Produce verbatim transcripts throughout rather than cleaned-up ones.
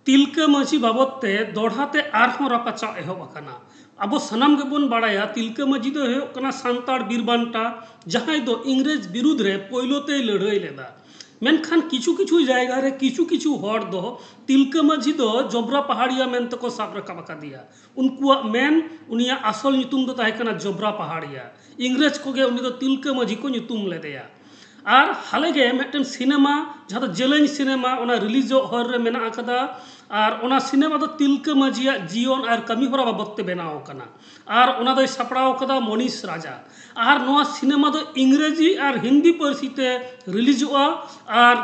ᱛᱤᱞᱠᱟᱹ ᱢᱟᱹᱡᱷᱤ ᱵᱟᱵᱚᱫ ᱛᱮ ᱫᱚᱲᱦᱟ ᱛᱮ ᱟᱨᱦᱚᱸ ᱨᱟᱯᱟᱪᱟᱜ ᱮᱦᱚᱵ ᱟᱠᱟᱱᱟ᱾ ᱟᱵᱚ ᱥᱟᱱᱟᱢ ᱜᱮᱵᱚᱱ ᱵᱟᱲᱟᱭᱟ, ᱛᱤᱞᱠᱟᱹ ᱢᱟᱹᱡᱷᱤ ᱫᱚᱭ ᱦᱩᱭᱩᱜ ᱠᱟᱱᱟ ᱥᱟᱱᱛᱟᱲ ᱵᱤᱨ ᱵᱟᱱᱴᱟ, ᱡᱟᱦᱟᱸᱭ ᱫᱚ ᱤᱝᱨᱮᱡᱽ ᱵᱤᱨᱩᱫᱽ ᱨᱮ ᱯᱳᱭᱞᱳ ᱛᱮᱭ ᱞᱟᱹᱲᱦᱟᱹᱭ ᱞᱮᱫᱟ᱾ ᱢᱮᱱᱠᱷᱟᱱ ᱠᱤᱪᱷᱩ ᱠᱤᱪᱷᱩ ᱡᱟᱭᱜᱟ ᱨᱮ ᱠᱤᱪᱷᱩ ᱠᱤᱪᱷᱩ ᱦᱚᱲ ᱫᱚ ᱛᱤᱞᱠᱟᱹ ᱢᱟᱹᱡᱷᱤ ᱫᱚ ᱡᱚᱵᱽᱨᱟ ᱯᱟᱦᱟᱲᱤᱭᱟ ᱢᱮᱱᱛᱮ ᱠᱚ ᱥᱟᱵ ᱨᱟᱠᱟᱵ ᱟᱠᱟᱫᱮᱭᱟ᱾ ᱩᱱᱠᱩᱣᱟᱜ ᱢᱮᱱ, ᱩᱱᱤᱭᱟᱜ ᱟᱥᱚᱞ ᱧᱩᱛᱩᱢ ᱫᱚ ᱛᱟᱦᱮᱸ ᱠᱟᱱᱟ ᱡᱚᱵᱽᱨᱟ ᱯᱟᱦᱟᱲᱤᱭᱟ᱾ ᱤᱝᱨᱮᱡᱽ ᱠᱚᱜᱮ ᱩᱱᱤ ᱫᱚ ᱛᱤᱞᱠᱟᱹ ᱢᱟᱹᱡᱷᱤ ᱠᱚ ᱧᱩᱛᱩᱢ ᱞᱮᱫᱮᱭᱟ᱾ ᱟᱨ ᱦᱟᱞᱮ ᱜᱮ ᱢᱤᱫᱴᱮᱱ ᱥᱤᱱᱮᱢᱟ, ᱡᱟᱦᱟᱸ ᱫᱚ ᱡᱮᱞᱮᱧ ᱥᱤᱱᱮᱢᱟ, ᱚᱱᱟ ᱨᱤᱞᱤᱡᱚᱜ ᱦᱚᱨ ᱨᱮ ᱢᱮᱱᱟᱜ ᱟᱠᱟᱫᱟ᱾ ᱟᱨ ᱚᱱᱟ ᱥᱤᱱᱮᱢᱟ ᱫᱚ ᱛᱤᱞᱠᱟᱹ ᱢᱟᱹᱡᱷᱤᱭᱟᱜ ᱡᱤᱭᱚᱱ ᱟᱨ ᱠᱟᱹᱢᱤ ᱦᱚᱨᱟ ᱵᱟᱵᱚᱫ ᱛᱮ ᱵᱮᱱᱟᱣ ᱟᱠᱟᱱᱟ᱾ ᱟᱨ ᱚᱱᱟ ᱫᱚᱭ ᱥᱟᱯᱲᱟᱣ ᱟᱠᱟᱫᱟ ᱢᱚᱱᱤᱥ ᱨᱟᱡᱟ᱾ ᱟᱨ ᱱᱚᱣᱟ ᱥᱤᱱᱮᱢᱟ ᱫᱚ ᱤᱝᱨᱮᱡᱤ ᱟᱨ ᱦᱤᱱᱫᱤ ᱯᱟᱹᱨᱥᱤ ᱛᱮ ᱨᱤᱞᱤᱡᱚᱜᱼᱟ᱾ ᱟᱨ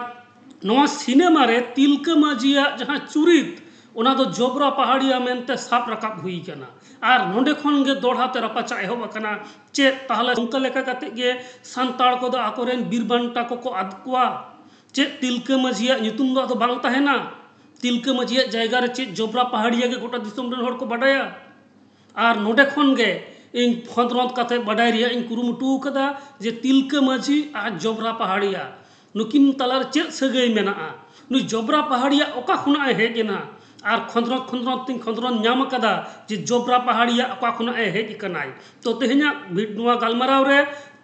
ᱱᱚᱣᱟ ᱥᱤᱱᱮᱢᱟ ᱨᱮ ᱛᱤᱞᱠᱟᱹ ᱢᱟᱹᱡᱷᱤᱭᱟᱜ ᱡᱟᱦᱟᱸ ᱪᱩᱨᱤᱛ, ᱚᱱᱟ ᱫᱚ ᱡᱚᱵᱽᱨᱟ ᱯᱟᱦᱟᱲᱤᱭᱟ ᱢᱮᱱᱛᱮ ᱥᱟᱵ ᱨᱟᱠᱟᱵ ᱦᱩᱭ ᱟᱠᱟᱱᱟ᱾ ᱟᱨ ᱱᱚᱰᱮ ᱠᱷᱚᱱ ᱜᱮ ᱫᱚᱲᱦᱟ ᱛᱮ ᱨᱟᱯᱟᱪᱟᱜ ᱮᱦᱚᱵ ᱟᱠᱟᱱᱟ᱾ ᱪᱮᱫ ᱛᱟᱦᱚᱞᱮ ᱚᱱᱠᱟ ᱞᱮᱠᱟ ᱠᱟᱛᱮ ᱜᱮ ᱥᱟᱱᱛᱟᱲ ᱠᱚᱫᱚ ᱟᱠᱚᱨᱮᱱ ᱵᱤᱨ ᱵᱟᱱᱴᱟ ᱠᱚᱠᱚ ᱟᱫ ᱠᱚᱣᱟ? ᱪᱮᱫ ᱛᱤᱞᱠᱟᱹ ᱢᱟᱹᱡᱷᱤᱭᱟᱜ ᱧᱩᱛᱩᱢ ᱫᱚ ᱟᱫᱚ ᱵᱟᱝ ᱛᱟᱦᱮᱱᱟ? ᱛᱤᱞᱠᱟᱹ ᱢᱟᱹᱡᱷᱤᱭᱟᱜ ᱡᱟᱭᱜᱟ ᱨᱮ ᱪᱮᱫ ᱡᱚᱵᱽᱨᱟ ᱯᱟᱦᱟᱲᱤᱭᱟ ᱜᱮ ᱜᱚᱴᱟ ᱫᱤᱥᱚᱢ ᱨᱮᱱ ᱦᱚᱲ ᱠᱚ ᱵᱟᱰᱟᱭᱟ? ᱟᱨ ᱱᱚᱰᱮ ᱠᱷᱚᱱ ᱜᱮ ᱤᱧ ᱠᱷᱚᱸᱫᱽᱨᱚᱸᱫᱽ ᱠᱟᱛᱮ ᱵᱟᱰᱟᱭ ᱨᱮᱭᱟᱜ ᱤᱧ ᱠᱩᱨᱩᱢᱩᱴᱩ ᱟᱠᱟᱫᱟ ᱡᱮ ᱛᱤᱞᱠᱟᱹ ᱢᱟᱹᱡᱷᱤ ᱟᱨ ᱡᱚᱵᱽᱨᱟ ᱯᱟᱦᱟᱲᱤᱭᱟ ᱱᱩᱠᱤᱱ ᱛᱟᱞᱟᱨᱮ ᱪᱮᱫ ᱥᱟᱹᱜᱟᱹᱭ ᱢᱮᱱᱟᱜᱼᱟ? ᱱᱩᱭ ᱡᱚᱵᱽᱨᱟ ᱯᱟᱦᱟᱲᱤᱭᱟ ᱚᱠᱟ ᱠᱷᱚᱱᱟᱜ ᱮ ᱦᱮᱡ ᱮᱱᱟ? ᱟᱨ ᱠᱷᱚᱸᱫᱽᱨᱚᱸᱫᱽ ᱠᱷᱚᱸᱫᱽᱨᱚᱸᱫᱽ ᱛᱤᱧ ᱠᱷᱚᱸᱫᱽᱨᱚᱸᱫᱽ ᱧᱟᱢ ᱟᱠᱟᱫᱟ ᱡᱮ ᱡᱚᱵᱽᱨᱟ ᱯᱟᱦᱟᱲᱤᱭᱟ ᱚᱠᱟ ᱠᱷᱚᱱᱟᱜ ᱮ ᱦᱮᱡ ᱟᱠᱟᱱᱟᱭ᱾ ᱛᱚ ᱛᱮᱦᱮᱧᱟᱜ ᱵᱷᱤᱰ-, ᱱᱚᱣᱟ ᱜᱟᱞᱢᱟᱨᱟᱣ ᱨᱮ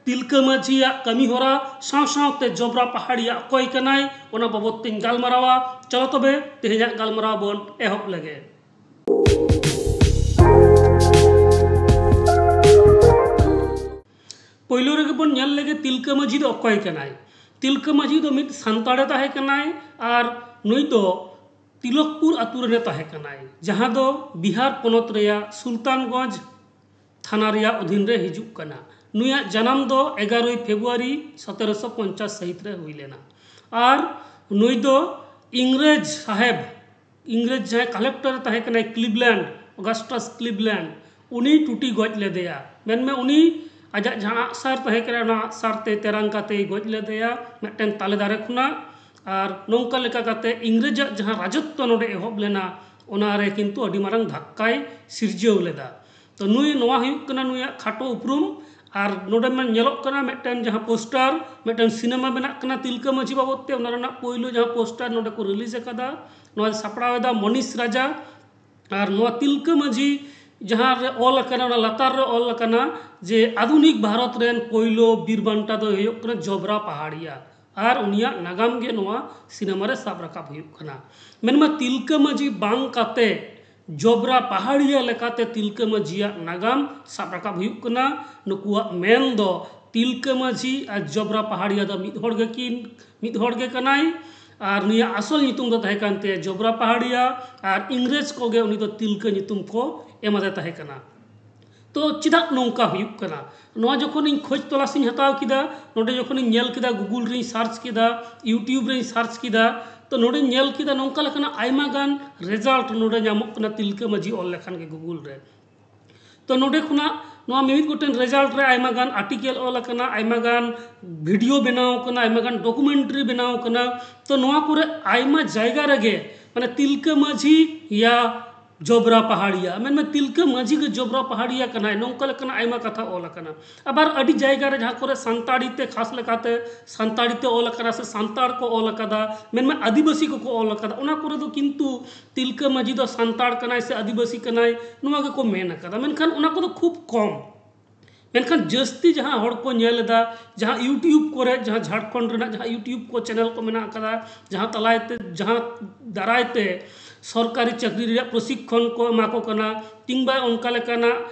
ᱛᱤᱞᱠᱟᱹ ᱢᱟᱹᱡᱷᱤᱭᱟᱜ ᱠᱟᱹᱢᱤ ᱦᱚᱨᱟ ᱥᱟᱶ ᱥᱟᱶᱛᱮ ᱡᱚᱵᱽᱨᱟ ᱯᱟᱦᱟᱲᱤᱭᱟ ᱚᱠᱚᱭ ᱠᱟᱱᱟᱭ, ᱚᱱᱟ ᱵᱟᱵᱚᱫ ᱛᱤᱧ ᱜᱟᱞᱢᱟᱨᱟᱣᱟ᱾ ᱪᱚᱞᱚ ᱛᱚᱵᱮ ᱛᱮᱦᱮᱧᱟᱜ ᱜᱟᱞᱢᱟᱨᱟᱣ ᱵᱚᱱ ᱮᱦᱚᱵ ᱞᱮᱜᱮ᱾ ᱯᱳᱭᱞᱳ ᱨᱮᱜᱮ ᱵᱚᱱ ᱧᱮᱞ ᱞᱮᱜᱮ ᱛᱤᱞᱠᱟᱹ ᱢᱟᱹᱡᱷᱤ ᱫᱚ ᱚᱠᱚᱭ ᱠᱟᱱᱟᱭ᱾ ᱛᱤᱞᱠᱟᱹ ᱢᱟᱹᱡᱷᱤ ᱫᱚ ᱢᱤᱫ ᱥᱟᱱᱛᱟᱲᱮ ᱛᱟᱦᱮᱸ ᱠᱟᱱᱟᱭ ᱟᱨ ᱱᱩᱭ ᱫᱚ ᱛᱤᱞᱚᱠᱯᱩᱨ ᱟᱛᱳ ᱨᱮᱱᱮ ᱛᱟᱦᱮᱸ ᱠᱟᱱᱟᱭ, ᱡᱟᱦᱟᱸ ᱫᱚ ᱵᱤᱦᱟᱨ ᱯᱚᱱᱚᱛ ᱨᱮᱭᱟᱜ ᱥᱩᱞᱛᱟᱱᱜᱚᱸᱡᱽ ᱛᱷᱟᱱᱟ ᱨᱮᱭᱟᱜ ᱚᱫᱷᱤᱱ ᱨᱮ ᱦᱤᱡᱩᱜ ᱠᱟᱱᱟ᱾ ᱱᱩᱭᱟᱜ ᱡᱟᱱᱟᱢ ᱫᱚ ᱮᱜᱟᱨᱳᱭ ᱯᱷᱮᱵᱽᱨᱩᱣᱟᱨᱤ ᱥᱚᱛᱮᱨᱚᱥᱚ ᱯᱚᱧᱪᱟᱥ ᱥᱟᱹᱦᱤᱛ ᱨᱮ ᱦᱩᱭ ᱞᱮᱱᱟ᱾ ᱟᱨ ᱱᱩᱭ ᱫᱚ ᱤᱝᱨᱮᱡᱽ ᱥᱟᱦᱮᱵᱽ, ᱤᱝᱨᱮᱡᱽ ᱡᱟᱦᱟᱸᱭ ᱠᱟᱞᱮᱠᱴᱚᱨ ᱮ ᱛᱟᱦᱮᱸ ᱠᱟᱱᱟᱭ ᱠᱞᱤᱵᱽᱞᱮᱱᱰ, ᱚᱜᱟᱥᱴᱟᱥ ᱠᱞᱤᱵᱽᱞᱮᱱᱰ, ᱩᱱᱤ ᱴᱩᱴᱤ ᱜᱚᱡ ᱞᱮᱫᱮᱭᱟ᱾ ᱢᱮᱱᱢᱮ ᱩᱱᱤ ᱟᱡᱟᱜ ᱡᱟᱦᱟᱸ ᱟᱜᱼᱥᱟᱨ ᱛᱟᱦᱮᱸ ᱠᱟᱱᱟ, ᱚᱱᱟ ᱟᱜᱼᱥᱟᱨ ᱛᱮ ᱛᱮᱨᱟᱝ ᱠᱟᱛᱮᱭ ᱜᱚᱡ ᱞᱮᱫᱮᱭᱟ ᱢᱤᱫᱴᱮᱱ ᱛᱟᱞᱮ ᱫᱟᱨᱮ ᱠᱷᱚᱱᱟᱜ᱾ ᱟᱨ ᱱᱚᱝᱠᱟ ᱞᱮᱠᱟ ᱠᱟᱛᱮ ᱤᱝᱨᱮᱡᱟᱜ ᱡᱟᱦᱟᱸ ᱨᱟᱡᱚᱛᱛᱚ ᱱᱚᱰᱮ ᱮᱦᱚᱵ ᱞᱮᱱᱟ, ᱚᱱᱟ ᱨᱮ ᱠᱤᱱᱛᱩ ᱟᱹᱰᱤ ᱢᱟᱨᱟᱝ ᱫᱷᱟᱠᱠᱟᱭ ᱥᱤᱨᱡᱟᱹᱣ ᱞᱮᱫᱟ᱾ ᱛᱚ ᱱᱩᱭ, ᱱᱚᱣᱟ ᱦᱩᱭᱩᱜ ᱠᱟᱱᱟ ᱱᱩᱭᱟᱜ ᱠᱷᱟᱴᱚ ᱩᱯᱨᱩᱢ᱾ ᱟᱨ ᱱᱚᱰᱮ ᱢᱟ ᱧᱮᱞᱚᱜ ᱠᱟᱱᱟ ᱢᱤᱫᱴᱮᱱ ᱡᱟᱦᱟᱸ ᱯᱳᱥᱴᱟᱨ, ᱢᱤᱫᱴᱮᱱ ᱥᱤᱱᱮᱢᱟ ᱵᱮᱱᱟᱜ ᱠᱟᱱᱟ ᱛᱤᱞᱠᱟᱹ ᱢᱟᱹᱡᱷᱤ ᱵᱟᱵᱚᱫ ᱛᱮ, ᱚᱱᱟ ᱨᱮᱱᱟᱜ ᱯᱳᱭᱞᱳ ᱡᱟᱦᱟᱸ ᱯᱳᱥᱴᱟᱨ ᱱᱚᱰᱮ ᱠᱚ ᱨᱤᱞᱤᱡᱽ ᱟᱠᱟᱫᱟ, ᱱᱚᱣᱟ ᱥᱟᱯᱲᱟᱣ ᱮᱫᱟ ᱢᱚᱱᱤᱥ ᱨᱟᱡᱟ᱾ ᱟᱨ ᱱᱚᱣᱟ ᱛᱤᱞᱠᱟᱹ ᱢᱟᱹᱡᱷᱤ ᱡᱟᱦᱟᱸ ᱨᱮ ᱚᱞ ᱟᱠᱟᱱᱟ, ᱚᱱᱟ ᱞᱟᱛᱟᱨ ᱨᱮ ᱚᱞ ᱟᱠᱟᱱᱟ ᱡᱮ ᱟᱫᱷᱩᱱᱤᱠ ᱵᱷᱟᱨᱚᱛ ᱨᱮᱱ ᱯᱳᱭᱞᱳ ᱵᱤᱨ ᱵᱟᱱᱴᱟ ᱫᱚᱭ ᱦᱩᱭᱩᱜ ᱠᱟᱱᱟ ᱡᱚᱵᱽᱨᱟ ᱯᱟᱦᱟᱲᱤᱭᱟ, ᱟᱨ ᱩᱱᱤᱭᱟᱜ ᱱᱟᱜᱟᱢ ᱜᱮ ᱱᱚᱣᱟ ᱥᱤᱱᱮᱢᱟ ᱨᱮ ᱥᱟᱵ ᱨᱟᱠᱟᱵ ᱦᱩᱭᱩᱜ ᱠᱟᱱᱟ᱾ ᱢᱮᱱᱢᱟ ᱛᱤᱞᱠᱟᱹ ᱢᱟᱹᱡᱷᱤ ᱵᱟᱝ ᱠᱟᱛᱮ ᱡᱚᱵᱽᱨᱟ ᱯᱟᱦᱟᱲᱤᱭᱟ ᱞᱮᱠᱟᱛᱮ ᱛᱤᱞᱠᱟᱹ ᱢᱟᱹᱡᱷᱤᱭᱟᱜ ᱱᱟᱜᱟᱢ ᱥᱟᱵ ᱨᱟᱠᱟᱵ ᱦᱩᱭᱩᱜ ᱠᱟᱱᱟ᱾ ᱱᱩᱠᱩᱣᱟᱜ ᱢᱮᱱ ᱫᱚ ᱛᱤᱞᱠᱟᱹ ᱢᱟᱹᱡᱷᱤ ᱟᱨ ᱡᱚᱵᱽᱨᱟ ᱯᱟᱦᱟᱲᱤᱭᱟ ᱫᱚ ᱢᱤᱫ ᱦᱚᱲ ᱜᱮᱠᱤᱱ, ᱢᱤᱫ ᱦᱚᱲ ᱜᱮ ᱠᱟᱱᱟᱭ᱾ ᱟᱨ ᱱᱩᱭᱟᱜ ᱟᱥᱚᱞ ᱧᱩᱛᱩᱢ ᱫᱚ ᱛᱟᱦᱮᱸ ᱠᱟᱱ ᱛᱟᱭᱟ ᱡᱚᱵᱽᱨᱟ ᱯᱟᱦᱟᱲᱤᱭᱟ, ᱟᱨ ᱤᱝᱨᱮᱡᱽ ᱠᱚᱜᱮ ᱩᱱᱤ ᱫᱚ ᱛᱤᱞᱠᱟᱹ ᱧᱩᱛᱩᱢ ᱠᱚ ᱮᱢᱟᱫᱮ ᱛᱟᱦᱮᱸ ᱠᱟᱱᱟ᱾ ᱛᱚ ᱪᱮᱫᱟᱜ ᱱᱚᱝᱠᱟ ᱦᱩᱭᱩᱜ ᱠᱟᱱᱟ? ᱱᱚᱣᱟ ᱡᱚᱠᱷᱚᱱ ᱤᱧ ᱠᱷᱚᱡᱽ ᱛᱚᱞᱟᱥ ᱤᱧ ᱦᱟᱛᱟᱣ ᱠᱮᱫᱟ, ᱱᱚᱰᱮ ᱡᱚᱠᱷᱚᱱ ᱤᱧ ᱧᱮᱞ ᱠᱮᱫᱟ, Google ᱨᱤᱧ ᱥᱟᱨᱪ ᱠᱮᱫᱟ, YouTube ᱨᱤᱧ ᱥᱟᱨᱪ ᱠᱮᱫᱟ, ᱛᱚ ᱱᱚᱰᱮᱧ ᱧᱮᱞ ᱠᱮᱫᱟ ᱱᱚᱝᱠᱟ ᱞᱮᱠᱟᱱᱟᱜ ᱟᱭᱢᱟ ᱜᱟᱱ ᱨᱮᱡᱟᱞᱴ ᱱᱚᱰᱮ ᱧᱟᱢᱚᱜ ᱠᱟᱱᱟ ᱛᱤᱞᱠᱟᱹ ᱢᱟᱹᱡᱷᱤ ᱚᱞ ᱞᱮᱠᱷᱟᱱ ᱜᱮ Google ᱨᱮ᱾ ᱛᱚ ᱱᱚᱰᱮ ᱠᱷᱚᱱᱟᱜ ᱱᱚᱣᱟ ᱢᱤᱢᱤᱫ ᱜᱚᱴᱮᱱ ᱨᱮᱡᱟᱞᱴ ᱨᱮ ᱟᱭᱢᱟ ᱜᱟᱱ ᱟᱨᱴᱤᱠᱮᱞ ᱚᱞ ᱟᱠᱟᱱᱟ, ᱟᱭᱢᱟ ᱜᱟᱱ ᱵᱷᱤᱰᱤᱭᱳ ᱵᱮᱱᱟᱣ ᱟᱠᱟᱱᱟ, ᱟᱭᱢᱟ ᱜᱟᱱ ᱰᱚᱠᱩᱢᱮᱱᱴᱟᱨᱤ ᱵᱮᱱᱟᱣ ᱟᱠᱟᱱᱟ᱾ ᱛᱚ ᱱᱚᱣᱟ ᱠᱚᱨᱮ ᱟᱭᱢᱟ ᱡᱟᱭᱜᱟ ᱨᱮᱜᱮ ᱢᱟᱱᱮ ᱛᱤᱞᱠᱟᱹ ᱢᱟᱹᱡᱷᱤ ᱭᱟ ᱡᱚᱵᱽᱨᱟ ᱯᱟᱦᱟᱲᱤᱭᱟ, ᱢᱮᱱᱢᱮ ᱛᱤᱞᱠᱟᱹ ᱢᱟᱹᱡᱷᱤ ᱜᱮ ᱡᱚᱵᱽᱨᱟ ᱯᱟᱦᱟᱲᱤᱭᱟ ᱠᱟᱱᱟᱭ, ᱱᱚᱝᱠᱟ ᱞᱮᱠᱟᱱᱟᱜ ᱟᱭᱢᱟ ᱠᱟᱛᱷᱟ ᱚᱞ ᱟᱠᱟᱱᱟ᱾ ᱟᱵᱟᱨ ᱟᱹᱰᱤ ᱡᱟᱭᱜᱟ ᱨᱮ ᱡᱟᱦᱟᱸ ᱠᱚᱨᱮ ᱥᱟᱱᱛᱟᱲᱤ ᱛᱮ, ᱠᱷᱟᱥ ᱞᱮᱠᱟᱛᱮ ᱥᱟᱱᱛᱟᱲᱤ ᱛᱮ ᱚᱞ ᱟᱠᱟᱱᱟ ᱥᱮ ᱥᱟᱱᱛᱟᱲ ᱠᱚ ᱚᱞ ᱟᱠᱟᱫᱟ, ᱢᱮᱱᱢᱮ ᱟᱹᱫᱤᱵᱟᱹᱥᱤ ᱠᱚᱠᱚ ᱚᱞ ᱟᱠᱟᱫᱟ, ᱚᱱᱟ ᱠᱚᱨᱮ ᱫᱚ ᱠᱤᱱᱛᱩ ᱛᱤᱞᱠᱟᱹ ᱢᱟᱹᱡᱷᱤ ᱫᱚ ᱥᱟᱱᱛᱟᱲ ᱠᱟᱱᱟᱭ ᱥᱮ ᱟᱹᱫᱤᱵᱟᱹᱥᱤ ᱠᱟᱱᱟᱭ, ᱱᱚᱣᱟ ᱜᱮᱠᱚ ᱢᱮᱱ ᱟᱠᱟᱫᱟ᱾ ᱢᱮᱱᱠᱷᱟᱱ ᱚᱱᱟ ᱠᱚᱫᱚ ᱠᱷᱩᱵ ᱠᱚᱢ᱾ ᱢᱮᱱᱠᱷᱟᱱ ᱡᱟᱹᱥᱛᱤ ᱡᱟᱦᱟᱸ ᱦᱚᱲ ᱠᱚ ᱧᱮᱞ ᱮᱫᱟ, ᱡᱟᱦᱟᱸ YouTube ᱠᱚᱨᱮ, ᱡᱟᱦᱟᱸ ᱡᱷᱟᱲᱠᱷᱚᱸᱰ ᱨᱮᱱᱟᱜ ᱡᱟᱦᱟᱸ YouTube ᱠᱚ ᱪᱮᱱᱮᱞ ᱠᱚ ᱢᱮᱱᱟᱜ ᱟᱠᱟᱫᱟ, ᱡᱟᱦᱟᱸ ᱛᱟᱞᱟᱭ ᱛᱮ, ᱡᱟᱦᱟᱸ ᱫᱟᱨᱟᱭ ᱛᱮ ᱥᱚᱨᱠᱟᱨᱤ ᱪᱟᱹᱠᱨᱤ ᱨᱮᱭᱟᱜ ᱯᱨᱚᱥᱤᱠᱠᱷᱚᱱ ᱠᱚ ᱮᱢᱟ ᱠᱚ ᱠᱟᱱᱟ, ᱠᱤᱝᱵᱟ ᱚᱱᱠᱟ ᱞᱮᱠᱟᱱᱟᱜ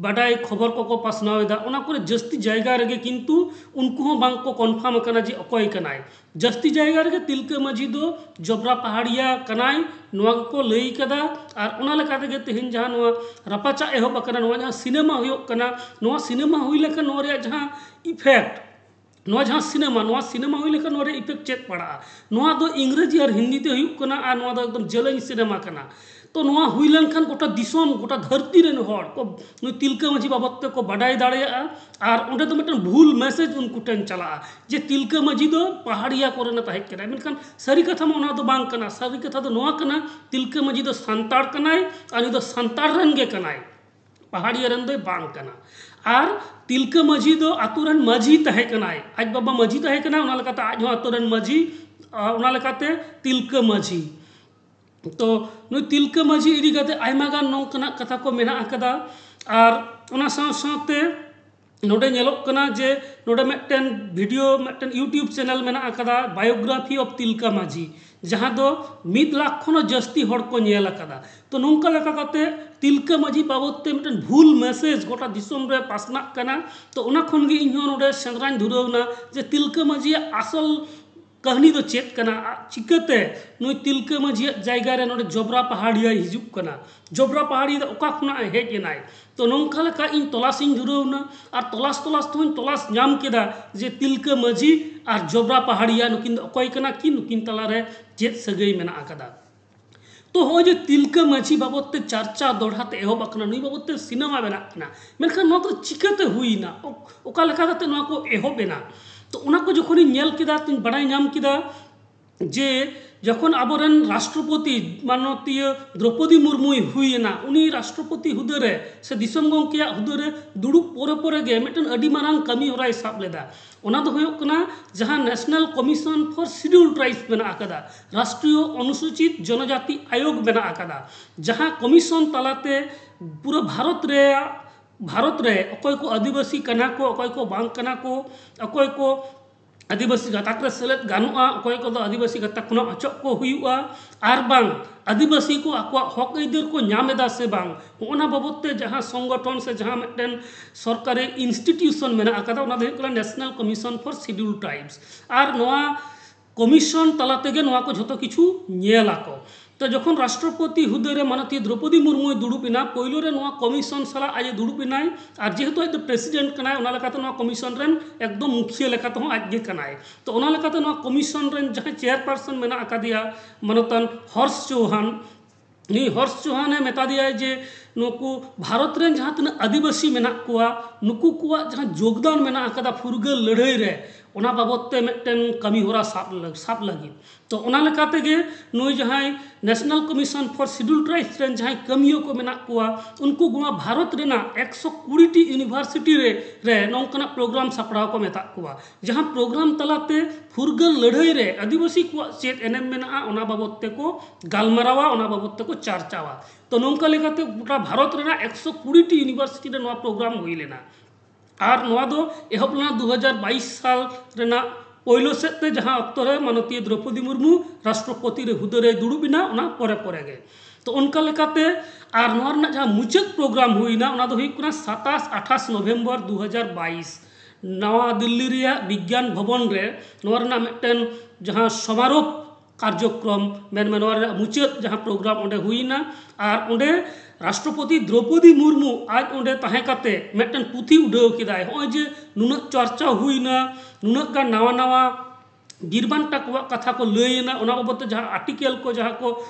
ᱵᱟᱰᱟᱭ ᱠᱷᱚᱵᱚᱨ ᱠᱚᱠᱚ ᱯᱟᱥᱱᱟᱣ ᱮᱫᱟ, ᱚᱱᱟ ᱠᱚᱨᱮ ᱡᱟᱹᱥᱛᱤ ᱡᱟᱭᱜᱟ ᱨᱮᱜᱮ ᱠᱤᱱᱛᱩ ᱩᱱᱠᱩ ᱦᱚᱸ ᱵᱟᱝ ᱠᱚ ᱠᱚᱱᱯᱷᱟᱨᱢ ᱟᱠᱟᱱᱟ ᱡᱮ ᱚᱠᱚᱭ ᱠᱟᱱᱟᱭ᱾ ᱡᱟᱹᱥᱛᱤ ᱡᱟᱭᱜᱟ ᱨᱮᱜᱮ ᱛᱤᱞᱠᱟᱹ ᱢᱟᱹᱡᱷᱤ ᱫᱚ ᱡᱚᱵᱽᱨᱟ ᱯᱟᱦᱟᱲᱤᱭᱟ ᱠᱟᱱᱟᱭ, ᱱᱚᱣᱟ ᱜᱮᱠᱚ ᱞᱟᱹᱭ ᱠᱟᱫᱟ᱾ ᱟᱨ ᱚᱱᱟ ᱞᱮᱠᱟ ᱛᱮᱜᱮ ᱛᱮᱦᱮᱧ ᱡᱟᱦᱟᱸ ᱱᱚᱣᱟ ᱨᱟᱯᱟᱪᱟᱜ ᱮᱦᱚᱵ ᱟᱠᱟᱱᱟ, ᱱᱚᱣᱟ ᱡᱟᱦᱟᱸ ᱥᱤᱱᱮᱢᱟ ᱦᱩᱭᱩᱜ ᱠᱟᱱᱟ, ᱱᱚᱣᱟ ᱥᱤᱱᱮᱢᱟ ᱦᱩᱭ ᱞᱮᱱᱠᱷᱟᱱ ᱱᱚᱣᱟ ᱨᱮᱭᱟᱜ ᱡᱟᱦᱟᱸ ᱤᱯᱷᱮᱠᱴ, ᱱᱚᱣᱟ ᱡᱟᱦᱟᱸ ᱥᱤᱱᱮᱢᱟ, ᱱᱚᱣᱟ ᱥᱤᱱᱮᱢᱟ ᱦᱩᱭ ᱞᱮᱠᱷᱟᱱ ᱱᱚᱣᱟ ᱨᱮᱭᱟᱜ ᱤᱯᱷᱮᱠᱴ ᱪᱮᱫ ᱯᱟᱲᱟᱜᱼᱟ? ᱱᱚᱣᱟ ᱫᱚ ᱤᱝᱨᱮᱡᱤ ᱟᱨ ᱦᱤᱱᱫᱤ ᱛᱮ ᱦᱩᱭᱩᱜ ᱠᱟᱱᱟ, ᱟᱨ ᱱᱚᱣᱟ ᱫᱚ ᱮᱠᱫᱚᱢ ᱡᱮᱞᱮᱧ ᱥᱤᱱᱮᱢᱟ ᱠᱟᱱᱟ᱾ ᱛᱚ ᱱᱚᱣᱟ ᱦᱩᱭ ᱞᱮᱱᱠᱷᱟᱱ ᱜᱚᱴᱟ ᱫᱤᱥᱚᱢ, ᱜᱚᱴᱟ ᱫᱷᱟᱹᱨᱛᱤ ᱨᱮᱱ ᱦᱚᱲ ᱠᱚ ᱱᱩᱭ ᱛᱤᱞᱠᱟᱹ ᱢᱟᱹᱡᱷᱤ ᱵᱟᱵᱚᱫ ᱛᱮᱠᱚ ᱵᱟᱰᱟᱭ ᱫᱟᱲᱮᱭᱟᱜᱼᱟ᱾ ᱟᱨ ᱚᱸᱰᱮ ᱫᱚ ᱢᱤᱫᱴᱮᱱ ᱵᱷᱩᱞ ᱢᱮᱥᱮᱡᱽ ᱩᱱᱠᱩ ᱴᱷᱮᱱ ᱪᱟᱞᱟᱜᱼᱟ ᱡᱮ ᱛᱤᱞᱠᱟᱹ ᱢᱟᱹᱡᱷᱤ ᱫᱚ ᱯᱟᱦᱟᱲᱤᱭᱟ ᱠᱚᱨᱮᱱᱮ ᱛᱟᱦᱮᱸ ᱠᱟᱱᱟ᱾ ᱢᱮᱱᱠᱷᱟᱱ ᱥᱟᱹᱨᱤ ᱠᱟᱛᱷᱟ ᱢᱟ ᱚᱱᱟ ᱫᱚ ᱵᱟᱝ ᱠᱟᱱᱟ᱾ ᱥᱟᱹᱨᱤ ᱠᱟᱛᱷᱟ ᱫᱚ ᱱᱚᱣᱟ ᱠᱟᱱᱟ, ᱛᱤᱞᱠᱟᱹ ᱢᱟᱹᱡᱷᱤ ᱫᱚ ᱥᱟᱱᱛᱟᱲ ᱠᱟᱱᱟᱭ, ᱟᱨ ᱩᱱᱤ ᱫᱚ ᱥᱟᱱᱛᱟᱲ ᱨᱮᱱ ᱜᱮ ᱠᱟᱱᱟᱭ, ᱯᱟᱦᱟᱲᱤᱭᱟ ᱨᱮᱱ ᱫᱚᱭ ᱵᱟᱝ ᱠᱟᱱᱟ᱾ ᱟᱨ ᱛᱤᱞᱠᱟᱹ ᱢᱟᱹᱡᱷᱤ ᱫᱚ ᱟᱛᱳ ᱨᱮᱱ ᱢᱟᱹᱡᱷᱤ ᱛᱟᱦᱮᱸ ᱠᱟᱱᱟᱭ, ᱟᱡ ᱵᱟᱵᱟ ᱢᱟᱹᱡᱷᱤ ᱛᱟᱦᱮᱸ ᱠᱟᱱᱟᱭ, ᱚᱱᱟ ᱞᱮᱠᱟᱛᱮ ᱟᱡ ᱦᱚᱸ ᱟᱛᱳ ᱨᱮᱱ ᱢᱟᱹᱡᱷᱤ, ᱚᱱᱟ ᱞᱮᱠᱟᱛᱮ ᱛᱤᱞᱠᱟᱹ ᱢᱟᱹᱡᱷᱤ᱾ ᱛᱚ ᱱᱩᱭ ᱛᱤᱞᱠᱟᱹ ᱢᱟᱹᱡᱷᱤ ᱤᱫᱤ ᱠᱟᱛᱮ ᱟᱭᱢᱟ ᱜᱟᱱ ᱱᱚᱝᱠᱟᱱᱟᱜ ᱠᱟᱛᱷᱟ ᱠᱚ ᱢᱮᱱᱟᱜ ᱟᱠᱟᱫᱟ᱾ ᱟᱨ ᱚᱱᱟ ᱥᱟᱶ ᱥᱟᱶᱛᱮ ᱱᱚᱰᱮ ᱧᱮᱞᱚᱜ ᱠᱟᱱᱟ ᱡᱮ ᱱᱚᱰᱮ ᱢᱤᱫᱴᱮᱱ ᱵᱷᱤᱰᱤᱭᱳ, ᱢᱤᱫᱴᱮᱱ YouTube ᱪᱮᱱᱮᱞ ᱢᱮᱱᱟᱜ ᱟᱠᱟᱫᱟ, Biography of ᱛᱤᱞᱠᱟᱹ ᱢᱟᱹᱡᱷᱤ, ᱡᱟᱦᱟᱸ ᱫᱚ ᱢᱤᱫ ᱞᱟᱠᱷ ᱠᱷᱚᱱ ᱦᱚᱸ ᱡᱟᱹᱥᱛᱤ ᱦᱚᱲ ᱠᱚ ᱧᱮᱞ ᱟᱠᱟᱫᱟ᱾ ᱛᱚ ᱱᱚᱝᱠᱟ ᱞᱮᱠᱟ ᱠᱟᱛᱮ ᱛᱤᱞᱠᱟᱹ ᱢᱟᱹᱡᱷᱤ ᱵᱟᱵᱚᱫ ᱛᱮ ᱢᱤᱫᱴᱮᱱ ᱵᱷᱩᱞ ᱢᱮᱥᱮᱡᱽ ᱜᱚᱴᱟ ᱫᱤᱥᱚᱢ ᱨᱮ ᱯᱟᱥᱱᱟᱜ ᱠᱟᱱᱟ᱾ ᱛᱚ ᱚᱱᱟ ᱠᱷᱚᱱ ᱜᱮ ᱤᱧ ᱦᱚᱸ ᱱᱚᱰᱮ ᱥᱮᱸᱫᱽᱨᱟᱧ ᱫᱷᱩᱨᱟᱹᱣ ᱮᱱᱟ ᱡᱮ ᱛᱤᱞᱠᱟᱹ ᱢᱟᱹᱡᱷᱤᱭᱟᱜ ᱟᱥᱚᱞ ᱠᱟᱹᱦᱱᱤ ᱫᱚ ᱪᱮᱫ ᱠᱟᱱᱟ? ᱪᱤᱠᱟᱹᱛᱮ ᱱᱩᱭ ᱛᱤᱞᱠᱟᱹ ᱢᱟᱹᱡᱷᱤᱭᱟᱜ ᱡᱟᱭᱜᱟ ᱨᱮ ᱱᱚᱰᱮ ᱡᱚᱵᱽᱨᱟ ᱯᱟᱦᱟᱲᱤᱭᱟᱹᱭ ᱦᱤᱡᱩᱜ ᱠᱟᱱᱟ? ᱡᱚᱵᱽᱨᱟ ᱯᱟᱦᱟᱲᱤᱭᱟᱹ ᱫᱚ ᱚᱠᱟ ᱠᱷᱚᱱᱟᱜ ᱮ ᱦᱮᱡ ᱮᱱᱟᱭ? ᱛᱚ ᱱᱚᱝᱠᱟ ᱞᱮᱠᱟ ᱤᱧ ᱛᱚᱞᱟᱥᱤᱧ ᱫᱷᱩᱨᱟᱹᱣ ᱮᱱᱟ᱾ ᱟᱨ ᱛᱚᱞᱟᱥ ᱛᱚᱞᱟᱥ ᱛᱮᱦᱚᱸᱧ ᱛᱚᱞᱟᱥ ᱧᱟᱢ ᱠᱮᱫᱟ ᱡᱮ ᱛᱤᱞᱠᱟᱹ ᱢᱟᱹᱡᱷᱤ ᱟᱨ ᱡᱚᱵᱽᱨᱟ ᱯᱟᱦᱟᱲᱤᱭᱟᱹ ᱱᱩᱠᱤᱱ ᱫᱚ ᱚᱠᱚᱭ ᱠᱟᱱᱟ ᱠᱤᱱ, ᱱᱩᱠᱤᱱ ᱛᱟᱞᱟᱨᱮ ᱪᱮᱫ ᱥᱟᱹᱜᱟᱹᱭ ᱢᱮᱱᱟᱜ ᱟᱠᱟᱫᱟ᱾ ᱛᱚ ᱦᱚᱸᱜᱼᱚᱭ ᱡᱮ ᱛᱤᱞᱠᱟᱹ ᱢᱟᱹᱡᱷᱤ ᱵᱟᱵᱚᱫ ᱛᱮ ᱪᱟᱨᱪᱟ ᱫᱚᱦᱲᱟ ᱛᱮ ᱮᱦᱚᱵ ᱟᱠᱟᱱᱟ, ᱱᱩᱭ ᱵᱟᱵᱚᱫ ᱛᱮ ᱥᱤᱱᱮᱢᱟ ᱵᱮᱱᱟᱜ ᱠᱟᱱᱟ, ᱢᱮᱱᱠᱷᱟᱱ ᱱᱚᱣᱟ ᱠᱚᱫᱚ ᱪᱤᱠᱟᱹᱛᱮ ᱦᱩᱭᱱᱟ? ᱚᱠᱟ ᱞᱮᱠᱟ ᱠᱟᱛᱮ ᱱᱚᱣᱟ ᱠᱚ ᱮᱦᱚᱵ ᱮᱱᱟ? ᱛᱚ ᱚᱱᱟ ᱠᱚ ᱡᱚᱠᱷᱚᱱᱤᱧ ᱧᱮᱞ ᱠᱮᱫᱟ, ᱛᱚᱧ ᱵᱟᱰᱟᱭ ᱧᱟᱢ ᱠᱮᱫᱟ ᱡᱮ ᱡᱚᱠᱷᱚᱱ ᱟᱵᱚᱨᱮᱱ ᱨᱟᱥᱴᱨᱚᱯᱚᱛᱤ ᱢᱟᱱᱚᱛᱤᱭᱟᱹ ᱫᱨᱚᱯᱚᱫᱤ ᱢᱩᱨᱢᱩᱭ ᱦᱩᱭ ᱮᱱᱟ, ᱩᱱᱤ ᱨᱟᱥᱴᱨᱚᱯᱚᱛᱤ ᱦᱩᱫᱟᱹ ᱨᱮ ᱥᱮ ᱫᱤᱥᱚᱢ ᱜᱚᱢᱠᱮᱭᱟᱜ ᱦᱩᱫᱟᱹ ᱨᱮ ᱫᱩᱲᱩᱵ ᱯᱚᱨᱮ ᱯᱚᱨᱮ ᱜᱮ ᱢᱤᱫᱴᱮᱱ ᱟᱹᱰᱤ ᱢᱟᱨᱟᱝ ᱠᱟᱹᱢᱤ ᱦᱚᱨᱟᱭ ᱥᱟᱵ ᱞᱮᱫᱟ᱾ ᱚᱱᱟ ᱫᱚ ᱦᱩᱭᱩᱜ ᱠᱟᱱᱟ ᱡᱟᱦᱟᱸ National Commission for Scheduled Tribes ᱢᱮᱱᱟᱜ ᱟᱠᱟᱫᱟ, ᱨᱟᱥᱴᱨᱤᱭᱚ ᱚᱱᱩᱥᱩᱪᱤᱛ ᱡᱚᱱᱚᱡᱟᱛᱤ ᱟᱭᱳᱜᱽ ᱢᱮᱱᱟᱜ ᱟᱠᱟᱫᱟ, ᱡᱟᱦᱟᱸ ᱠᱚᱢᱤᱥᱚᱱ ᱛᱟᱞᱟᱛᱮ ᱯᱩᱨᱟᱹ ᱵᱷᱟᱨᱚᱛ ᱨᱮᱭᱟᱜ, ᱵᱷᱟᱨᱚᱛ ᱨᱮ ᱚᱠᱚᱭ ᱠᱚ ᱟᱹᱫᱤᱵᱟᱹᱥᱤ ᱠᱟᱱᱟ ᱠᱚ, ᱚᱠᱚᱭ ᱠᱚ ᱵᱟᱝ ᱠᱟᱱᱟ ᱠᱚ, ᱚᱠᱚᱭ ᱠᱚ ᱟᱹᱫᱤᱵᱟᱹᱥᱤ ᱜᱟᱛᱟᱠ ᱨᱮ ᱥᱮᱞᱮᱫ ᱜᱟᱱᱚᱜᱼᱟ, ᱚᱠᱚᱭ ᱠᱚᱫᱚ ᱟᱹᱫᱤᱵᱟᱹᱥᱤ ᱜᱟᱛᱟᱠ ᱠᱷᱚᱱᱟᱜ ᱚᱪᱚᱜ ᱠᱚ ᱦᱩᱭᱩᱜᱼᱟ, ᱟᱨ ᱵᱟᱝ ᱟᱹᱫᱤᱵᱟᱹᱥᱤ ᱠᱚ ᱟᱠᱚᱣᱟᱜ ᱦᱚᱠ ᱟᱹᱭᱫᱟᱹᱨ ᱠᱚ ᱧᱟᱢ ᱮᱫᱟ ᱥᱮ ᱵᱟᱝ, ᱦᱚᱸᱜᱼᱚ ᱱᱟ ᱵᱟᱵᱚᱫ ᱛᱮ ᱡᱟᱦᱟᱸ ᱥᱚᱝᱜᱚᱴᱷᱚᱱ ᱥᱮ ᱡᱟᱦᱟᱸ ᱢᱤᱫᱴᱮᱱ ᱥᱚᱨᱠᱟᱨᱤ institution ᱢᱮᱱᱟᱜ ᱟᱠᱟᱫᱟ, ᱚᱱᱟ ᱫᱚ ᱦᱩᱭᱩᱜ ᱠᱟᱱᱟ National Commission for Scheduled Tribes᱾ ᱟᱨ ᱱᱚᱣᱟ ᱠᱚᱢᱤᱥᱚᱱ ᱛᱟᱞᱟ ᱛᱮᱜᱮ ᱱᱚᱣᱟ ᱠᱚ ᱡᱷᱚᱛᱚ ᱠᱤᱪᱷᱩ ᱧᱮᱞ ᱟᱠᱚ᱾ ᱛᱚ ᱡᱚᱠᱷᱚᱱ ᱨᱟᱥᱴᱨᱚᱯᱚᱛᱤ ᱦᱩᱫᱟᱹ ᱨᱮ ᱢᱟᱱᱚᱛᱤᱭᱟᱹ ᱫᱨᱚᱯᱚᱫᱤ ᱢᱩᱨᱢᱩᱭ ᱫᱩᱲᱩᱵ ᱮᱱᱟ, ᱯᱳᱭᱞᱳ ᱨᱮ ᱱᱚᱣᱟ ᱠᱚᱢᱤᱥᱚᱱ ᱥᱟᱞᱟᱜ ᱟᱡ ᱮ ᱫᱩᱲᱩᱵ ᱮᱱᱟᱭ, ᱟᱨ ᱡᱮᱦᱮᱛᱩ ᱟᱡ ᱫᱚ president ᱠᱟᱱᱟᱭ, ᱚᱱᱟ ᱞᱮᱠᱟᱛᱮ ᱱᱚᱣᱟ ᱠᱚᱢᱤᱥᱚᱱ ᱨᱮᱱ ᱮᱠᱫᱚᱢ ᱢᱩᱠᱷᱤᱭᱟᱹ ᱞᱮᱠᱟ ᱛᱮᱦᱚᱸ ᱟᱡ ᱜᱮ ᱠᱟᱱᱟᱭ᱾ ᱛᱚ ᱚᱱᱟ ᱞᱮᱠᱟᱛᱮ ᱱᱚᱣᱟ ᱠᱚᱢᱤᱥᱚᱱ ᱨᱮᱱ ᱡᱟᱦᱟᱸᱭ chairperson ᱢᱮᱱᱟᱜ ᱟᱠᱟᱫᱮᱭᱟ, ᱢᱟᱱᱚᱛᱟᱱ ᱦᱚᱨᱥ ᱪᱳᱦᱟᱱ, ᱱᱩᱭ ᱦᱚᱨᱥ ᱪᱳᱦᱟᱱᱮ ᱢᱮᱛᱟ ᱫᱮᱭᱟᱭ ᱡᱮ ᱱᱩᱠᱩ ᱵᱷᱟᱨᱚᱛ ᱨᱮᱱ ᱡᱟᱦᱟᱸ ᱛᱤᱱᱟᱹᱜ ᱟᱹᱫᱤᱵᱟᱹᱥᱤ ᱢᱮᱱᱟᱜ ᱠᱚᱣᱟ, ᱱᱩᱠᱩ ᱠᱚᱣᱟᱜ ᱡᱟᱦᱟᱸ ᱡᱳᱜᱽᱫᱟᱱ ᱢᱮᱱᱟᱜ ᱟᱠᱟᱫᱟ ᱯᱷᱩᱨᱜᱟᱹᱞ ᱞᱟᱹᱲᱦᱟᱹᱭ ᱨᱮ, ᱚᱱᱟ ᱵᱟᱵᱚᱛ ᱛᱮ ᱢᱤᱫᱴᱮᱱ ᱠᱟᱹᱢᱤ ᱦᱚᱨᱟ ᱥᱟᱵ ᱞᱟᱹ- ᱥᱟᱵ ᱞᱟᱹᱜᱤᱫ᱾ ᱛᱚ ᱚᱱᱟ ᱞᱮᱠᱟ ᱛᱮᱜᱮ ᱱᱩᱭ ᱡᱟᱦᱟᱸᱭ National Commission for Scheduled Tribes ᱨᱮᱱ ᱡᱟᱦᱟᱸᱭ ᱠᱟᱹᱢᱤᱭᱟᱹ ᱠᱚ ᱢᱮᱱᱟᱜ ᱠᱚᱣᱟ, ᱩᱱᱠᱩ ᱱᱚᱣᱟ ᱵᱷᱟᱨᱚᱛ ᱨᱮᱱᱟᱜ ᱮᱠᱥᱚ ᱠᱩᱲᱤ ᱴᱤ university ᱨᱮ ᱨᱮ ᱱᱚᱝᱠᱟᱱᱟᱜ ᱯᱨᱳᱜᱨᱟᱢ ᱥᱟᱯᱲᱟᱣ ᱠᱚ ᱢᱮᱛᱟᱜ ᱠᱚᱣᱟ, ᱡᱟᱦᱟᱸ ᱯᱨᱳᱜᱨᱟᱢ ᱛᱟᱞᱟᱛᱮ ᱯᱷᱩᱨᱜᱟᱹᱞ ᱞᱟᱹᱲᱦᱟᱹᱭ ᱨᱮ ᱟᱹᱫᱤᱵᱟᱹᱥᱤ ᱠᱚᱣᱟᱜ ᱪᱮᱫ ᱮᱱᱮᱢ ᱢᱮᱱᱟᱜᱼᱟ, ᱚᱱᱟ ᱵᱟᱵᱚᱛ ᱛᱮᱠᱚ ᱜᱟᱞᱢᱟᱨᱟᱣᱟ, ᱚᱱᱟ ᱵᱟᱵᱚᱛ ᱛᱮᱠᱚ ᱪᱟᱨᱪᱟᱣᱟ᱾ ᱛᱚ ᱱᱚᱝᱠᱟ ᱞᱮᱠᱟᱛᱮ ᱜᱚᱴᱟ ᱵᱷᱟᱨᱚᱛ ᱨᱮᱱᱟᱜ ᱮᱠᱥᱚ ᱠᱩᱲᱤ ᱴᱤ university ᱨᱮ ᱱᱚᱣᱟ ᱯᱨᱳᱜᱨᱟᱢ ᱦᱩᱭ ᱞᱮᱱᱟ᱾ ᱟᱨ ᱱᱚᱣᱟ ᱫᱚ ᱮᱦᱚᱵ ᱞᱮᱱᱟ ᱫᱩ ᱦᱟᱡᱟᱨ ᱵᱟᱭᱤᱥ ᱥᱟᱞ ᱨᱮᱱᱟᱜ ᱯᱳᱭᱞᱳ ᱥᱮᱫ ᱛᱮ, ᱡᱟᱦᱟᱸ ᱚᱠᱛᱚ ᱨᱮ ᱢᱟᱱᱚᱛᱤᱭᱟᱹ ᱫᱨᱚᱯᱚᱫᱤ ᱢᱩᱨᱢᱩ ᱨᱟᱥᱴᱨᱚᱯᱚᱛᱤ ᱨᱮ ᱦᱩᱫᱟᱹ ᱨᱮᱭ ᱫᱩᱲᱩᱵ ᱮᱱᱟ, ᱚᱱᱟ ᱯᱚᱨᱮ ᱯᱚᱨᱮ ᱜᱮ᱾ ᱛᱚ ᱚᱱᱠᱟ ᱞᱮᱠᱟᱛᱮ ᱟᱨ ᱱᱚᱣᱟ ᱨᱮᱱᱟᱜ ᱡᱟᱦᱟᱸ ᱢᱩᱪᱟᱹᱫ ᱯᱨᱳᱜᱨᱟᱢ ᱦᱩᱭᱱᱟ, ᱚᱱᱟ ᱫᱚ ᱦᱩᱭᱩᱜ ᱠᱟᱱᱟ ᱥᱟᱛᱟᱥ ᱟᱴᱷᱟᱥ ᱱᱚᱵᱷᱮᱢᱵᱚᱨ ᱫᱩ ᱦᱟᱡᱟᱨ ᱵᱟᱭᱤᱥ, ᱱᱟᱣᱟ ᱫᱤᱞᱞᱤ ᱨᱮᱭᱟᱜ ᱵᱤᱜᱽᱜᱟᱱ ᱵᱷᱚᱵᱚᱱ ᱨᱮ ᱱᱚᱣᱟ ᱨᱮᱱᱟᱜ ᱢᱤᱫᱴᱮᱱ ᱡᱟᱦᱟᱸ ᱥᱚᱢᱟᱨᱳᱯ ᱠᱟᱨᱡᱚᱠᱨᱚᱢ, ᱢᱮᱱᱢᱮ ᱱᱚᱣᱟ ᱨᱮᱱᱟᱜ ᱢᱩᱪᱟᱹᱫ ᱡᱟᱦᱟᱸ ᱯᱨᱳᱜᱨᱟᱢ ᱚᱸᱰᱮ ᱦᱩᱭᱱᱟ, ᱟᱨ ᱚᱸᱰᱮ ᱨᱟᱥᱴᱨᱚᱯᱚᱛᱤ ᱫᱨᱚᱯᱚᱫᱤ ᱢᱩᱨᱢᱩ ᱟᱡ ᱚᱸᱰᱮ ᱛᱟᱦᱮᱸ ᱠᱟᱛᱮ ᱢᱤᱫᱴᱮᱱ ᱯᱩᱛᱷᱤ ᱩᱰᱷᱟᱹᱣ ᱠᱮᱫᱟᱭ᱾ ᱦᱚᱸᱜᱼᱚᱭ ᱡᱮ ᱱᱩᱱᱟᱹᱜ ᱪᱚᱨᱪᱟ ᱦᱩᱭᱱᱟ, ᱱᱩᱱᱟᱹᱜ ᱜᱟᱱ ᱱᱟᱣᱟ ᱱᱟᱣᱟ ᱵᱤᱨ ᱵᱟᱱᱴᱟ ᱠᱚᱣᱟᱜ ᱠᱟᱛᱷᱟ ᱠᱚ ᱞᱟᱹᱭᱮᱱᱟ, ᱚᱱᱟ ᱵᱟᱵᱚᱫ ᱛᱮ ᱡᱟᱦᱟᱸ ᱟᱨᱴᱤᱠᱮᱞ ᱠᱚ ᱡᱟᱦᱟᱸ ᱠᱚ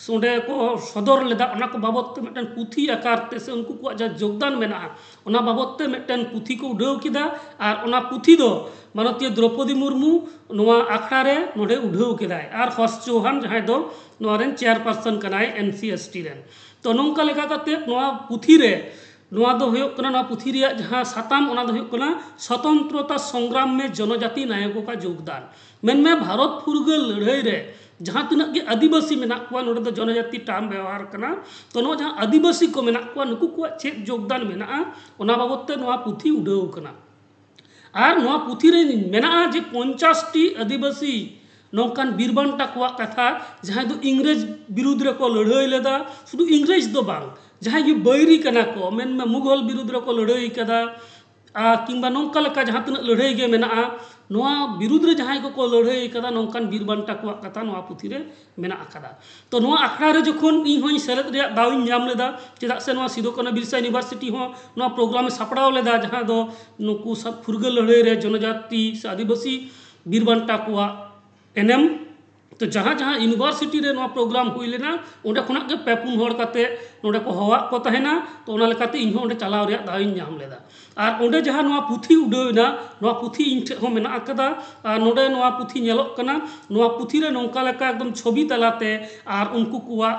ᱚᱸᱰᱮ ᱠᱚ ᱥᱚᱫᱚᱨ ᱞᱮᱫᱟ, ᱚᱱᱟ ᱠᱚ ᱵᱟᱵᱚᱫ ᱛᱮ ᱢᱤᱫᱴᱮᱱ ᱯᱩᱛᱷᱤ ᱟᱠᱟᱨ ᱛᱮ ᱥᱮ ᱩᱱᱠᱩ ᱠᱚᱣᱟᱜ ᱡᱟᱦᱟᱸ ᱡᱳᱜᱽᱫᱟᱱ ᱢᱮᱱᱟᱜᱼᱟ, ᱚᱱᱟ ᱵᱟᱵᱚᱫ ᱛᱮ ᱢᱤᱫᱴᱮᱱ ᱯᱩᱛᱷᱤ ᱠᱚ ᱩᱰᱷᱟᱹᱣ ᱠᱮᱫᱟ᱾ ᱟᱨ ᱚᱱᱟ ᱯᱩᱛᱷᱤ ᱫᱚ ᱢᱟᱱᱚᱛᱤᱭᱟᱹ ᱫᱨᱚᱯᱚᱫᱤ ᱢᱩᱨᱢᱩ ᱱᱚᱣᱟ ᱟᱠᱷᱲᱟ ᱨᱮ ᱱᱚᱰᱮ ᱩᱰᱷᱟᱹᱣ ᱠᱮᱫᱟᱭ, ᱟᱨ ᱦᱚᱨᱥ ᱪᱳᱦᱟᱱ, ᱡᱟᱦᱟᱸᱭ ᱫᱚ ᱱᱚᱣᱟ ᱨᱮᱱ ᱪᱮᱭᱟᱨᱯᱟᱨᱥᱚᱱ ᱠᱟᱱᱟᱭ ᱮᱱ ᱥᱤ ᱮᱥ ᱴᱤ ᱨᱮᱱ᱾ ᱛᱚ ᱱᱚᱝᱠᱟ ᱞᱮᱠᱟ ᱠᱟᱛᱮ ᱱᱚᱣᱟ ᱯᱩᱛᱷᱤ ᱨᱮ, ᱱᱚᱣᱟ ᱫᱚ ᱦᱩᱭᱩᱜ ᱠᱟᱱᱟ, ᱱᱚᱣᱟ ᱯᱩᱛᱷᱤ ᱨᱮᱭᱟᱜ ᱡᱟᱦᱟᱸ ᱥᱟᱛᱟᱢ, ᱚᱱᱟ ᱫᱚ ᱦᱩᱭᱩᱜ ᱠᱟᱱᱟ ᱥᱚᱛᱚᱱᱛᱨᱚᱛᱟ ᱥᱚᱝᱜᱨᱟᱢ ᱢᱮ ᱡᱚᱱᱚᱡᱟᱛᱤ ᱱᱟᱭᱚᱠᱚ ᱠᱟ ᱡᱳᱜᱽᱫᱟᱱ᱾ ᱢᱮᱱᱢᱮ ᱵᱷᱟᱨᱚᱛ ᱯᱷᱩᱨᱜᱟᱹᱞ ᱞᱟᱹᱲᱦᱟᱹᱭ ᱨᱮ ᱡᱟᱦᱟᱸ ᱛᱤᱱᱟᱹᱜ ᱜᱮ ᱟᱹᱫᱤᱵᱟᱹᱥᱤ ᱢᱮᱱᱟᱜ ᱠᱚᱣᱟ, ᱱᱚᱰᱮ ᱫᱚ ᱡᱚᱱᱚᱡᱟᱛᱤ ᱴᱟᱨᱢ ᱵᱮᱣᱦᱟᱨ ᱠᱟᱱᱟ᱾ ᱛᱚ ᱱᱚᱣᱟ ᱡᱟᱦᱟᱸ ᱟᱹᱫᱤᱵᱟᱹᱥᱤ ᱠᱚ ᱢᱮᱱᱟᱜ ᱠᱚᱣᱟ, ᱱᱩᱠᱩ ᱠᱚᱣᱟᱜ ᱪᱮᱫ ᱡᱳᱜᱽᱫᱟᱱ ᱢᱮᱱᱟᱜᱼᱟ, ᱚᱱᱟ ᱵᱟᱵᱚᱫ ᱛᱮ ᱱᱚᱣᱟ ᱯᱩᱛᱷᱤ ᱩᱰᱷᱟᱹᱣ ᱠᱟᱱᱟ᱾ ᱟᱨ ᱱᱚᱣᱟ ᱯᱩᱛᱷᱤ ᱨᱮ ᱢᱮᱱᱟᱜᱼᱟ ᱡᱮ ᱯᱚᱧᱪᱟᱥ ᱴᱤ ᱟᱹᱫᱤᱵᱟᱹᱥᱤ ᱱᱚᱝᱠᱟᱱ ᱵᱤᱨ ᱵᱟᱱᱴᱟ ᱠᱚᱣᱟᱜ ᱠᱟᱛᱷᱟ, ᱡᱟᱦᱟᱸᱭ ᱫᱚ ᱤᱝᱨᱮᱡᱽ ᱵᱤᱨᱩᱫᱽ ᱨᱮᱠᱚ ᱞᱟᱹᱲᱦᱟᱹᱭ ᱞᱮᱫᱟ᱾ ᱥᱩᱫᱷᱩ ᱤᱝᱨᱮᱡᱽ ᱫᱚ ᱵᱟᱝ, ᱡᱟᱦᱟᱸᱭ ᱜᱮ ᱵᱟᱹᱭᱨᱤ ᱠᱟᱱᱟ ᱠᱚ, ᱢᱮᱱᱢᱮ ᱢᱩᱜᱷᱚᱞ ᱵᱤᱨᱩᱫᱽ ᱨᱮᱠᱚ ᱞᱟᱹᱲᱦᱟᱹᱭ ᱠᱟᱫᱟ, ᱟᱨ ᱠᱤᱝᱵᱟ ᱱᱚᱝᱠᱟ ᱞᱮᱠᱟ ᱡᱟᱦᱟᱸ ᱛᱤᱱᱟᱹᱜ ᱞᱟᱹᱲᱦᱟᱹᱭ ᱜᱮ ᱢᱮᱱᱟᱜᱼᱟ, ᱱᱚᱣᱟ ᱵᱤᱨᱩᱫᱽ ᱨᱮ ᱡᱟᱦᱟᱸᱭ ᱠᱚᱠᱚ ᱞᱟᱹᱲᱦᱟᱹᱭ ᱠᱟᱫᱟ, ᱱᱚᱝᱠᱟᱱ ᱵᱤᱨ ᱵᱟᱱᱴᱟ ᱠᱚᱣᱟᱜ ᱠᱟᱛᱷᱟ ᱱᱚᱣᱟ ᱯᱩᱛᱷᱤ ᱨᱮ ᱢᱮᱱᱟᱜ ᱟᱠᱟᱫᱟ᱾ ᱛᱚ ᱱᱚᱣᱟ ᱟᱠᱷᱲᱟ ᱨᱮ ᱡᱚᱠᱷᱚᱱ ᱤᱧ ᱦᱚᱸᱧ ᱥᱮᱞᱮᱫ ᱨᱮᱭᱟᱜ ᱫᱟᱣ ᱤᱧ ᱧᱟᱢ ᱞᱮᱫᱟ, ᱪᱮᱫᱟᱜ ᱥᱮ ᱱᱚᱣᱟ ᱥᱤᱫᱩ ᱠᱟᱹᱱᱦᱩ ᱵᱤᱨᱥᱟ ᱤᱭᱩᱱᱤᱵᱷᱟᱨᱥᱤᱴᱤ ᱦᱚᱸ ᱱᱚᱣᱟ ᱯᱨᱳᱜᱨᱟᱢ ᱮ ᱥᱟᱯᱲᱟᱣ ᱞᱮᱫᱟ, ᱡᱟᱦᱟᱸ ᱫᱚ ᱱᱩᱠᱩ ᱥᱟ- ᱯᱷᱩᱨᱜᱟᱹᱞ ᱞᱟᱹᱲᱦᱟᱹᱭ ᱨᱮ ᱡᱚᱱᱚᱡᱟᱛᱤ ᱥᱮ ᱟᱹᱫᱤᱵᱟᱹᱥᱤ ᱵᱤᱨ ᱵᱟᱱᱴᱟ ᱠᱚᱣᱟᱜ ᱮᱱᱮᱢ ᱛᱚ ᱡᱟᱦᱟᱸ ᱡᱟᱦᱟᱸ ᱤᱭᱩᱱᱤᱵᱷᱟᱨᱥᱤᱴᱤ ᱨᱮ ᱱᱚᱣᱟ ᱯᱨᱳᱜᱨᱟᱢ ᱦᱩᱭ ᱞᱮᱱᱟ, ᱚᱸᱰᱮ ᱠᱷᱚᱱᱟᱜ ᱜᱮ ᱯᱮ ᱯᱩᱱ ᱦᱚᱲ ᱠᱟᱛᱮ ᱱᱚᱸᱰᱮ ᱠᱚ ᱦᱚᱦᱚᱣᱟᱫ ᱠᱚ ᱛᱟᱦᱮᱱᱟ᱾ ᱛᱚ ᱚᱱᱟ ᱞᱮᱠᱟᱛᱮ ᱤᱧ ᱦᱚᱸ ᱚᱸᱰᱮ ᱪᱟᱞᱟᱣ ᱨᱮᱭᱟᱜ ᱫᱟᱣ ᱤᱧ ᱧᱟᱢ ᱞᱮᱫᱟ᱾ ᱟᱨ ᱚᱸᱰᱮ ᱡᱟᱦᱟᱸ ᱱᱚᱣᱟ ᱯᱩᱛᱷᱤ ᱩᱰᱟᱹᱣ ᱮᱱᱟ, ᱱᱚᱣᱟ ᱯᱩᱛᱷᱤ ᱤᱧ ᱴᱷᱮᱱ ᱦᱚᱸ ᱢᱮᱱᱟᱜ ᱟᱠᱟᱫᱟ᱾ ᱟᱨ ᱱᱚᱸᱰᱮ ᱱᱚᱣᱟ ᱯᱩᱛᱷᱤ ᱧᱮᱞᱚᱜ ᱠᱟᱱᱟ, ᱱᱚᱣᱟ ᱯᱩᱛᱷᱤ ᱨᱮ ᱱᱚᱝᱠᱟ ᱞᱮᱠᱟ ᱮᱠᱫᱚᱢ ᱪᱷᱚᱵᱤ ᱛᱟᱞᱟᱛᱮ ᱟᱨ ᱩᱱᱠᱩ ᱠᱚᱣᱟᱜ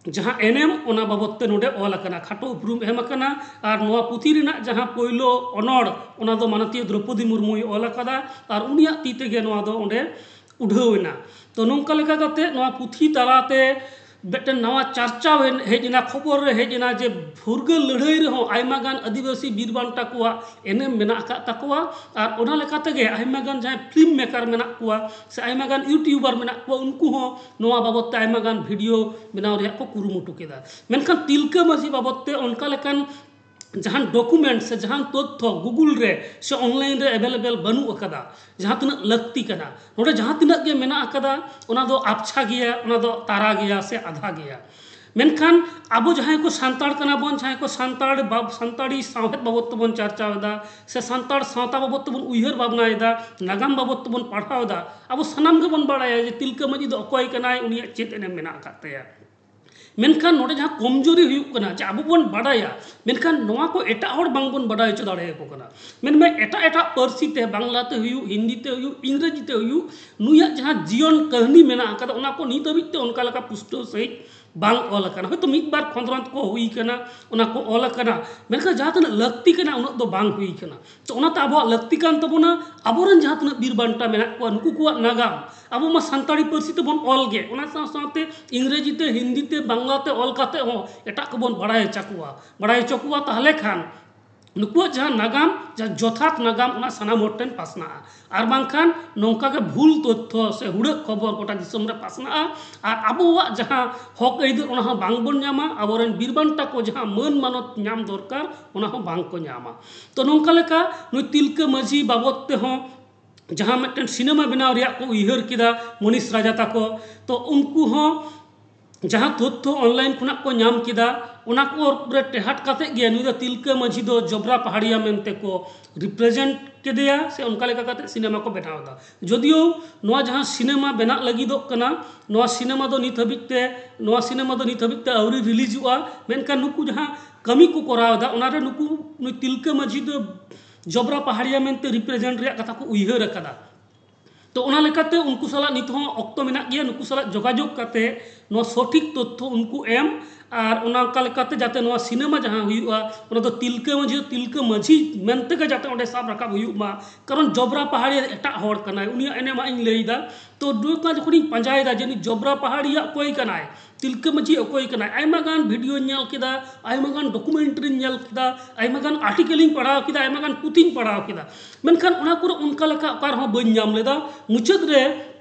ᱡᱟᱦᱟᱸ ᱮᱱᱮᱢ, ᱚᱱᱟ ᱵᱟᱵᱚᱫ ᱛᱮ ᱱᱚᱰᱮ ᱚᱞ ᱟᱠᱟᱱᱟ, ᱠᱷᱟᱴᱚ ᱩᱯᱨᱩᱢ ᱮᱢ ᱟᱠᱟᱱᱟ᱾ ᱟᱨ ᱱᱚᱣᱟ ᱯᱩᱛᱷᱤ ᱨᱮᱱᱟᱜ ᱡᱟᱦᱟᱸ ᱯᱳᱭᱞᱳ ᱚᱱᱚᱲ, ᱚᱱᱟ ᱫᱚ ᱢᱟᱱᱚᱛᱤᱭᱟᱹ ᱫᱨᱚᱯᱚᱫᱤ ᱢᱩᱨᱢᱩᱭ ᱚᱞ ᱟᱠᱟᱫᱟ᱾ ᱟᱨ ᱩᱱᱤᱭᱟᱜ ᱛᱤ ᱛᱮᱜᱮ ᱱᱚᱣᱟ ᱫᱚ ᱚᱸᱰᱮ ᱩᱰᱷᱟᱹᱣ ᱮᱱᱟ᱾ ᱛᱚ ᱱᱚᱝᱠᱟ ᱞᱮᱠᱟ ᱠᱟᱛᱮ ᱱᱚᱣᱟ ᱯᱩᱛᱷᱤ ᱛᱟᱞᱟᱛᱮ ᱢᱤᱫᱴᱮᱱ ᱱᱟᱣᱟ ᱪᱟᱨᱪᱟᱣ ᱦᱮᱡ ᱮᱱᱟ, ᱠᱷᱚᱵᱚᱨ ᱨᱮ ᱦᱮᱡ ᱮᱱᱟ ᱡᱮ ᱯᱷᱩᱨᱜᱟᱹᱞ ᱞᱟᱹᱲᱦᱟᱹᱭ ᱨᱮᱦᱚᱸ ᱟᱭᱢᱟ ᱜᱟᱱ ᱟᱹᱫᱤᱵᱟᱹᱥᱤ ᱵᱤᱨ ᱵᱟᱱᱴᱟ ᱠᱚᱣᱟᱜ ᱮᱱᱮᱢ ᱢᱮᱱᱟᱜ ᱟᱠᱟᱫ ᱛᱟᱠᱚᱣᱟ᱾ ᱟᱨ ᱚᱱᱟ ᱞᱮᱠᱟ ᱛᱮᱜᱮ ᱟᱭᱢᱟ ᱜᱟᱱ ᱡᱟᱦᱟᱸᱭ ᱯᱷᱤᱞᱢ ᱢᱮᱠᱟᱨ ᱢᱮᱱᱟᱜ ᱠᱚᱣᱟ ᱥᱮ ᱟᱭᱢᱟ ᱜᱟᱱ ᱤᱭᱩᱴᱤᱭᱩᱵᱟᱨ ᱢᱮᱱᱟᱜ ᱠᱚᱣᱟ, ᱩᱱᱠᱩ ᱦᱚᱸ ᱱᱚᱣᱟ ᱵᱟᱵᱚᱫ ᱛᱮ ᱟᱭᱢᱟ ᱜᱟᱱ ᱵᱷᱤᱰᱤᱭᱳ ᱵᱮᱱᱟᱣ ᱨᱮᱭᱟᱜ ᱠᱚ ᱠᱩᱨᱩᱢᱩᱴᱩ ᱠᱮᱫᱟ᱾ ᱢᱮᱱᱠᱷᱟᱱ ᱛᱤᱞᱠᱟᱹ ᱢᱟᱹᱡᱷᱤ ᱵᱟᱵᱚᱫ ᱛᱮ ᱚᱱᱠᱟ ᱞᱮᱠᱟᱱ ᱡᱟᱦᱟᱱ ᱰᱚᱠᱩᱢᱮᱱᱴ ᱥᱮ ᱡᱟᱦᱟᱱ ᱛᱚᱛᱛᱷᱚ ᱜᱩᱜᱩᱞ ᱨᱮ ᱥᱮ ᱚᱱᱞᱟᱭᱤᱱ ᱨᱮ ᱮᱵᱮᱞᱮᱵᱮᱞ ᱵᱟᱹᱱᱩᱜ ᱟᱠᱟᱫᱟ᱾ ᱡᱟᱦᱟᱸ ᱛᱤᱱᱟᱹᱜ ᱞᱟᱹᱠᱛᱤ ᱠᱟᱱᱟ, ᱱᱚᱰᱮ ᱡᱟᱦᱟᱸ ᱛᱤᱱᱟᱹᱜ ᱜᱮ ᱢᱮᱱᱟᱜ ᱟᱠᱟᱫᱟ, ᱚᱱᱟ ᱫᱚ ᱟᱵᱽᱪᱷᱟ ᱜᱮᱭᱟ, ᱚᱱᱟ ᱫᱚ ᱛᱟᱨᱟ ᱜᱮᱭᱟ ᱥᱮ ᱟᱫᱷᱟ ᱜᱮᱭᱟ᱾ ᱢᱮᱱᱠᱷᱟᱱ ᱟᱵᱚ ᱡᱟᱦᱟᱸᱭ ᱠᱚ ᱥᱟᱱᱛᱟᱲ ᱠᱟᱱᱟ ᱵᱚᱱ, ᱡᱟᱦᱟᱸᱭ ᱠᱚ ᱥᱟᱱᱛᱟᱲ ᱵᱟᱵ- ᱥᱟᱱᱛᱟᱲᱤ ᱥᱟᱶᱦᱮᱫ ᱵᱟᱵᱚᱫ ᱛᱮᱵᱚᱱ ᱪᱟᱨᱪᱟᱣ ᱮᱫᱟ ᱥᱮ ᱥᱟᱱᱛᱟᱲ ᱥᱟᱶᱛᱟ ᱵᱟᱵᱚᱫ ᱛᱮᱵᱚᱱ ᱩᱭᱦᱟᱹᱨ ᱵᱷᱟᱵᱽᱱᱟᱭᱮᱫᱟ, ᱱᱟᱜᱟᱢ ᱵᱟᱵᱚᱫ ᱛᱮᱵᱚᱱ ᱯᱟᱲᱦᱟᱣ ᱮᱫᱟ, ᱟᱵᱚ ᱥᱟᱱᱟᱢ ᱜᱮᱵᱚᱱ ᱵᱟᱲᱟᱭᱟ ᱡᱮ ᱛᱤᱞᱠᱟᱹ ᱢᱟᱹᱡᱷᱤ ᱫᱚ ᱚᱠᱚᱭ ᱠᱟᱱᱟᱭ, ᱩᱱᱤᱭᱟᱜ ᱪᱮᱫ ᱮᱱᱮᱢ ᱢᱮᱱᱟᱜ ᱟᱠᱟᱫ ᱛᱟᱭᱟ᱾ ᱢᱮᱱᱠᱷᱟᱱ ᱱᱚᱰᱮ ᱡᱟᱦᱟᱸ ᱠᱚᱢᱡᱳᱨᱤ ᱦᱩᱭᱩᱜ ᱠᱟᱱᱟ ᱡᱮ ᱟᱵᱚ ᱵᱚᱱ ᱵᱟᱰᱟᱭᱟ, ᱢᱮᱱᱠᱷᱟᱱ ᱱᱚᱣᱟ ᱠᱚ ᱮᱴᱟᱜ ᱦᱚᱲ ᱵᱟᱝᱵᱚᱱ ᱵᱟᱰᱟᱭ ᱦᱚᱪᱚ ᱫᱟᱲᱮᱭᱟᱠᱚ ᱠᱟᱱᱟ᱾ ᱢᱮᱱᱢᱮ ᱮᱴᱟᱜ ᱮᱴᱟᱜ ᱯᱟᱹᱨᱥᱤ ᱛᱮ, ᱵᱟᱝᱞᱟ ᱛᱮ ᱦᱩᱭᱩᱜ, ᱦᱤᱱᱫᱤ ᱛᱮ ᱦᱩᱭᱩᱜ, ᱤᱝᱨᱮᱡᱤ ᱛᱮ ᱦᱩᱭᱩᱜ, ᱱᱩᱭᱟᱜ ᱡᱟᱦᱟᱸ ᱡᱤᱭᱚᱱ ᱠᱟᱹᱦᱱᱤ ᱢᱮᱱᱟᱜ ᱟᱠᱟᱫᱟ, ᱚᱱᱟ ᱠᱚ ᱱᱤᱛ ᱦᱟᱹᱵᱤᱡ ᱛᱮ ᱚᱱᱠᱟ ᱞᱮᱠᱟ ᱯᱩᱥᱴᱟᱹᱣ ᱥᱟᱺᱦᱤᱡ ᱵᱟᱝ ᱚᱞ ᱟᱠᱟᱱᱟ᱾ ᱦᱚᱭᱛᱳ ᱢᱤᱫ ᱵᱟᱨ ᱠᱷᱚᱸᱫᱽᱨᱚᱸᱫᱽ ᱠᱚ ᱦᱩᱭ ᱟᱠᱟᱱᱟ, ᱚᱱᱟ ᱠᱚ ᱚᱞ ᱟᱠᱟᱱᱟ, ᱢᱮᱱᱠᱷᱟᱱ ᱡᱟᱦᱟᱸ ᱛᱤᱱᱟᱹᱜ ᱞᱟᱹᱠᱛᱤ ᱠᱟᱱᱟ ᱩᱱᱟᱹᱜ ᱫᱚ ᱵᱟᱝ ᱦᱩᱭ ᱟᱠᱟᱱᱟ᱾ ᱛᱚ ᱚᱱᱟᱛᱮ ᱟᱵᱚᱣᱟᱜ ᱞᱟᱹᱠᱛᱤ ᱠᱟᱱ ᱛᱟᱵᱚᱱᱟ, ᱟᱵᱚᱨᱮᱱ ᱡᱟᱦᱟᱸ ᱛᱤᱱᱟᱹᱜ ᱵᱤᱨ ᱵᱟᱱᱴᱟ ᱢᱮᱱᱟᱜ ᱠᱚᱣᱟ, ᱱᱩᱠᱩ ᱠᱚᱣᱟᱜ ᱱᱟᱜᱟᱢ ᱟᱵᱚ ᱢᱟ ᱥᱟᱱᱛᱟᱲᱤ ᱯᱟᱹᱨᱥᱤ ᱛᱮᱵᱚᱱ ᱚᱞ ᱜᱮ, ᱚᱱᱟ ᱥᱟᱶ ᱥᱟᱶᱛᱮ ᱤᱝᱨᱮᱡᱤ ᱛᱮ, ᱦᱤᱱᱫᱤ ᱛᱮ, ᱵᱟᱝᱞᱟ ᱛᱮ ᱚᱞ ᱠᱟᱛᱮ ᱦᱚᱸ ᱮᱴᱟᱜ ᱠᱚᱵᱚᱱ ᱵᱟᱲᱟᱭ ᱦᱚᱪᱚ ᱠᱚᱣᱟ, ᱵᱟᱲᱟᱭ ᱦᱚᱪᱚ ᱠᱚᱣᱟ᱾ ᱛᱟᱦᱚᱞᱮ ᱠᱷᱟᱱ ᱱᱩᱠᱩᱣᱟᱜ ᱡᱟᱦᱟᱸ ᱱᱟᱜᱟᱢ, ᱡᱟᱦᱟᱸ ᱡᱚᱛᱷᱟᱛ ᱱᱟᱜᱟᱢ, ᱚᱱᱟ ᱥᱟᱱᱟᱢ ᱦᱚᱲ ᱴᱷᱮᱱ ᱯᱟᱥᱱᱟᱜᱼᱟ᱾ ᱟᱨ ᱵᱟᱝᱠᱷᱟᱱ ᱱᱚᱝᱠᱟ ᱜᱮ ᱵᱷᱩᱞ ᱛᱚᱛᱛᱷᱚ ᱥᱮ ᱦᱩᱲᱟᱹᱜ ᱠᱷᱚᱵᱚᱨ ᱜᱚᱴᱟ ᱫᱤᱥᱚᱢ ᱨᱮ ᱯᱟᱥᱱᱟᱜᱼᱟ᱾ ᱟᱨ ᱟᱵᱚᱣᱟᱜ ᱡᱟᱦᱟᱸ ᱦᱚᱠ ᱟᱹᱭᱫᱟᱹᱨ, ᱚᱱᱟ ᱦᱚᱸ ᱵᱟᱝᱵᱚᱱ ᱧᱟᱢᱟ᱾ ᱟᱵᱚᱨᱮᱱ ᱵᱤᱨ ᱵᱟᱱᱴᱟ ᱠᱚ ᱡᱟᱦᱟᱸ ᱢᱟᱹᱱ ᱢᱟᱱᱚᱛ ᱧᱟᱢ ᱫᱚᱨᱠᱟᱨ, ᱚᱱᱟ ᱦᱚᱸ ᱵᱟᱝ ᱠᱚ ᱧᱟᱢᱟ᱾ ᱛᱚ ᱱᱚᱝᱠᱟ ᱞᱮᱠᱟ ᱱᱩᱭ ᱛᱤᱞᱠᱟᱹ ᱢᱟᱹᱡᱷᱤ ᱵᱟᱵᱚᱫ ᱛᱮᱦᱚᱸ ᱡᱟᱦᱟᱸ ᱢᱤᱫᱴᱮᱱ ᱥᱤᱱᱮᱢᱟ ᱵᱮᱱᱟᱣ ᱨᱮᱭᱟᱜ ᱠᱚ ᱩᱭᱦᱟᱹᱨ ᱠᱮᱫᱟ ᱢᱚᱱᱤᱥ ᱨᱟᱡᱟ ᱛᱟᱠᱚ, ᱛᱚ ᱩᱱᱠᱩ ᱦᱚᱸ ᱡᱟᱦᱟᱸ ᱛᱚᱛᱛᱷᱚ ᱚᱱᱞᱟᱭᱤᱱ ᱠᱷᱚᱱᱟᱜ ᱠᱚ ᱧᱟᱢ ᱠᱮᱫᱟ, ᱚᱱᱟ ᱠᱚ ᱨᱮ ᱴᱮᱦᱟᱴ ᱠᱟᱛᱮ ᱜᱮ ᱱᱩᱭ ᱫᱚ ᱛᱤᱞᱠᱟᱹ ᱢᱟᱹᱡᱷᱤ ᱫᱚ ᱡᱚᱵᱽᱨᱟ ᱯᱟᱦᱟᱲᱤᱭᱟ ᱢᱮᱱᱛᱮ ᱠᱚ ᱨᱤᱯᱨᱮᱡᱮᱱᱴ ᱠᱮᱫᱮᱭᱟ, ᱥᱮ ᱚᱱᱠᱟ ᱞᱮᱠᱟ ᱠᱟᱛᱮ ᱥᱤᱱᱮᱢᱟ ᱠᱚ ᱵᱮᱱᱟᱣ ᱮᱫᱟ᱾ ᱡᱚᱫᱤᱭᱳ ᱱᱚᱣᱟ ᱡᱟᱦᱟᱸ ᱥᱤᱱᱮᱢᱟ ᱵᱮᱱᱟᱜ ᱞᱟᱹᱜᱤᱫᱚᱜ ᱠᱟᱱᱟ, ᱱᱚᱣᱟ ᱥᱤᱱᱮᱢᱟ ᱫᱚ ᱱᱤᱛ ᱦᱟᱹᱵᱤᱡ ᱛᱮ ᱱᱚᱣᱟ ᱥᱤᱱᱮᱢᱟ ᱫᱚ ᱱᱤᱛ ᱦᱟᱹᱵᱤᱡ ᱛᱮ ᱟᱹᱣᱨᱤ ᱨᱤᱞᱤᱡᱚᱜᱼᱟ᱾ ᱢᱮᱱᱠᱷᱟᱱ ᱱᱩᱠᱩ ᱡᱟᱦᱟᱸ ᱠᱟᱹᱢᱤ ᱠᱚ ᱠᱚᱨᱟᱣ ᱮᱫᱟ, ᱚᱱᱟᱨᱮ ᱱᱩᱠᱩ ᱱᱩᱭ ᱛᱤᱞᱠᱟᱹ ᱢᱟᱹᱡᱷᱤ ᱫᱚ ᱡᱚᱵᱽᱨᱟ ᱯᱟᱦᱟᱲᱤᱭᱟ ᱢᱮᱱᱛᱮ ᱨᱤᱯᱨᱮᱡᱮᱱᱴ ᱨᱮᱭᱟᱜ ᱠᱟᱛᱷᱟ ᱠᱚ ᱩᱭᱦᱟᱹᱨ ᱟᱠᱟᱫᱟ᱾ ᱛᱚ, ᱚᱱᱟ ᱞᱮᱠᱟᱛᱮ ᱩᱱᱠᱩ ᱥᱟᱞᱟᱜ ᱱᱤᱛ ᱦᱚᱸ ᱚᱠᱛᱚ ᱢᱮᱱᱟᱜ ᱜᱮᱭᱟ, ᱱᱩᱠᱩ ᱥᱟᱞᱟᱜ ᱡᱳᱜᱟᱡᱳᱜᱽ ᱠᱟᱛᱮ ᱱᱚᱣᱟ ᱥᱚᱴᱷᱤᱠ ᱛᱚᱛᱛᱷᱚ ᱩᱱᱠᱩ ᱮᱢ, ᱟᱨ ᱚᱱᱟ ᱚᱱᱠᱟ ᱞᱮᱠᱟᱛᱮ ᱡᱟᱛᱮ ᱱᱚᱣᱟ ᱥᱤᱱᱮᱢᱟ ᱡᱟᱦᱟᱸ ᱦᱩᱭᱩᱜᱼᱟ, ᱚᱱᱟ ᱫᱚ ᱛᱤᱞᱠᱟᱹ ᱢᱟᱹᱡᱷᱤ, ᱛᱤᱞᱠᱟᱹ ᱢᱟᱹᱡᱷᱤ ᱢᱮᱱᱛᱮ ᱜᱮ ᱡᱟᱛᱮ ᱚᱸᱰᱮ ᱥᱟᱵ ᱨᱟᱠᱟᱵ ᱦᱩᱭᱩᱜ ᱢᱟ᱾ ᱠᱟᱨᱚᱱ ᱡᱚᱵᱽᱨᱟ ᱯᱟᱦᱟᱲᱤ ᱮᱴᱟᱜ ᱦᱚᱲ ᱠᱟᱱᱟᱭ, ᱩᱱᱤᱭᱟᱜ ᱮᱱᱮᱢᱟᱜ ᱤᱧ ᱞᱟᱹᱭᱫᱟ᱾ ᱛᱚ, ᱱᱚᱝᱠᱟ ᱡᱚᱠᱷᱚᱱᱤᱧ ᱯᱟᱸᱡᱟᱭᱮᱫᱟ ᱡᱮ ᱱᱩᱭ ᱡᱚᱵᱽᱨᱟ ᱯᱟᱦᱟᱲᱤᱭᱟᱜ ᱚᱠᱚᱭ ᱠᱟᱱᱟᱭ, ᱛᱤᱞᱠᱟᱹ ᱢᱟᱹᱡᱷᱤ ᱚᱠᱚᱭ ᱠᱟᱱᱟᱭ, ᱟᱭᱢᱟ ᱜᱟᱱ ᱵᱷᱤᱰᱤᱭᱳᱧ ᱧᱮᱞ ᱠᱮᱫᱟ, ᱟᱭᱢᱟ ᱜᱟᱱ ᱰᱚᱠᱩᱢᱮᱱᱴᱟᱨᱤᱧ ᱧᱮᱞ ᱠᱮᱫᱟ, ᱟᱭᱢᱟ ᱜᱟᱱ ᱟᱨᱴᱤᱠᱮᱞᱤᱧ ᱯᱟᱲᱦᱟᱣ ᱠᱮᱫᱟ, ᱟᱭᱢᱟ ᱜᱟᱱ ᱯᱩᱛᱷᱤᱧ ᱯᱟᱲᱦᱟᱣ ᱠᱮᱫᱟ, ᱢᱮᱱᱠᱷᱟᱱ ᱚᱱᱟ ᱠᱚᱨᱮ ᱚᱱᱠᱟ ᱞᱮᱠᱟ ᱚᱠᱟ ᱨᱮᱦᱚᱸ ᱵᱟᱹᱧ ᱧᱟᱢ ᱞᱮᱫᱟ᱾ ᱢᱩᱪᱟᱹᱫ ᱨᱮ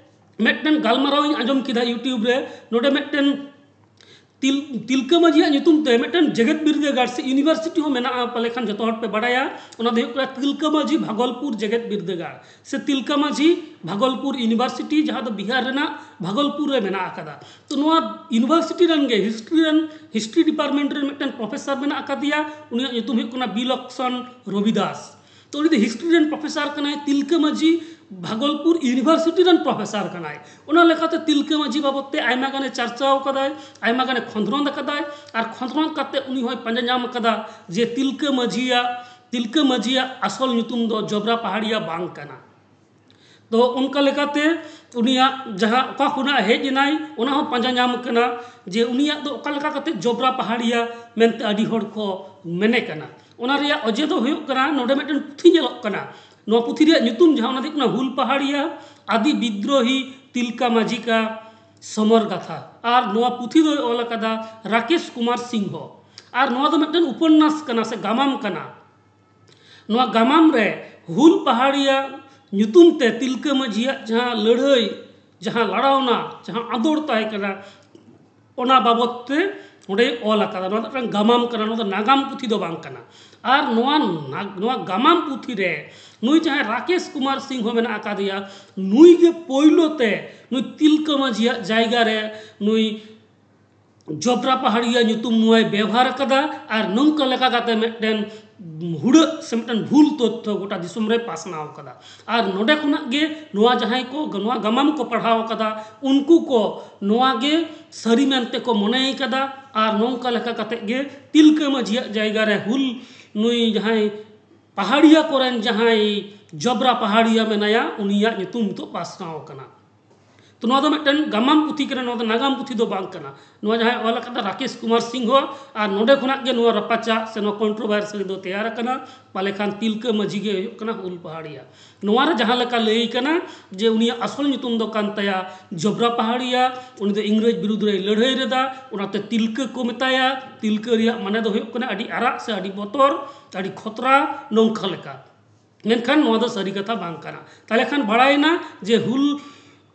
ᱢᱤᱫᱴᱮᱱ ᱜᱟᱞᱢᱟᱨᱟᱣ ᱤᱧ ᱟᱸᱡᱚᱢ ᱠᱮᱫᱟ YouTube ᱨᱮ, ᱱᱚᱰᱮ ᱢᱤᱫᱴᱮᱱ ᱛᱤᱞ-, ᱛᱤᱞᱠᱟᱹ ᱢᱟᱹᱡᱷᱤᱭᱟᱜ ᱧᱩᱛᱩᱢ ᱛᱮ ᱢᱤᱫᱴᱮᱱ ᱡᱮᱜᱮᱛ ᱵᱤᱨᱫᱟᱹᱜᱟᱲ ᱥᱮ ᱤᱭᱩᱱᱤᱵᱷᱟᱨᱥᱤᱴᱤ ᱦᱚᱸ ᱢᱮᱱᱟᱜᱼᱟ, ᱯᱟᱞᱮ ᱠᱷᱟᱱ ᱡᱚᱛᱚ ᱦᱚᱲ ᱯᱮ ᱵᱟᱲᱟᱭᱟ᱾ ᱚᱱᱟ ᱫᱚ ᱦᱩᱭᱩᱜ ᱠᱟᱱᱟ ᱛᱤᱞᱠᱟᱹ ᱢᱟᱹᱡᱷᱤ ᱵᱷᱟᱜᱚᱞᱯᱩᱨ ᱡᱮᱜᱮᱛ ᱵᱤᱨᱫᱟᱹᱜᱟᱲ ᱥᱮ ᱛᱤᱞᱠᱟᱹ ᱢᱟᱹᱡᱷᱤ ᱵᱷᱟᱜᱚᱞᱯᱩᱨ ᱤᱭᱩᱱᱤᱵᱷᱟᱨᱥᱤᱴᱤ, ᱡᱟᱦᱟᱸ ᱫᱚ ᱵᱤᱦᱟᱨ ᱨᱮᱱᱟᱜ ᱵᱷᱟᱜᱚᱞᱯᱩᱨ ᱨᱮ ᱢᱮᱱᱟᱜ ᱟᱠᱟᱫᱟ᱾ ᱛᱚ, ᱱᱚᱣᱟ ᱤᱭᱩᱱᱤᱵᱷᱟᱨᱥᱤᱴᱤ ᱨᱮᱱ ᱜᱮ ᱦᱤᱥᱴᱨᱤ ᱨᱮᱱ, ᱦᱤᱥᱴᱨᱤ ᱰᱤᱯᱟᱨᱴᱢᱮᱱᱴ ᱨᱮᱱ ᱢᱤᱫᱴᱮᱱ ᱯᱨᱚᱯᱷᱮᱥᱚᱨ ᱢᱮᱱᱟᱜ ᱟᱠᱟᱫᱮᱭᱟ, ᱩᱱᱤᱭᱟᱜ ᱧᱩᱛᱩᱢ ᱦᱩᱭᱩᱜ ᱠᱟᱱᱟ ᱵᱤᱞᱚᱠᱥᱚᱱ ᱨᱚᱵᱤᱫᱟᱥ᱾ ᱛᱚ, ᱩᱱᱤ ᱫᱚ ᱦᱤᱥᱴᱨᱤ ᱨᱮᱱ ᱯᱨᱚᱯᱷᱮᱥᱚᱨ ᱠᱟᱱᱟᱭ, ᱛᱤᱞᱠᱟᱹ ᱢᱟᱹᱡᱷᱤ ᱵᱷᱟᱜᱚᱞᱯᱩᱨ ᱤᱭᱩᱱᱤᱵᱷᱟᱨᱥᱤᱴᱤ ᱨᱮᱱ ᱯᱨᱚᱯᱷᱮᱥᱚᱨ ᱠᱟᱱᱟᱭ᱾ ᱚᱱᱟ ᱞᱮᱠᱟᱛᱮ ᱛᱤᱞᱠᱟᱹ ᱢᱟᱹᱡᱷᱤ ᱵᱟᱵᱚᱫ ᱛᱮ ᱟᱭᱢᱟ ᱜᱟᱱᱮ ᱪᱟᱨᱪᱟᱣ ᱠᱟᱫᱟᱭ, ᱟᱭᱢᱟ ᱜᱟᱱᱮ ᱠᱷᱚᱸᱫᱽᱨᱚᱸᱫᱽ ᱟᱠᱟᱫᱟᱭ, ᱟᱨ ᱠᱷᱚᱸᱫᱽᱨᱚᱸᱫᱽ ᱠᱟᱛᱮ ᱩᱱᱤ ᱦᱚᱸᱭ ᱯᱟᱸᱡᱟ ᱧᱟᱢ ᱟᱠᱟᱫᱟ ᱡᱮ ᱛᱤᱞᱠᱟᱹ ᱢᱟᱹᱡᱷᱤᱭᱟᱜ, ᱛᱤᱞᱠᱟᱹ ᱢᱟᱹᱡᱷᱤᱭᱟᱜ ᱟᱥᱚᱞ ᱧᱩᱛᱩᱢ ᱫᱚ ᱡᱚᱵᱽᱨᱟ ᱯᱟᱦᱟᱲᱤᱭᱟ ᱵᱟᱝ ᱠᱟᱱᱟ᱾ ᱛᱚ, ᱚᱱᱠᱟ ᱞᱮᱠᱟᱛᱮ ᱩᱱᱤᱭᱟᱜ ᱡᱟᱦᱟᱸ ᱚᱠᱟ ᱠᱷᱚᱱᱟᱜ ᱦᱮᱡ ᱮᱱᱟᱭ, ᱚᱱᱟ ᱦᱚᱸ ᱯᱟᱸᱡᱟ ᱧᱟᱢ ᱠᱟᱱᱟ ᱡᱮ ᱩᱱᱤᱭᱟᱜ ᱫᱚ ᱚᱠᱟ ᱞᱮᱠᱟ ᱠᱟᱛᱮ ᱡᱚᱵᱽᱨᱟ ᱯᱟᱦᱟᱲᱤᱭᱟ ᱢᱮᱱᱛᱮ ᱟᱹᱰᱤ ᱦᱚᱲ ᱠᱚ ᱢᱮᱱᱮ ᱠᱟᱱᱟ᱾ ᱚᱱᱟ ᱨᱮᱭᱟᱜ ᱚᱡᱮ ᱫᱚ ᱦᱩᱭᱩᱜ ᱠᱟᱱᱟ, ᱱᱚᱰᱮ ᱢᱤᱫᱴᱮᱱ ᱯᱩᱛᱷᱤ ᱧᱮᱞᱚᱜ ᱠᱟᱱᱟ, ᱱᱚᱣᱟ ᱯᱩᱛᱷᱤ ᱨᱮᱭᱟᱜ ᱧᱩᱛᱩᱢ ᱡᱟᱦᱟᱸ, ᱚᱱᱟ ᱫᱚ ᱦᱩᱭᱩᱜ ᱠᱟᱱᱟ ᱦᱩᱞ ᱯᱟᱦᱟᱲᱤᱭᱟ ᱟᱫᱤ ᱵᱤᱫᱽᱨᱳᱦᱤ ᱛᱤᱞᱠᱟ ᱢᱟᱹᱡᱷᱤ ᱠᱟ ᱥᱚᱢᱚᱨ ᱜᱟᱛᱷᱟ᱾ ᱟᱨ ᱱᱚᱣᱟ ᱯᱩᱛᱷᱤ ᱫᱚᱭ ᱚᱞ ᱟᱠᱟᱫᱟ ᱨᱟᱠᱮᱥ ᱠᱩᱢᱟᱨ ᱥᱤᱝᱦᱚ᱾ ᱟᱨ ᱱᱚᱣᱟ ᱫᱚ ᱢᱤᱫᱴᱮᱱ ᱩᱯᱚᱱᱱᱟᱥ ᱠᱟᱱᱟ ᱥᱮ ᱜᱟᱢᱟᱢ ᱠᱟᱱᱟ᱾ ᱱᱚᱣᱟ ᱜᱟᱢᱟᱢ ᱨᱮ ᱦᱩᱞ ᱯᱟᱦᱟᱲᱤᱭᱟ ᱧᱩᱛᱩᱢ ᱛᱮ ᱛᱤᱞᱠᱟᱹ ᱢᱟᱹᱡᱷᱤᱭᱟᱜ ᱡᱟᱦᱟᱸ ᱞᱟᱹᱲᱦᱟᱹᱭ, ᱡᱟᱦᱟᱸ ᱞᱟᱲᱟᱣᱱᱟ, ᱡᱟᱦᱟᱸ ᱟᱸᱫᱳᱲ ᱛᱟᱦᱮᱸ ᱠᱟᱱᱟ, ᱚᱱᱟ ᱵᱟᱵᱚᱫ ᱛᱮ ᱚᱸᱰᱮ ᱚᱞ ᱟᱠᱟᱫᱟ᱾ ᱱᱚᱣᱟ ᱫᱚ ᱢᱤᱫᱴᱟᱝ ᱜᱟᱢᱟᱢ ᱠᱟᱱᱟ, ᱱᱚᱣᱟ ᱫᱚ ᱱᱟᱜᱟᱢ ᱯᱩᱛᱷᱤ ᱫᱚ ᱵᱟᱝ ᱠᱟᱱᱟ᱾ ᱟᱨ ᱱᱚᱣᱟ ᱱᱟᱜ-, ᱱᱚᱣᱟ ᱜᱟᱢᱟᱢ ᱯᱩᱛᱷᱤ ᱨᱮ ᱱᱩᱭ ᱡᱟᱦᱟᱸᱭ ᱨᱟᱠᱮᱥ ᱠᱩᱢᱟᱨ ᱥᱤᱝᱦᱚ ᱢᱮᱱᱟᱜ ᱟᱠᱟᱫᱮᱭᱟ, ᱱᱩᱭ ᱜᱮ ᱯᱳᱭᱞᱳ ᱛᱮ ᱱᱩᱭ ᱛᱤᱞᱠᱟᱹ ᱢᱟᱹᱡᱷᱤᱭᱟᱜ ᱡᱟᱭᱜᱟ ᱨᱮ ᱱᱩᱭ ᱡᱚᱵᱽᱨᱟ ᱯᱟᱦᱟᱲᱤᱭᱟ ᱧᱩᱛᱩᱢ ᱱᱚᱣᱟᱭ ᱵᱮᱣᱦᱟᱨ ᱟᱠᱟᱫᱟ ᱟᱨ ᱱᱚᱝᱠᱟ ᱞᱮᱠᱟ ᱠᱟᱛᱮ ᱢᱤᱫᱴᱮᱱ ᱦᱩᱲᱟᱹᱜ ᱥᱮ ᱢᱤᱫᱴᱮᱱ ᱵᱷᱩᱞ ᱛᱚᱛᱛᱷᱚ ᱜᱚᱴᱟ ᱫᱤᱥᱚᱢ ᱨᱮ ᱯᱟᱥᱱᱟᱣ ᱟᱠᱟᱫᱟ᱾ ᱟᱨ ᱱᱚᱰᱮ ᱠᱷᱚᱱᱟᱜ ᱜᱮ ᱱᱚᱣᱟ ᱡᱟᱦᱟᱸᱭ ᱠᱚ ᱱᱚᱣᱟ ᱜᱟᱢᱟᱢ ᱠᱚ ᱯᱟᱲᱦᱟᱣ ᱟᱠᱟᱫᱟ, ᱩᱱᱠᱩ ᱠᱚ ᱱᱚᱣᱟ ᱜᱮ ᱥᱟᱹᱨᱤ ᱢᱮᱱᱛᱮ ᱠᱚ ᱢᱚᱱᱮᱭ ᱠᱟᱫᱟ᱾ ᱟᱨ ᱱᱚᱝᱠᱟ ᱞᱮᱠᱟ ᱠᱟᱛᱮ ᱜᱮ ᱛᱤᱞᱠᱟᱹ ᱢᱟᱹᱡᱷᱤᱭᱟᱜ ᱡᱟᱭᱜᱟ ᱨᱮ ᱦᱩᱞ ᱱᱩᱭ ᱡᱟᱦᱟᱸᱭ ᱯᱟᱦᱟᱲᱤᱭᱟ ᱠᱚᱨᱮᱱ ᱡᱟᱦᱟᱸᱭ ᱡᱚᱵᱽᱨᱟ ᱯᱟᱦᱟᱲᱤᱭᱟ ᱢᱮᱱᱟᱭᱟ, ᱩᱱᱤᱭᱟᱜ ᱧᱩᱛᱩᱢ ᱱᱤᱛᱚᱜ ᱯᱟᱥᱱᱟᱣ ᱟᱠᱟᱱᱟ᱾ ᱛᱚ ᱱᱚᱣᱟ ᱫᱚ ᱢᱤᱫᱴᱮᱱ ᱜᱟᱢᱟᱢ ᱯᱩᱛᱷᱤ ᱠᱟᱱᱟ, ᱱᱚᱣᱟ ᱫᱚ ᱱᱟᱜᱟᱢ ᱯᱩᱛᱷᱤ ᱫᱚ ᱵᱟᱝ ᱠᱟᱱᱟ᱾ ᱱᱚᱣᱟ ᱡᱟᱦᱟᱸᱭ ᱚᱞ ᱟᱠᱟᱫᱟ ᱨᱟᱠᱮᱥ ᱠᱩᱢᱟᱨ ᱥᱤᱝᱦᱚ, ᱟᱨ ᱱᱚᱰᱮ ᱠᱷᱚᱱᱟᱜ ᱜᱮ ᱱᱚᱣᱟ ᱨᱟᱯᱟᱪᱟᱜ ᱥᱮ ᱱᱚᱣᱟ ᱠᱚᱱᱴᱨᱳᱵᱷᱟᱨᱥᱤ ᱫᱚ ᱛᱮᱭᱟᱨ ᱟᱠᱟᱱᱟ᱾ ᱯᱟᱞᱮ ᱠᱷᱟᱱ ᱛᱤᱞᱠᱟᱹ ᱢᱟᱹᱡᱷᱤ ᱜᱮ ᱦᱩᱭᱩᱜ ᱠᱟᱱᱟ ᱦᱩᱞ ᱯᱟᱦᱟᱲᱤᱭᱟ᱾ ᱱᱚᱣᱟ ᱨᱮ ᱡᱟᱦᱟᱸ ᱞᱮᱠᱟ ᱞᱟᱹᱭ ᱠᱟᱱᱟ ᱡᱮ ᱩᱱᱤᱭᱟᱜ ᱟᱥᱚᱞ ᱧᱩᱛᱩᱢ ᱫᱚ ᱠᱟᱱ ᱛᱟᱭᱟ ᱡᱚᱵᱽᱨᱟ ᱯᱟᱦᱟᱲᱤᱭᱟ, ᱩᱱᱤ ᱫᱚ ᱤᱝᱨᱮᱡᱽ ᱵᱤᱨᱩᱫᱽ ᱨᱮᱭ ᱞᱟᱹᱲᱦᱟᱹᱭ ᱞᱮᱫᱟ, ᱚᱱᱟᱛᱮ ᱛᱤᱞᱠᱟᱹ ᱠᱚ ᱢᱮᱛᱟᱭᱟ᱾ ᱛᱤᱞᱠᱟᱹ ᱨᱮᱭᱟᱜ ᱢᱟᱱᱮ ᱫᱚ ᱦᱩᱭᱩᱜ ᱠᱟᱱᱟ ᱟᱹᱰᱤ ᱟᱨᱟᱜ ᱥᱮ ᱟᱹᱰᱤ ᱵᱚᱛᱚᱨ, ᱟᱹᱰᱤ ᱠᱷᱚᱛᱨᱟ, ᱱᱚᱝᱠᱟ ᱞᱮᱠᱟ᱾ ᱢᱮᱱᱠᱷᱟᱱ ᱱᱚᱣᱟ ᱫᱚ ᱥᱟᱹᱨᱤ ᱠᱟᱛᱷᱟ ᱵᱟᱝ ᱠᱟᱱᱟ᱾ ᱛᱟᱦᱚᱞᱮ ᱠᱷᱟᱱ ᱵᱟᱲᱟᱭᱮᱱᱟ ᱡᱮ ᱦᱩᱞ,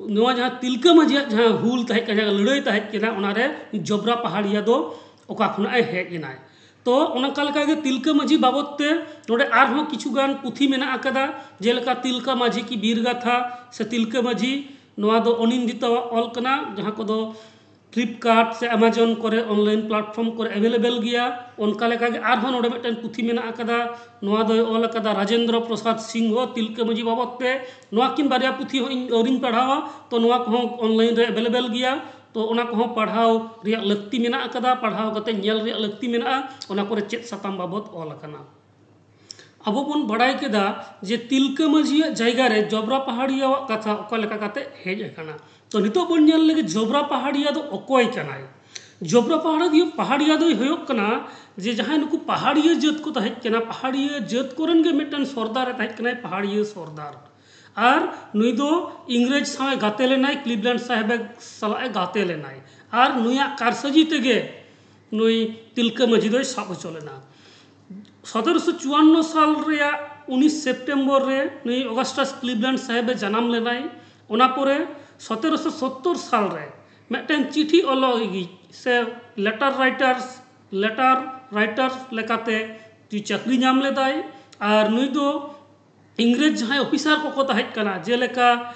ᱱᱚᱣᱟ ᱡᱟᱦᱟᱸ ᱛᱤᱞᱠᱟᱹ ᱢᱟᱹᱡᱷᱤᱭᱟᱜ ᱡᱟᱦᱟᱸ ᱦᱩᱞ ᱛᱟᱦᱮᱸ ᱠᱟᱱᱟ, ᱡᱟᱦᱟᱸ ᱞᱟᱹᱲᱦᱟᱹᱭ ᱛᱟᱦᱮᱸ ᱠᱟᱱᱟ, ᱚᱱᱟᱨᱮ ᱡᱚᱵᱽᱨᱟ ᱯᱟᱦᱟᱲᱤᱭᱟ ᱫᱚ ᱚᱠᱟ ᱠᱷᱚᱱᱟᱜ ᱮ ᱦᱮᱡ ᱮᱱᱟᱭ᱾ ᱛᱚ ᱚᱱᱠᱟ ᱞᱮᱠᱟᱜᱮ ᱛᱤᱞᱠᱟᱹ ᱢᱟᱹᱡᱷᱤ ᱵᱟᱵᱚᱫ ᱛᱮ ᱱᱚᱰᱮ ᱟᱨᱦᱚᱸ ᱠᱤᱪᱷᱩ ᱜᱟᱱ ᱯᱩᱛᱷᱤ ᱢᱮᱱᱟᱜ ᱟᱠᱟᱫᱟ, ᱡᱮᱞᱮᱠᱟ ᱛᱤᱞᱠᱟᱹ ᱢᱟᱹᱡᱷᱤ ᱠᱤ ᱵᱤᱨ ᱜᱟᱛᱷᱟ ᱥᱮ ᱛᱤᱞᱠᱟᱹ ᱢᱟᱹᱡᱷᱤ, ᱱᱚᱣᱟ ᱫᱚ ᱚᱱᱤᱱᱫᱤᱛᱟᱣᱟᱜ ᱚᱞ ᱠᱟᱱᱟ, ᱡᱟᱦᱟᱸ ᱠᱚᱫᱚ ᱯᱷᱞᱤᱯᱠᱟᱨᱴ ᱥᱮ ᱟᱢᱟᱡᱚᱱ ᱠᱚᱨᱮ, ᱚᱱᱞᱟᱭᱤᱱ ᱯᱞᱟᱴᱯᱷᱚᱨᱢ ᱠᱚᱨᱮ ᱮᱵᱮᱞᱮᱵᱮᱞ ᱜᱮᱭᱟ᱾ ᱚᱱᱠᱟ ᱞᱮᱠᱟᱜᱮ ᱟᱨᱦᱚᱸ ᱱᱚᱰᱮ ᱢᱤᱫᱴᱮᱱ ᱯᱩᱛᱷᱤ ᱢᱮᱱᱟᱜ ᱟᱠᱟᱫᱟ, ᱱᱚᱣᱟ ᱫᱚᱭ ᱚᱞ ᱟᱠᱟᱫᱟ ᱨᱟᱡᱮᱱᱫᱨᱚ ᱯᱨᱚᱥᱟᱫᱽ ᱥᱤᱝᱦᱚ, ᱛᱤᱞᱠᱟᱹ ᱢᱟᱹᱡᱷᱤ ᱵᱟᱵᱚᱫ ᱛᱮ᱾ ᱱᱚᱣᱟ ᱠᱤᱱ ᱵᱟᱨᱭᱟ ᱯᱩᱛᱷᱤ ᱦᱚᱸ ᱤᱧ ᱟᱹᱣᱨᱤᱧ ᱯᱟᱲᱦᱟᱣᱟ, ᱛᱚ ᱱᱚᱣᱟ ᱠᱚᱦᱚᱸ ᱚᱱᱞᱟᱭᱤᱱ ᱨᱮ ᱮᱵᱮᱞᱮᱵᱮᱞ ᱜᱮᱭᱟ᱾ ᱛᱚ ᱚᱱᱟ ᱠᱚᱦᱚᱸ ᱯᱟᱲᱦᱟᱣ ᱨᱮᱭᱟᱜ ᱞᱟᱹᱠᱛᱤ ᱢᱮᱱᱟᱜ ᱟᱠᱟᱫᱟ, ᱯᱟᱲᱦᱟᱣ ᱠᱟᱛᱮ ᱧᱮᱞ ᱨᱮᱭᱟᱜ ᱞᱟᱹᱠᱛᱤ ᱢᱮᱱᱟᱜᱼᱟ, ᱚᱱᱟ ᱠᱚᱨᱮ ᱪᱮᱫ ᱥᱟᱛᱟᱢ ᱵᱟᱵᱚᱫ ᱚᱞ ᱟᱠᱟᱱᱟ᱾ ᱟᱵᱚ ᱵᱚᱱ ᱵᱟᱲᱟᱭ ᱠᱮᱫᱟ ᱡᱮ ᱛᱤᱞᱠᱟᱹ ᱢᱟᱹᱡᱷᱤᱭᱟᱜ ᱡᱟᱭᱜᱟ ᱨᱮ ᱡᱚᱵᱽᱨᱟ ᱯᱟᱦᱟᱲᱤᱭᱟᱣᱟᱜ ᱠᱟᱛᱷᱟ ᱚᱠᱟ ᱞᱮᱠᱟ ᱠᱟᱛᱮ ᱦᱮᱡ ᱟᱠᱟᱱᱟ᱾ ᱛᱚ ᱱᱤᱛᱚᱜ ᱵᱚᱱ ᱧᱮᱞ ᱞᱮᱜᱮ ᱡᱚᱵᱽᱨᱟ ᱯᱟᱦᱟᱲᱤᱭᱟ ᱫᱚ ᱚᱠᱚᱭ ᱠᱟᱱᱟᱭ? ᱡᱚᱵᱽᱨᱟ ᱯᱟᱦᱟᱲᱤᱭᱟ, ᱯᱟᱦᱟᱲᱤᱭᱟ ᱫᱚᱭ ᱦᱩᱭᱩᱜ ᱠᱟᱱᱟ ᱡᱮ ᱡᱟᱦᱟᱸᱭ ᱱᱩᱠᱩ ᱯᱟᱦᱟᱲᱤᱭᱟᱹ ᱡᱟᱹᱛ ᱠᱚ ᱛᱟᱦᱮᱸ ᱠᱟᱱᱟ, ᱯᱟᱦᱟᱲᱤᱭᱟᱹ ᱡᱟᱹᱛ ᱠᱚᱨᱮᱱ ᱜᱮ ᱢᱤᱫᱴᱮᱱ ᱥᱚᱨᱫᱟᱨ ᱮ ᱛᱟᱦᱮᱸ ᱠᱟᱱᱟᱭ, ᱯᱟᱦᱟᱲᱤᱭᱟᱹ ᱥᱚᱨᱫᱟᱨ᱾ ᱟᱨ ᱱᱩᱭ ᱫᱚ ᱤᱝᱨᱮᱡᱽ ᱥᱟᱶ ᱮ ᱜᱟᱛᱮ ᱞᱮᱱᱟᱭ, ᱠᱞᱤᱵᱞᱮᱱᱰ ᱥᱟᱦᱮᱵ ᱮ ᱥᱟᱞᱟᱜ ᱮ ᱜᱟᱛᱮ ᱞᱮᱱᱟᱭ᱾ ᱟᱨ ᱱᱩᱭᱟᱜ ᱠᱟᱨᱥᱟᱡᱤ ᱛᱮᱜᱮ ᱱᱩᱭ ᱛᱤᱞᱠᱟᱹ ᱢᱟᱹᱡᱷᱤ ᱫᱚᱭ ᱥᱟᱵ ᱦᱚᱪᱚ ᱞᱮᱱᱟ᱾ ᱥᱚᱛᱮᱨᱚᱥᱚ ᱪᱩᱣᱟᱱᱱᱚ ᱥᱟᱞ ᱨᱮᱭᱟᱜ ᱩᱱᱤᱥ ᱥᱮᱯᱴᱮᱢᱵᱚᱨ ᱨᱮ ᱱᱩᱭ ᱚᱜᱟᱥᱴᱟᱥ ᱠᱞᱤᱵᱞᱮᱱᱰ ᱥᱟᱦᱮᱵ ᱮ ᱡᱟᱱᱟᱢ ᱞᱮᱱᱟᱭ᱾ ᱚᱱᱟ ᱯᱚᱨᱮ ᱥᱚᱛᱮᱨᱚᱥᱚ ᱥᱚᱛᱛᱚᱨ ᱥᱟᱞ ᱨᱮ ᱢᱤᱫᱴᱮᱱ ᱪᱤᱴᱷᱤ ᱚᱞᱚᱜᱤᱡ ᱥᱮ ᱞᱮᱴᱟᱨ ᱨᱟᱭᱴᱟᱨᱥ, ᱞᱮᱴᱟᱨ ᱨᱟᱭᱴᱟᱨ ᱞᱮᱠᱟᱛᱮ ᱪᱟᱹᱠᱨᱤ ᱧᱟᱢ ᱞᱮᱫᱟᱭ᱾ ᱟᱨ ᱱᱩᱭ ᱫᱚ ᱤᱝᱨᱮᱡᱽ ᱡᱟᱦᱟᱸᱭ ᱚᱯᱷᱤᱥᱟᱨ ᱠᱚᱠᱚ ᱛᱟᱦᱮᱸ ᱠᱟᱱᱟ, ᱡᱮᱞᱮᱠᱟ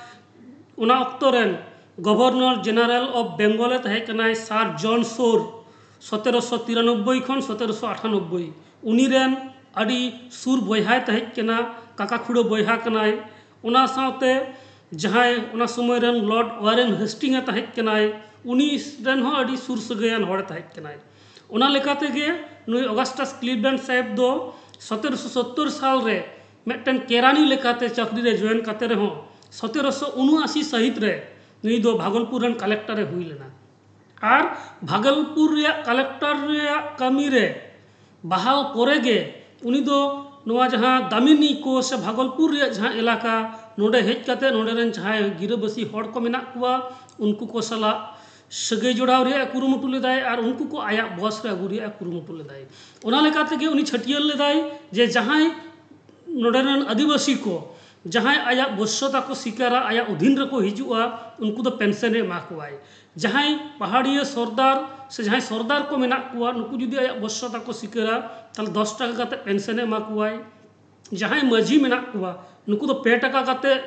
ᱚᱱᱟ ᱚᱠᱛᱚ ᱨᱮᱱ Governor General of Bengal ᱮ ᱛᱟᱦᱮᱸ ᱠᱟᱱᱟᱭ ᱥᱟᱨ ᱡᱚᱱ ᱥᱳᱨ, ᱥᱚᱛᱮᱨᱚᱥᱚ ᱛᱤᱨᱟᱱᱚᱵᱵᱳᱭ ᱠᱷᱚᱱ ᱥᱚᱛᱮᱨᱚᱥᱚ ᱟᱴᱷᱟᱱᱚᱵᱵᱳᱭ᱾ ᱩᱱᱤ ᱨᱮᱱ ᱟᱹᱰᱤ ᱥᱩᱨ ᱵᱚᱭᱦᱟᱭ ᱛᱟᱦᱮᱸ ᱠᱟᱱᱟ, ᱠᱟᱠᱟ ᱠᱷᱩᱲᱟᱹ ᱵᱚᱭᱦᱟ ᱠᱟᱱᱟᱭ᱾ ᱚᱱᱟ ᱥᱟᱶᱛᱮ ᱡᱟᱦᱟᱸᱭ ᱚᱱᱟ ᱥᱚᱢᱚᱭ ᱨᱮᱱ ᱞᱚᱨᱰ ᱳᱣᱟᱨᱮᱱ ᱦᱮᱥᱴᱤᱝ ᱮ ᱛᱟᱦᱮᱸ ᱠᱟᱱᱟᱭ, ᱩᱱᱤ ᱨᱮᱱ ᱦᱚᱸ ᱟᱹᱰᱤ ᱥᱩᱨ ᱥᱟᱹᱜᱟᱹᱭᱟᱱ ᱦᱚᱲᱮ ᱛᱟᱦᱮᱸ ᱠᱟᱱᱟᱭ᱾ ᱚᱱᱟ ᱞᱮᱠᱟ ᱛᱮᱜᱮ ᱱᱩᱭ ᱚᱜᱟᱥᱴᱟᱥ ᱠᱞᱤᱵᱞᱮᱱᱰ ᱥᱟᱦᱮᱵ ᱫᱚ ᱥᱚᱛᱮᱨᱚᱥᱚ ᱥᱚᱛᱛᱚᱨ ᱥᱟᱞ ᱨᱮ ᱢᱤᱫᱴᱮᱱ ᱠᱮᱨᱟᱱᱤ ᱞᱮᱠᱟᱛᱮ ᱪᱟᱹᱠᱨᱤ ᱨᱮ ᱡᱚᱭᱮᱱ ᱠᱟᱛᱮ ᱨᱮᱦᱚᱸ, ᱥᱚᱛᱮᱨᱚᱥᱚ ᱩᱱᱩᱟᱥᱤ ᱥᱟᱹᱦᱤᱛ ᱨᱮ ᱱᱩᱭ ᱫᱚ ᱵᱷᱟᱜᱚᱞᱯᱩᱨ ᱨᱮᱱ ᱠᱟᱞᱮᱠᱴᱚᱨ ᱮ ᱦᱩᱭ ᱞᱮᱱᱟ᱾ ᱟᱨ ᱵᱷᱟᱜᱚᱞᱯᱩᱨ ᱨᱮᱭᱟᱜ ᱠᱟᱞᱮᱠᱴᱚᱨ ᱨᱮᱭᱟᱜ ᱠᱟᱹᱢᱤ ᱨᱮ ᱵᱟᱦᱟᱞ ᱯᱚᱨᱮ ᱜᱮ ᱩᱱᱤ ᱫᱚ ᱱᱚᱣᱟ ᱡᱟᱦᱟᱸ ᱫᱟᱢᱤᱱᱤ ᱠᱚ ᱥᱮ ᱵᱷᱟᱜᱚᱞᱯᱩᱨ ᱨᱮᱭᱟᱜ ᱡᱟᱦᱟᱸ ᱮᱞᱟᱠᱟ, ᱱᱚᱰᱮ ᱦᱮᱡ ᱠᱟᱛᱮ ᱱᱚᱰᱮ ᱨᱮᱱ ᱡᱟᱦᱟᱸᱭ ᱜᱤᱨᱟᱹᱵᱟᱹᱥᱤ ᱦᱚᱲ ᱠᱚ ᱢᱮᱱᱟᱜ ᱠᱚᱣᱟ, ᱩᱱᱠᱩ ᱠᱚ ᱥᱟᱞᱟᱜ ᱥᱟᱹᱜᱟᱹᱭ ᱡᱚᱲᱟᱣ ᱨᱮᱭᱟᱜ ᱮ ᱠᱩᱨᱩᱢᱩᱴᱩ ᱞᱮᱫᱟᱭ ᱟᱨ ᱩᱱᱠᱩ ᱠᱚ ᱟᱭᱟᱜ ᱵᱚᱥ ᱨᱮ ᱟᱹᱜᱩ ᱨᱮᱭᱟᱜ ᱮ ᱠᱩᱨᱩᱢᱩᱴᱩ ᱞᱮᱫᱟᱭ᱾ ᱚᱱᱟ ᱞᱮᱠᱟ ᱛᱮᱜᱮ ᱩᱱᱤ ᱪᱷᱟᱹᱴᱭᱟᱹᱨ ᱞᱮᱫᱟᱭ ᱡᱮ ᱡᱟᱦᱟᱸᱭ ᱱᱚᱰᱮ ᱨᱮᱱ ᱟᱹᱫᱤᱵᱟᱹᱥᱤ ᱠᱚ ᱡᱟᱦᱟᱸᱭ ᱟᱭᱟᱜ ᱵᱚᱥᱥᱚᱛᱟ ᱠᱚ ᱥᱤᱠᱟᱨᱟ, ᱟᱭᱟᱜ ᱚᱫᱷᱤᱱ ᱨᱮᱠᱚ ᱦᱤᱡᱩᱜᱼᱟ, ᱩᱱᱠᱩ ᱫᱚ ᱯᱮᱱᱥᱚᱱ ᱮ ᱮᱢᱟ ᱠᱚᱣᱟᱭ᱾ ᱡᱟᱦᱟᱸᱭ ᱯᱟᱦᱟᱲᱤᱭᱟᱹ ᱥᱚᱨᱫᱟᱨ ᱥᱮ ᱡᱟᱦᱟᱸᱭ ᱥᱚᱨᱫᱟᱨ ᱠᱚ ᱢᱮᱱᱟᱜ ᱠᱚᱣᱟ, ᱱᱩᱠᱩ ᱡᱩᱫᱤ ᱟᱭᱟᱜ ᱵᱚᱥᱥᱚᱛᱟ ᱠᱚ ᱥᱤᱠᱟᱹᱨᱟ, ᱛᱟᱦᱚᱞᱮ ᱫᱚᱥ ᱴᱟᱠᱟ ᱠᱟᱛᱮ ᱯᱮᱱᱥᱚᱱ ᱮ ᱮᱢᱟ ᱠᱚᱣᱟᱭ᱾ ᱡᱟᱦᱟᱸᱭ ᱢᱟᱹᱡᱷᱤ ᱢᱮᱱᱟᱜ ᱠᱚᱣᱟ, ᱱᱩᱠᱩ ᱫᱚ ᱯᱮ ᱴᱟᱠᱟ ᱠᱟᱛᱮ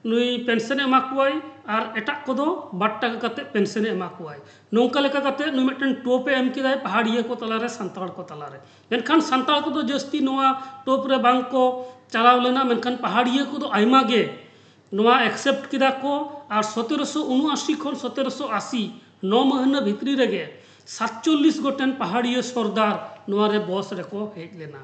ᱱᱩᱭ ᱯᱮᱱᱥᱚᱱ ᱮ ᱮᱢᱟ ᱠᱚᱣᱟᱭ ᱟᱨ ᱮᱴᱟᱜ ᱠᱚᱫᱚ ᱵᱟᱨ ᱴᱟᱠᱟ ᱠᱟᱛᱮ ᱯᱮᱱᱥᱚᱱ ᱮ ᱮᱢᱟ ᱠᱚᱣᱟᱭ᱾ ᱱᱚᱝᱠᱟ ᱞᱮᱠᱟ ᱠᱟᱛᱮ ᱱᱩᱭ ᱢᱤᱫᱴᱮᱱ ᱴᱳᱯ ᱮ ᱮᱢ ᱠᱮᱫᱟᱭ ᱯᱟᱦᱟᱲᱤᱭᱟᱹ ᱠᱚ ᱛᱟᱞᱟᱨᱮ, ᱥᱟᱱᱛᱟᱲ ᱠᱚ ᱛᱟᱞᱟᱨᱮ᱾ ᱢᱮᱱᱠᱷᱟᱱ ᱥᱟᱱᱛᱟᱲ ᱠᱚᱫᱚ ᱡᱟᱹᱥᱛᱤ ᱱᱚᱣᱟ ᱴᱳᱯ ᱨᱮ ᱵᱟᱝ ᱠᱚ ᱪᱟᱞᱟᱣ ᱞᱮᱱᱟ, ᱢᱮᱱᱠᱷᱟᱱ ᱯᱟᱦᱟᱲᱤᱭᱟᱹ ᱠᱚᱫᱚ ᱟᱭᱢᱟ ᱜᱮ ᱱᱚᱣᱟ ᱮᱠᱥᱮᱯᱴ ᱠᱮᱫᱟ ᱠᱚ᱾ ᱟᱨ ᱥᱚᱛᱮᱨᱚᱥᱚ ᱩᱱᱩᱟᱥᱤ ᱠᱷᱚᱱ ᱥᱚᱛᱮᱨᱚᱥᱚ ᱟᱥᱤ, ᱱᱚ ᱢᱟᱹᱦᱱᱟᱹ ᱵᱷᱤᱛᱨᱤ ᱨᱮᱜᱮ ᱥᱟᱛᱪᱚᱞᱞᱤᱥ ᱜᱚᱴᱮᱱ ᱯᱟᱦᱟᱲᱤᱭᱟᱹ ᱥᱚᱨᱫᱟᱨ ᱱᱚᱣᱟ ᱨᱮ ᱵᱚᱥ ᱨᱮᱠᱚ ᱦᱮᱡ ᱞᱮᱱᱟ᱾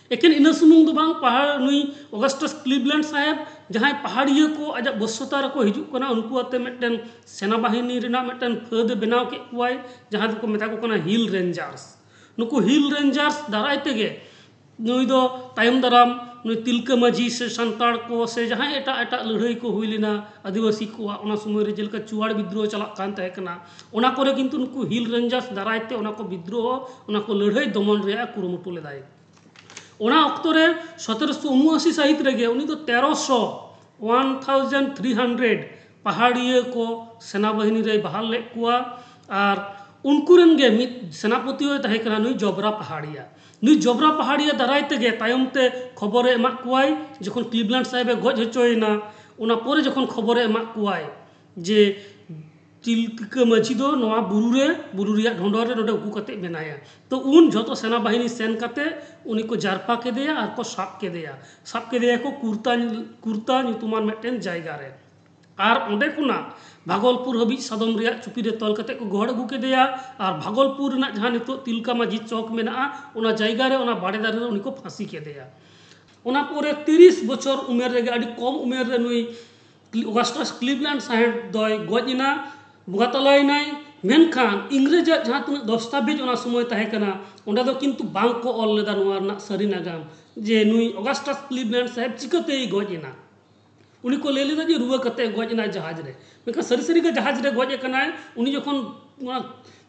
ᱮᱠᱮᱱ ᱤᱱᱟᱹ ᱥᱩᱢᱩᱝ ᱫᱚ ᱵᱟᱝ, ᱯᱟᱦᱟᱲ ᱱᱩᱭ ᱚᱜᱟᱥᱴᱟᱥ ᱠᱞᱤᱵᱞᱮᱱᱰ ᱥᱟᱦᱮᱵ ᱡᱟᱦᱟᱸᱭ ᱯᱟᱦᱟᱲᱤᱭᱟᱹ ᱠᱚ ᱟᱡᱟᱜ ᱵᱚᱥᱥᱚᱛᱟ ᱨᱮᱠᱚ ᱦᱤᱡᱩᱜ ᱠᱟᱱᱟ, ᱩᱱᱠᱩ ᱟᱛᱮ ᱢᱤᱫᱴᱮᱱ ᱥᱮᱱᱟ ᱵᱟᱦᱤᱱᱤ ᱨᱮᱱᱟᱜ ᱢᱤᱫᱴᱮᱱ ᱯᱷᱟᱹᱫ ᱮ ᱵᱮᱱᱟᱣ ᱠᱮᱫ ᱠᱚᱣᱟᱭ, ᱡᱟᱦᱟᱸ ᱫᱚᱠᱚ ᱢᱮᱛᱟ ᱠᱚ ᱠᱟᱱᱟ ᱦᱤᱞ ᱨᱮᱱᱡᱟᱨᱥ᱾ ᱱᱩᱠᱩ ᱦᱤᱞ ᱨᱮᱱᱡᱟᱨᱥ ᱫᱟᱨᱟᱭ ᱛᱮᱜᱮ ᱱᱩᱭ ᱫᱚ ᱛᱟᱭᱚᱢ ᱫᱟᱨᱟᱢ ᱱᱩᱭ ᱛᱤᱞᱠᱟᱹ ᱢᱟᱹᱡᱷᱤ ᱥᱮ ᱥᱟᱱᱛᱟᱲ ᱠᱚ ᱥᱮ ᱡᱟᱦᱟᱸᱭ ᱮᱴᱟᱜ ᱮᱴᱟᱜ ᱞᱟᱹᱲᱦᱟᱹᱭ ᱠᱚ ᱦᱩᱭ ᱞᱮᱱᱟ ᱟᱹᱫᱤᱵᱟᱹᱥᱤ ᱠᱚᱣᱟᱜ, ᱚᱱᱟ ᱥᱚᱢᱚᱭ ᱨᱮ ᱡᱮᱞᱮᱠᱟ ᱪᱩᱣᱟᱲ ᱵᱤᱫᱽᱨᱳᱦᱚ ᱪᱟᱞᱟᱜ ᱠᱟᱱ ᱛᱟᱦᱮᱸ ᱠᱟᱱᱟ, ᱚᱱᱟ ᱠᱚᱨᱮ ᱠᱤᱱᱛᱩ ᱱᱩᱠᱩ ᱦᱤᱞ ᱨᱮᱱᱡᱟᱨᱥ ᱫᱟᱨᱟᱭ ᱛᱮ ᱚᱱᱟ ᱠᱚ ᱵᱤᱫᱽᱨᱳᱦᱚ, ᱚᱱᱟ ᱠᱚ ᱞᱟᱹᱲᱦᱟᱹᱭ ᱫᱚᱢᱚᱱ ᱨᱮᱭᱟᱜ ᱮ ᱠᱩᱨᱩᱢᱩᱴᱩ ᱞᱮᱫᱟᱭ᱾ ᱚᱱᱟ ᱚᱠᱛᱚ ᱨᱮ ᱥᱚᱛᱮᱨᱚᱥᱚ ᱩᱱᱩᱟᱥᱤ ᱥᱟᱹᱦᱤᱛ ᱨᱮᱜᱮ ᱩᱱᱤ ᱫᱚ ᱛᱮᱨᱚᱥᱚ, ᱚᱣᱟᱱ ᱛᱷᱟᱣᱡᱮᱱᱰ ᱛᱷᱨᱤ ᱦᱟᱱᱰᱨᱮᱰ ᱯᱟᱦᱟᱲᱤᱭᱟᱹ ᱠᱚ ᱥᱮᱱᱟ ᱵᱟᱦᱤᱱᱤ ᱨᱮᱭ ᱵᱟᱦᱟᱞ ᱞᱮᱫ ᱠᱚᱣᱟ᱾ ᱟᱨ ᱩᱱᱠᱩ ᱨᱮᱱ ᱜᱮ ᱢᱤᱫ ᱥᱮᱱᱟᱯᱚᱛᱤ ᱦᱚᱸᱭ ᱛᱟᱦᱮᱸ ᱠᱟᱱᱟ ᱱᱩᱭ ᱡᱚᱵᱽᱨᱟ ᱯᱟᱦᱟᱲᱤᱭᱟ᱾ ᱱᱩᱭ ᱡᱚᱵᱽᱨᱟ ᱯᱟᱦᱟᱲᱤᱭᱟ ᱫᱟᱨᱟᱭ ᱛᱮᱜᱮ ᱛᱟᱭᱚᱢ ᱛᱮ ᱠᱷᱚᱵᱚᱨᱮ ᱮᱢᱟᱜ ᱠᱚᱣᱟᱭ, ᱡᱚᱠᱷᱚᱱ ᱠᱞᱤᱵᱞᱮᱱᱰ ᱥᱟᱦᱮᱵ ᱮ ᱜᱚᱡ ᱦᱚᱪᱚᱭᱮᱱᱟ, ᱚᱱᱟ ᱯᱚᱨᱮ ᱡᱚᱠᱷᱚᱱ ᱠᱷᱚᱵᱚᱨᱮ ᱮᱢᱟᱜ ᱠᱚᱣᱟᱭ ᱡᱮ ᱛᱤᱞᱠᱟᱹ ᱢᱟᱹᱡᱷᱤ ᱫᱚ ᱱᱚᱣᱟ ᱵᱩᱨᱩ ᱨᱮ, ᱵᱩᱨᱩ ᱨᱮᱭᱟᱜ ᱰᱷᱚᱸᱰᱚᱨ ᱨᱮ ᱱᱚᱰᱮ ᱩᱠᱩ ᱠᱟᱛᱮ ᱢᱮᱱᱟᱭᱟ᱾ ᱛᱚ ᱩᱱ ᱡᱷᱚᱛᱚ ᱥᱮᱱᱟ ᱵᱟᱦᱤᱱᱤ ᱥᱮᱱ ᱠᱟᱛᱮ ᱩᱱᱤ ᱠᱚ ᱡᱟᱨᱯᱟ ᱠᱮᱫᱮᱭᱟ ᱟᱨ ᱠᱚ ᱥᱟᱵ ᱠᱮᱫᱮᱭᱟ᱾ ᱥᱟᱵ ᱠᱮᱫᱮᱭᱟ ᱠᱚ ᱠᱩᱨᱛᱟ, ᱠᱩᱨᱛᱟ ᱧᱩᱛᱩᱢᱟᱱ ᱢᱤᱫᱴᱮᱱ ᱡᱟᱭᱜᱟ ᱨᱮ᱾ ᱟᱨ ᱚᱸᱰᱮ ᱠᱷᱚᱱᱟᱜ ᱵᱷᱟᱜᱚᱞᱯᱩᱨ ᱦᱟᱹᱵᱤᱡ ᱥᱟᱫᱚᱢ ᱨᱮᱭᱟᱜ ᱪᱩᱯᱤ ᱨᱮ ᱛᱚᱞ ᱠᱟᱛᱮ ᱠᱚ ᱜᱚᱦᱚᱲ ᱟᱹᱜᱩ ᱠᱮᱫᱮᱭᱟ᱾ ᱟᱨ ᱵᱷᱟᱜᱚᱞᱯᱩᱨ ᱨᱮᱱᱟᱜ ᱡᱟᱦᱟᱸ ᱱᱤᱛᱚᱜ ᱛᱤᱞᱠᱟ ᱢᱟᱹᱡᱷᱤ ᱪᱚᱠ ᱢᱮᱱᱟᱜᱼᱟ, ᱚᱱᱟ ᱡᱟᱭᱜᱟ ᱨᱮ, ᱚᱱᱟ ᱵᱟᱲᱮ ᱫᱟᱨᱮ ᱨᱮ ᱩᱱᱤ ᱠᱚ ᱯᱷᱟᱸᱥᱤ ᱠᱮᱫᱮᱭᱟ᱾ ᱚᱱᱟ ᱯᱚᱨᱮ ᱛᱤᱨᱤᱥ ᱵᱚᱪᱷᱚᱨ ᱩᱢᱮᱨ ᱨᱮᱜᱮ, ᱟᱹᱰᱤ ᱠᱚᱢ ᱩᱢᱮᱨ ᱨᱮ ᱱᱩᱭ ᱚᱜᱟᱥᱴᱟᱥ ᱠᱞᱤᱵᱞᱮᱱᱰ ᱥᱟᱦᱮᱵᱽ ᱫᱚᱭ ᱜᱚᱡ ᱮᱱᱟ, ᱵᱚᱸᱜᱟ ᱛᱟᱞᱟᱭᱮᱱᱟᱭ᱾ ᱢᱮᱱᱠᱷᱟᱱ ᱤᱝᱨᱮᱡᱟᱜ ᱡᱟᱦᱟᱸ ᱛᱤᱱᱟᱹᱜ ᱫᱚᱥᱛᱟᱵᱮᱡᱽ ᱚᱱᱟ ᱥᱚᱢᱚᱭ ᱛᱟᱦᱮᱸ ᱠᱟᱱᱟ, ᱚᱸᱰᱮ ᱫᱚ ᱠᱤᱱᱛᱩ ᱵᱟᱝ ᱠᱚ ᱚᱞ ᱞᱮᱫᱟ ᱱᱚᱣᱟ ᱨᱮᱱᱟᱜ ᱥᱟᱹᱨᱤ ᱱᱟᱜᱟᱢ, ᱡᱮ ᱱᱩᱭ ᱚᱜᱟᱥᱴᱟᱥ ᱠᱞᱤᱵᱞᱮᱱᱰ ᱥᱟᱦᱮᱵᱽ ᱪᱤᱠᱟᱹᱛᱮᱭ ᱜᱚᱡ ᱮᱱᱟ᱾ ᱩᱱᱤ ᱠᱚ ᱞᱟᱹᱭ ᱞᱮᱫᱟ ᱡᱮ ᱨᱩᱣᱟᱹ ᱠᱟᱛᱮ ᱜᱚᱡ ᱮᱱᱟᱭ ᱡᱟᱦᱟᱡᱽ ᱨᱮ, ᱢᱮᱱᱠᱷᱟᱱ ᱥᱟᱹᱨᱤ ᱥᱟᱹᱨᱤ ᱜᱮ ᱡᱟᱦᱟᱡᱽ ᱨᱮ ᱜᱚᱡ ᱟᱠᱟᱱᱟᱭ᱾ ᱩᱱᱤ ᱡᱚᱠᱷᱚᱱ ᱚᱱᱟ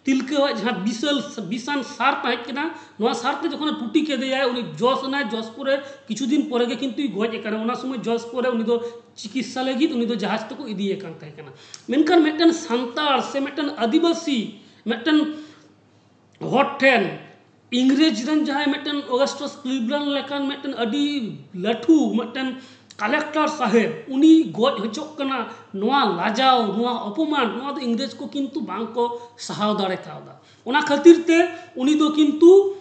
ᱛᱤᱞᱠᱟᱹᱣᱟᱜ ᱡᱟᱦᱟᱸ ᱵᱤᱥᱟᱞ, ᱵᱤᱥᱟᱱ ᱥᱟᱨ ᱛᱟᱦᱮᱸ ᱠᱟᱱᱟ, ᱱᱚᱣᱟ ᱥᱟᱨ ᱛᱮ ᱡᱚᱠᱷᱚᱱᱮ ᱴᱩᱴᱤ ᱠᱮᱫᱮᱭᱟᱭ, ᱩᱱᱤ ᱡᱚᱥ ᱮᱱᱟᱭ, ᱡᱚᱥ ᱯᱚᱨᱮ ᱠᱤᱪᱷᱩ ᱫᱤᱱ ᱯᱚᱨᱮ ᱜᱮ ᱠᱤᱱᱛᱩᱭ ᱜᱚᱡ ᱟᱠᱟᱱᱟ᱾ ᱚᱱᱟ ᱥᱚᱢᱚᱭ ᱡᱚᱥ ᱯᱚᱨᱮ ᱩᱱᱤ ᱫᱚ ᱪᱤᱠᱤᱛᱥᱟ ᱞᱟᱹᱜᱤᱫ ᱩᱱᱤ ᱫᱚ ᱡᱟᱦᱟᱡᱽ ᱛᱮᱠᱚ ᱤᱫᱤᱭᱮ ᱠᱟᱱ ᱛᱟᱦᱮᱸ ᱠᱟᱱᱟ᱾ ᱢᱮᱱᱠᱷᱟᱱ ᱢᱤᱫᱴᱮᱱ ᱥᱟᱱᱛᱟᱲ ᱥᱮ ᱢᱤᱫᱴᱮᱱ ᱟᱹᱫᱤᱵᱟᱹᱥᱤ ᱢᱤᱫᱴᱮᱱ ᱦᱚᱲ ᱴᱷᱮᱱ ᱤᱝᱨᱮᱡᱽ ᱨᱮᱱ ᱡᱟᱦᱟᱸᱭ ᱢᱤᱫᱴᱮᱱ ᱚᱜᱟᱥᱴᱟᱥ ᱠᱞᱤᱵᱞᱮᱱᱰ ᱞᱮᱠᱟᱱ ᱢᱤᱫᱴᱮᱱ ᱟᱹᱰᱤ ᱞᱟᱹᱴᱷᱩ ᱢᱤᱫᱴᱮᱱ ᱠᱟᱞᱮᱠᱴᱚᱨ ᱥᱟᱦᱮᱵᱽ, ᱩᱱᱤ ᱜᱚᱡ ᱦᱚᱪᱚᱜ ᱠᱟᱱᱟ, ᱱᱚᱣᱟ ᱞᱟᱡᱟᱣ, ᱱᱚᱣᱟ ᱚᱯᱚᱢᱟᱱ, ᱱᱚᱣᱟ ᱫᱚ ᱤᱝᱨᱮᱡᱽ ᱠᱚ ᱠᱤᱱᱛᱩ ᱵᱟᱝ ᱠᱚ ᱥᱟᱦᱟᱣ ᱫᱟᱲᱮ ᱠᱟᱣᱫᱟ᱾ ᱚᱱᱟ ᱠᱷᱟᱹᱛᱤᱨ ᱛᱮ ᱩᱱᱤ ᱫᱚ ᱠᱤᱱᱛᱩ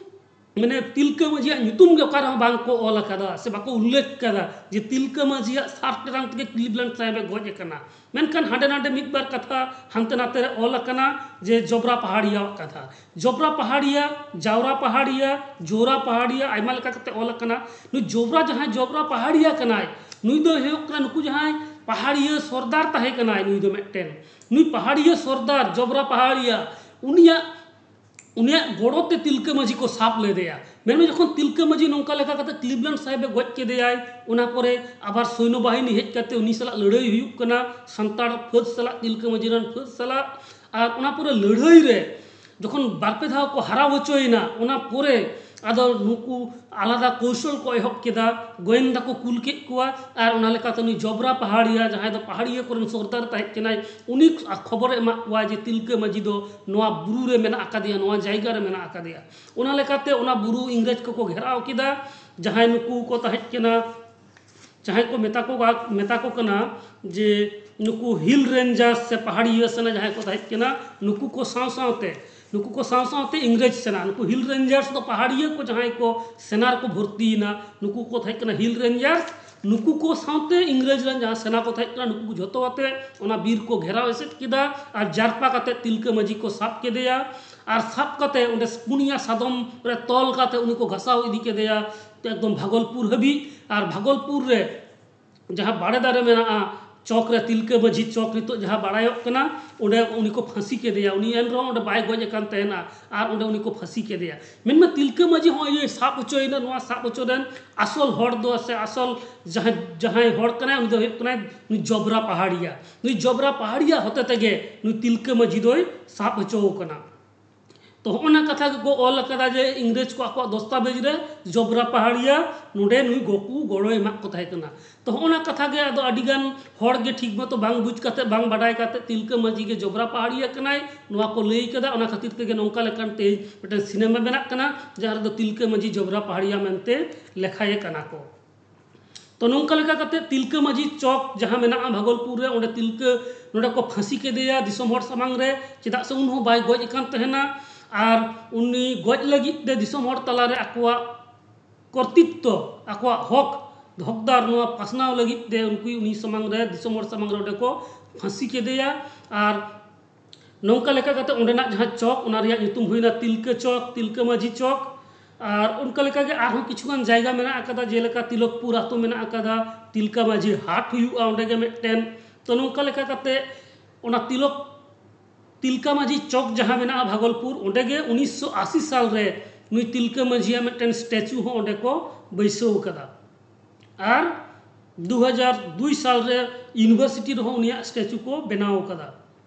ᱢᱟᱱᱮ ᱛᱤᱞᱠᱟᱹ ᱢᱟᱹᱡᱷᱤᱭᱟᱜ ᱧᱩᱛᱩᱢ ᱜᱮ ᱚᱠᱟ ᱨᱮᱦᱚᱸ ᱵᱟᱝ ᱠᱚ ᱚᱞ ᱟᱠᱟᱫᱟ ᱥᱮ ᱵᱟᱠᱚ ᱩᱞᱞᱮᱠᱷ ᱟᱠᱟᱫᱟ ᱡᱮ ᱛᱤᱞᱠᱟᱹ ᱢᱟᱹᱡᱷᱤᱭᱟᱜ ᱥᱟᱨ ᱴᱮᱨᱟᱝ ᱛᱮᱜᱮ ᱠᱞᱤᱵᱞᱮᱱᱰ ᱥᱟᱦᱮᱵᱽ ᱮ ᱜᱚᱡ ᱟᱠᱟᱱᱟ᱾ ᱢᱮᱱᱠᱷᱟᱱ ᱦᱟᱸᱰᱮ ᱱᱟᱰᱮ ᱢᱤᱫ ᱵᱟᱨ ᱠᱟᱛᱷᱟ ᱦᱟᱱᱛᱮ ᱱᱟᱛᱮ ᱨᱮ ᱚᱞ ᱟᱠᱟᱱᱟ ᱡᱮ ᱡᱚᱵᱽᱨᱟ ᱯᱟᱦᱟᱲᱤᱭᱟᱣᱟᱜ ᱠᱟᱛᱷᱟ᱾ ᱡᱚᱵᱽᱨᱟ ᱯᱟᱦᱟᱲᱤᱭᱟ, ᱡᱟᱣᱨᱟ ᱯᱟᱦᱟᱲᱤᱭᱟ, ᱡᱳᱨᱟ ᱯᱟᱦᱟᱲᱤᱭᱟ, ᱟᱭᱢᱟ ᱞᱮᱠᱟ ᱠᱟᱛᱮ ᱚᱞ ᱟᱠᱟᱱᱟ᱾ ᱱᱩᱭ ᱡᱚᱵᱽᱨᱟ, ᱡᱟᱦᱟᱸᱭ ᱡᱚᱵᱽᱨᱟ ᱯᱟᱦᱟᱲᱤᱭᱟ ᱠᱟᱱᱟᱭ, ᱱᱩᱭ ᱫᱚᱭ ᱦᱩᱭᱩᱜ ᱠᱟᱱᱟ ᱱᱩᱠᱩ ᱡᱟᱦᱟᱸᱭ ᱯᱟᱦᱟᱲᱤᱭᱟᱹ ᱥᱚᱨᱫᱟᱨ ᱛᱟᱦᱮᱸ ᱠᱟᱱᱟᱭ, ᱱᱩᱭ ᱫᱚ ᱢᱤᱫᱴᱮᱱ, ᱱᱩᱭ ᱯᱟᱦᱟᱲᱤᱭᱟᱹ ᱥᱚᱨᱫᱟᱨ ᱡᱚᱵᱽᱨᱟ ᱯᱟᱦᱟᱲᱤᱭᱟ, ᱩᱱᱤᱭᱟᱜ ᱩᱱᱤᱭᱟᱜ ᱜᱚᱲᱚ ᱛᱮ ᱛᱤᱞᱠᱟᱹ ᱢᱟᱹᱡᱷᱤ ᱠᱚ ᱥᱟᱵ ᱞᱮᱫᱮᱭᱟ᱾ ᱢᱮᱱᱢᱮ ᱡᱚᱠᱷᱚᱱ ᱛᱤᱞᱠᱟᱹ ᱢᱟᱹᱡᱷᱤ ᱱᱚᱝᱠᱟ ᱞᱮᱠᱟ ᱠᱟᱛᱮ ᱠᱞᱤᱵᱞᱮᱱᱰ ᱥᱟᱦᱮᱵᱽ ᱮ ᱜᱚᱡ ᱠᱮᱫᱮᱭᱟᱭ, ᱚᱱᱟ ᱯᱚᱨᱮ ᱟᱵᱟᱨ ᱥᱚᱭᱱᱚ ᱵᱟᱦᱤᱱᱤ ᱦᱮᱡ ᱠᱟᱛᱮ ᱩᱱᱤ ᱥᱟᱞᱟᱜ ᱞᱟᱹᱲᱦᱟᱹᱭ ᱦᱩᱭᱩᱜ ᱠᱟᱱᱟ, ᱥᱟᱱᱛᱟᱲ ᱯᱷᱟᱹᱫ ᱥᱟᱞᱟᱜ, ᱛᱤᱞᱠᱟᱹ ᱢᱟᱹᱡᱷᱤ ᱨᱮᱱ ᱯᱷᱟᱹᱫ ᱥᱟᱞᱟᱜ᱾ ᱟᱨ ᱚᱱᱟ ᱯᱚᱨᱮ ᱞᱟᱹᱲᱦᱟᱹᱭ ᱨᱮ ᱡᱚᱠᱷᱚᱱ ᱵᱟᱨ ᱯᱮ ᱫᱷᱟᱣ ᱠᱚ ᱦᱟᱨᱟᱣ ᱦᱚᱪᱚᱭᱮᱱᱟ, ᱚᱱᱟ ᱯᱚᱨᱮ ᱟᱫᱚ ᱱᱩᱠᱩ ᱟᱞᱟᱫᱟ ᱠᱚᱣᱥᱚᱞ ᱠᱚ ᱮᱦᱚᱵ ᱠᱮᱫᱟ, ᱜᱳᱭᱮᱱᱫᱟ ᱠᱚ ᱠᱩᱞ ᱠᱮᱫ ᱠᱚᱣᱟ᱾ ᱟᱨ ᱚᱱᱟ ᱞᱮᱠᱟᱛᱮ ᱩᱱᱤ ᱡᱚᱵᱽᱨᱟ ᱯᱟᱦᱟᱲᱤᱭᱟ, ᱡᱟᱦᱟᱸᱭ ᱫᱚ ᱯᱟᱦᱟᱲᱤᱭᱟᱹ ᱠᱚᱨᱮᱱ ᱥᱚᱨᱫᱟᱨ ᱛᱟᱦᱮᱸ ᱠᱟᱱᱟᱭ, ᱩᱱᱤ ᱠᱷᱚᱵᱚᱨᱮ ᱮᱢᱟᱜ ᱠᱚᱣᱟ ᱡᱮ ᱛᱤᱞᱠᱟᱹ ᱢᱟᱹᱡᱷᱤ ᱫᱚ ᱱᱚᱣᱟ ᱵᱩᱨᱩ ᱨᱮ ᱢᱮᱱᱟᱜ ᱟᱠᱟᱫᱮᱭᱟ, ᱱᱚᱣᱟ ᱡᱟᱭᱜᱟ ᱨᱮ ᱢᱮᱱᱟᱜ ᱟᱠᱟᱫᱮᱭᱟ᱾ ᱚᱱᱟ ᱞᱮᱠᱟᱛᱮ ᱚᱱᱟ ᱵᱩᱨᱩ ᱤᱝᱨᱮᱡᱽ ᱠᱚᱠᱚ ᱜᱷᱮᱨᱟᱣ ᱠᱮᱫᱟ᱾ ᱡᱟᱦᱟᱸᱭ ᱱᱩᱠᱩ ᱠᱚ ᱛᱟᱦᱮᱸ ᱠᱟᱱᱟ, ᱡᱟᱦᱟᱸᱭ ᱠᱚ ᱢᱮᱛᱟ ᱠᱚ, ᱢᱮᱛᱟ ᱠᱚ ᱠᱟᱱᱟ ᱡᱮ ᱱᱩᱠᱩ ᱦᱤᱞ ᱨᱮᱧᱡᱟᱨᱥ ᱥᱮ ᱯᱟᱦᱟᱲᱤᱭᱟᱹ ᱥᱮᱱᱟ ᱡᱟᱦᱟᱸᱭ ᱠᱚ ᱛᱟᱦᱮᱸ ᱠᱟᱱᱟ, ᱱᱩᱠᱩ ᱠᱚ ᱥᱟᱶ ᱥᱟᱶᱛᱮ ᱱᱩᱠᱩ ᱠᱚ ᱥᱟᱶ ᱥᱟᱶᱛᱮ ᱤᱝᱨᱮᱡᱽ ᱥᱮᱱᱟ, ᱱᱩᱠᱩ ᱦᱤᱞ ᱨᱮᱧᱡᱟᱨᱥ ᱫᱚ ᱯᱟᱦᱟᱲᱤᱭᱟᱹ ᱠᱚ ᱡᱟᱦᱟᱸᱭ ᱠᱚ ᱥᱮᱱᱟ ᱨᱮᱠᱚ ᱵᱷᱚᱨᱛᱤᱭᱮᱱᱟ, ᱱᱩᱠᱩ ᱠᱚ ᱛᱟᱦᱮᱸ ᱠᱟᱱᱟ ᱦᱤᱞ ᱨᱮᱧᱡᱟᱨᱥ᱾ ᱱᱩᱠᱩ ᱠᱚ ᱥᱟᱶᱛᱮ ᱤᱝᱨᱮᱡᱽ ᱨᱮᱱ ᱡᱟᱦᱟᱸ ᱥᱮᱱᱟ ᱠᱚ ᱛᱟᱦᱮᱸ ᱠᱟᱱᱟ, ᱱᱩᱠᱩ ᱠᱚ ᱡᱷᱚᱛᱚ ᱟᱛᱮ ᱚᱱᱟ ᱵᱤᱨ ᱠᱚ ᱜᱷᱮᱨᱟᱣ ᱮᱥᱮᱫ ᱠᱮᱫᱟ ᱟᱨ ᱡᱟᱨᱯᱟ ᱠᱟᱛᱮ ᱛᱤᱞᱠᱟᱹ ᱢᱟᱹᱡᱷᱤ ᱠᱚ ᱥᱟᱵ ᱠᱮᱫᱮᱭᱟ᱾ ᱟᱨ ᱥᱟᱵ ᱠᱟᱛᱮ ᱚᱸᱰᱮ ᱯᱩᱱᱭᱟ ᱥᱟᱫᱚᱢ ᱨᱮ ᱛᱚᱞ ᱠᱟᱛᱮ ᱩᱱᱤ ᱠᱚ ᱜᱷᱟᱥᱟᱣ ᱤᱫᱤ ᱠᱮᱫᱮᱭᱟ ᱮᱠᱫᱚᱢ ᱵᱷᱟᱜᱚᱞᱯᱩᱨ ᱦᱟᱹᱵᱤᱡ᱾ ᱟᱨ ᱵᱷᱟᱜᱚᱞᱯᱩᱨ ᱨᱮ ᱡᱟᱦᱟᱸ ᱵᱟᱲᱮ ᱫᱟᱨᱮ ᱢᱮᱱᱟᱜᱼᱟ, ᱪᱚᱠ ᱨᱮ, ᱛᱤᱞᱠᱟᱹ ᱢᱟᱹᱡᱷᱤ ᱪᱚᱠ ᱱᱤᱛᱚᱜ ᱡᱟᱦᱟᱸ ᱵᱟᱲᱟᱭᱚᱜ ᱠᱟᱱᱟ, ᱚᱸᱰᱮ ᱩᱱᱤ ᱠᱚ ᱯᱷᱟᱹᱥᱤ ᱠᱮᱫᱮᱭᱟ᱾ ᱩᱱᱤ ᱮᱱ ᱨᱮᱦᱚᱸ ᱚᱸᱰᱮ ᱵᱟᱭ ᱜᱚᱡ ᱟᱠᱟᱱ ᱛᱟᱦᱮᱱᱟ ᱟᱨ ᱚᱸᱰᱮ ᱩᱱᱤ ᱠᱚ ᱯᱷᱟᱹᱥᱤ ᱠᱮᱫᱮᱭᱟ᱾ ᱢᱮᱱᱢᱟ ᱛᱤᱞᱠᱟᱹ ᱢᱟᱹᱡᱷᱤ ᱦᱚᱸ ᱤᱭᱟᱹ ᱥᱟᱵ ᱦᱚᱪᱚᱭᱮᱱᱟ, ᱱᱚᱣᱟ ᱥᱟᱵ ᱦᱚᱪᱚ ᱨᱮᱱ ᱟᱥᱚᱞ ᱦᱚᱲ ᱫᱚ ᱥᱮ ᱟᱥᱚᱞ ᱡᱟᱦᱟᱸᱭ, ᱡᱟᱦᱟᱸᱭ ᱦᱚᱲ ᱠᱟᱱᱟᱭ, ᱩᱱᱤ ᱫᱚ ᱦᱩᱭᱩᱜ ᱠᱟᱱᱟᱭ ᱱᱩᱭ ᱡᱚᱵᱽᱨᱟ ᱯᱟᱦᱟᱲᱤᱭᱟ᱾ ᱱᱩᱭ ᱡᱚᱵᱽᱨᱟ ᱯᱟᱦᱟᱲᱤᱭᱟ ᱦᱚᱛᱮ ᱛᱮᱜᱮ ᱱᱩᱭ ᱛᱤᱞᱠᱟᱹ ᱢᱟᱹᱡᱷᱤ ᱫᱚᱭ ᱥᱟᱵ ᱦᱚᱪᱚ ᱟᱠᱟᱱᱟ᱾ ᱛᱚ ᱦᱚᱸᱜᱼᱚ ᱱᱟ ᱠᱟᱛᱷᱟ ᱜᱮᱠᱚ ᱚᱞ ᱟᱠᱟᱫᱟ ᱡᱮ ᱤᱝᱨᱮᱡᱽ ᱠᱚ ᱟᱠᱚᱣᱟᱜ ᱫᱚᱥᱛᱟᱵᱮᱡᱽ ᱨᱮ ᱡᱚᱵᱽᱨᱟ ᱯᱟᱦᱟᱲᱤᱭᱟ ᱱᱚᱰᱮ ᱱᱩᱭ ᱜᱚᱠᱩ ᱜᱚᱲᱚᱭ ᱮᱢᱟᱜ ᱠᱚ ᱛᱟᱦᱮᱸ ᱠᱟᱱᱟ᱾ ᱛᱚ ᱦᱚᱸᱜᱼᱚ ᱱᱟ ᱠᱟᱛᱷᱟ ᱜᱮ ᱟᱫᱚ ᱟᱹᱰᱤ ᱜᱟᱱ ᱦᱚᱲ ᱜᱮ ᱴᱷᱤᱠ ᱢᱚᱛᱚ ᱵᱟᱝ ᱵᱩᱡᱽ ᱠᱟᱛᱮ, ᱵᱟᱝ ᱵᱟᱰᱟᱭ ᱠᱟᱛᱮ ᱛᱤᱞᱠᱟᱹ ᱢᱟᱹᱡᱷᱤ ᱜᱮ ᱡᱚᱵᱽᱨᱟ ᱯᱟᱦᱟᱲᱤᱭᱟ ᱠᱟᱱᱟᱭ, ᱱᱚᱣᱟ ᱠᱚ ᱞᱟᱹᱭ ᱠᱟᱫᱟ᱾ ᱚᱱᱟ ᱠᱷᱟᱹᱛᱤᱨ ᱛᱮᱜᱮ ᱱᱚᱝᱠᱟ ᱞᱮᱠᱟᱱ ᱛᱮᱦᱮᱧ ᱢᱤᱫᱴᱮᱱ ᱥᱤᱱᱮᱢᱟ ᱵᱮᱱᱟᱜ ᱠᱟᱱᱟ, ᱡᱟᱦᱟᱸ ᱨᱮᱫᱚ ᱛᱤᱞᱠᱟᱹ ᱢᱟᱹᱡᱷᱤ ᱡᱚᱵᱽᱨᱟ ᱯᱟᱦᱟᱲᱤᱭᱟ ᱢᱮᱱᱛᱮ ᱞᱮᱠᱷᱟᱭᱮ ᱠᱟᱱᱟ ᱠᱚ᱾ ᱛᱚ ᱱᱚᱝᱠᱟ ᱞᱮᱠᱟ ᱠᱟᱛᱮ ᱛᱤᱞᱠᱟᱹ ᱢᱟᱹᱡᱷᱤ ᱪᱚᱠ ᱡᱟᱦᱟᱸ ᱢᱮᱱᱟᱜᱼᱟ ᱵᱷᱟᱜᱚᱞᱯᱩᱨ ᱨᱮ, ᱚᱸᱰᱮ ᱛᱤᱞᱠᱟᱹ, ᱱᱚᱰᱮ ᱠᱚ ᱯᱷᱟᱹᱥᱤ ᱠᱮᱫᱮᱭᱟ ᱫᱤᱥᱚᱢ ᱦᱚᱲ ᱥᱟᱢᱟᱝ ᱨᱮ, ᱪᱮᱫᱟᱜ ᱥᱮ ᱩᱱ ᱦᱚᱸ ᱵᱟᱭ ᱜᱚᱡ ᱟᱠᱟᱱ ᱛᱟᱦᱮᱱᱟ᱾ ᱟᱨ ᱩᱱᱤ ᱜᱚᱡ ᱞᱟᱹᱜᱤᱫ ᱛᱮ ᱫᱤᱥᱚᱢ ᱦᱚᱲ ᱛᱟᱞᱟᱨᱮ ᱟᱠᱚᱣᱟᱜ ᱠᱚᱨᱛᱤᱛᱛᱚ, ᱟᱠᱚᱣᱟᱜ ᱦᱚᱠ ᱦᱚᱠᱫᱟᱨ ᱱᱚᱣᱟ ᱯᱟᱥᱱᱟᱣ ᱞᱟᱹᱜᱤᱫ ᱛᱮ ᱩᱱᱠᱩ ᱩᱱᱤ ᱥᱟᱢᱟᱝ ᱨᱮ, ᱫᱤᱥᱚᱢ ᱦᱚᱲ ᱥᱟᱢᱟᱝ ᱨᱮ ᱚᱸᱰᱮ ᱠᱚ ᱯᱷᱟᱹᱥᱤ ᱠᱮᱫᱮᱭᱟ᱾ ᱟᱨ ᱱᱚᱝᱠᱟ ᱞᱮᱠᱟ ᱠᱟᱛᱮ ᱚᱸᱰᱮᱱᱟᱜ ᱡᱟᱦᱟᱸ ᱪᱚᱠ, ᱚᱱᱟ ᱨᱮᱭᱟᱜ ᱧᱩᱛᱩᱢ ᱦᱩᱭᱱᱟ ᱛᱤᱞᱠᱟᱹ ᱪᱚᱠ, ᱛᱤᱞᱠᱟᱹ ᱢᱟᱹᱡᱷᱤ ᱪᱚᱠ᱾ ᱟᱨ ᱚᱱᱠᱟ ᱞᱮᱠᱟᱜᱮ ᱟᱨᱦᱚᱸ ᱠᱤᱪᱷᱩᱜᱟᱱ ᱡᱟᱭᱜᱟ ᱢᱮᱱᱟᱜ ᱟᱠᱟᱫᱟ, ᱡᱮᱞᱮᱠᱟ ᱛᱤᱞᱚᱠᱯᱩᱨ ᱟᱛᱳ ᱢᱮᱱᱟᱜ ᱟᱠᱟᱫᱟ, ᱛᱤᱞᱠᱟᱹ ᱢᱟᱹᱡᱷᱤ ᱦᱟᱴ ᱦᱩᱭᱩᱜᱼᱟ ᱚᱸᱰᱮ ᱜᱮ ᱢᱤᱫᱴᱮᱱ᱾ ᱛᱚ ᱱᱚᱝᱠᱟ ᱞᱮᱠᱟ ᱠᱟᱛᱮ ᱚᱱᱟ ᱛᱤᱞᱚᱠ, ᱛᱤᱞᱠᱟᱹ ᱢᱟᱹᱡᱷᱤ ᱪᱚᱠ ᱡᱟᱦᱟᱸ ᱢᱮᱱᱟᱜᱼᱟ ᱵᱷᱟᱜᱚᱞᱯᱩᱨ, ᱚᱸᱰᱮ ᱜᱮ ᱩᱱᱤᱥᱥᱚ ᱟᱥᱤ ᱥᱟᱞ ᱨᱮ ᱱᱩᱭ ᱛᱤᱞᱠᱟᱹ ᱢᱟᱹᱡᱷᱤᱭᱟᱜ ᱢᱤᱫᱴᱮᱱ ᱥᱴᱮᱪᱩ ᱦᱚᱸ ᱚᱸᱰᱮ ᱠᱚ ᱵᱟᱹᱭᱥᱟᱹᱣ ᱟᱠᱟᱫᱟ᱾ ᱟᱨ ᱫᱩ ᱦᱟᱡᱟᱨ ᱫᱩᱭ ᱥᱟᱞ ᱨᱮ ᱤᱭᱩᱱᱤᱵᱷᱟᱨᱥᱤᱴᱤ ᱨᱮᱦᱚᱸ ᱩᱱᱤᱭᱟᱜ ᱥᱴᱮᱪᱩ ᱠᱚ ᱵᱮᱱᱟᱣ ᱟᱠᱟᱫᱟ᱾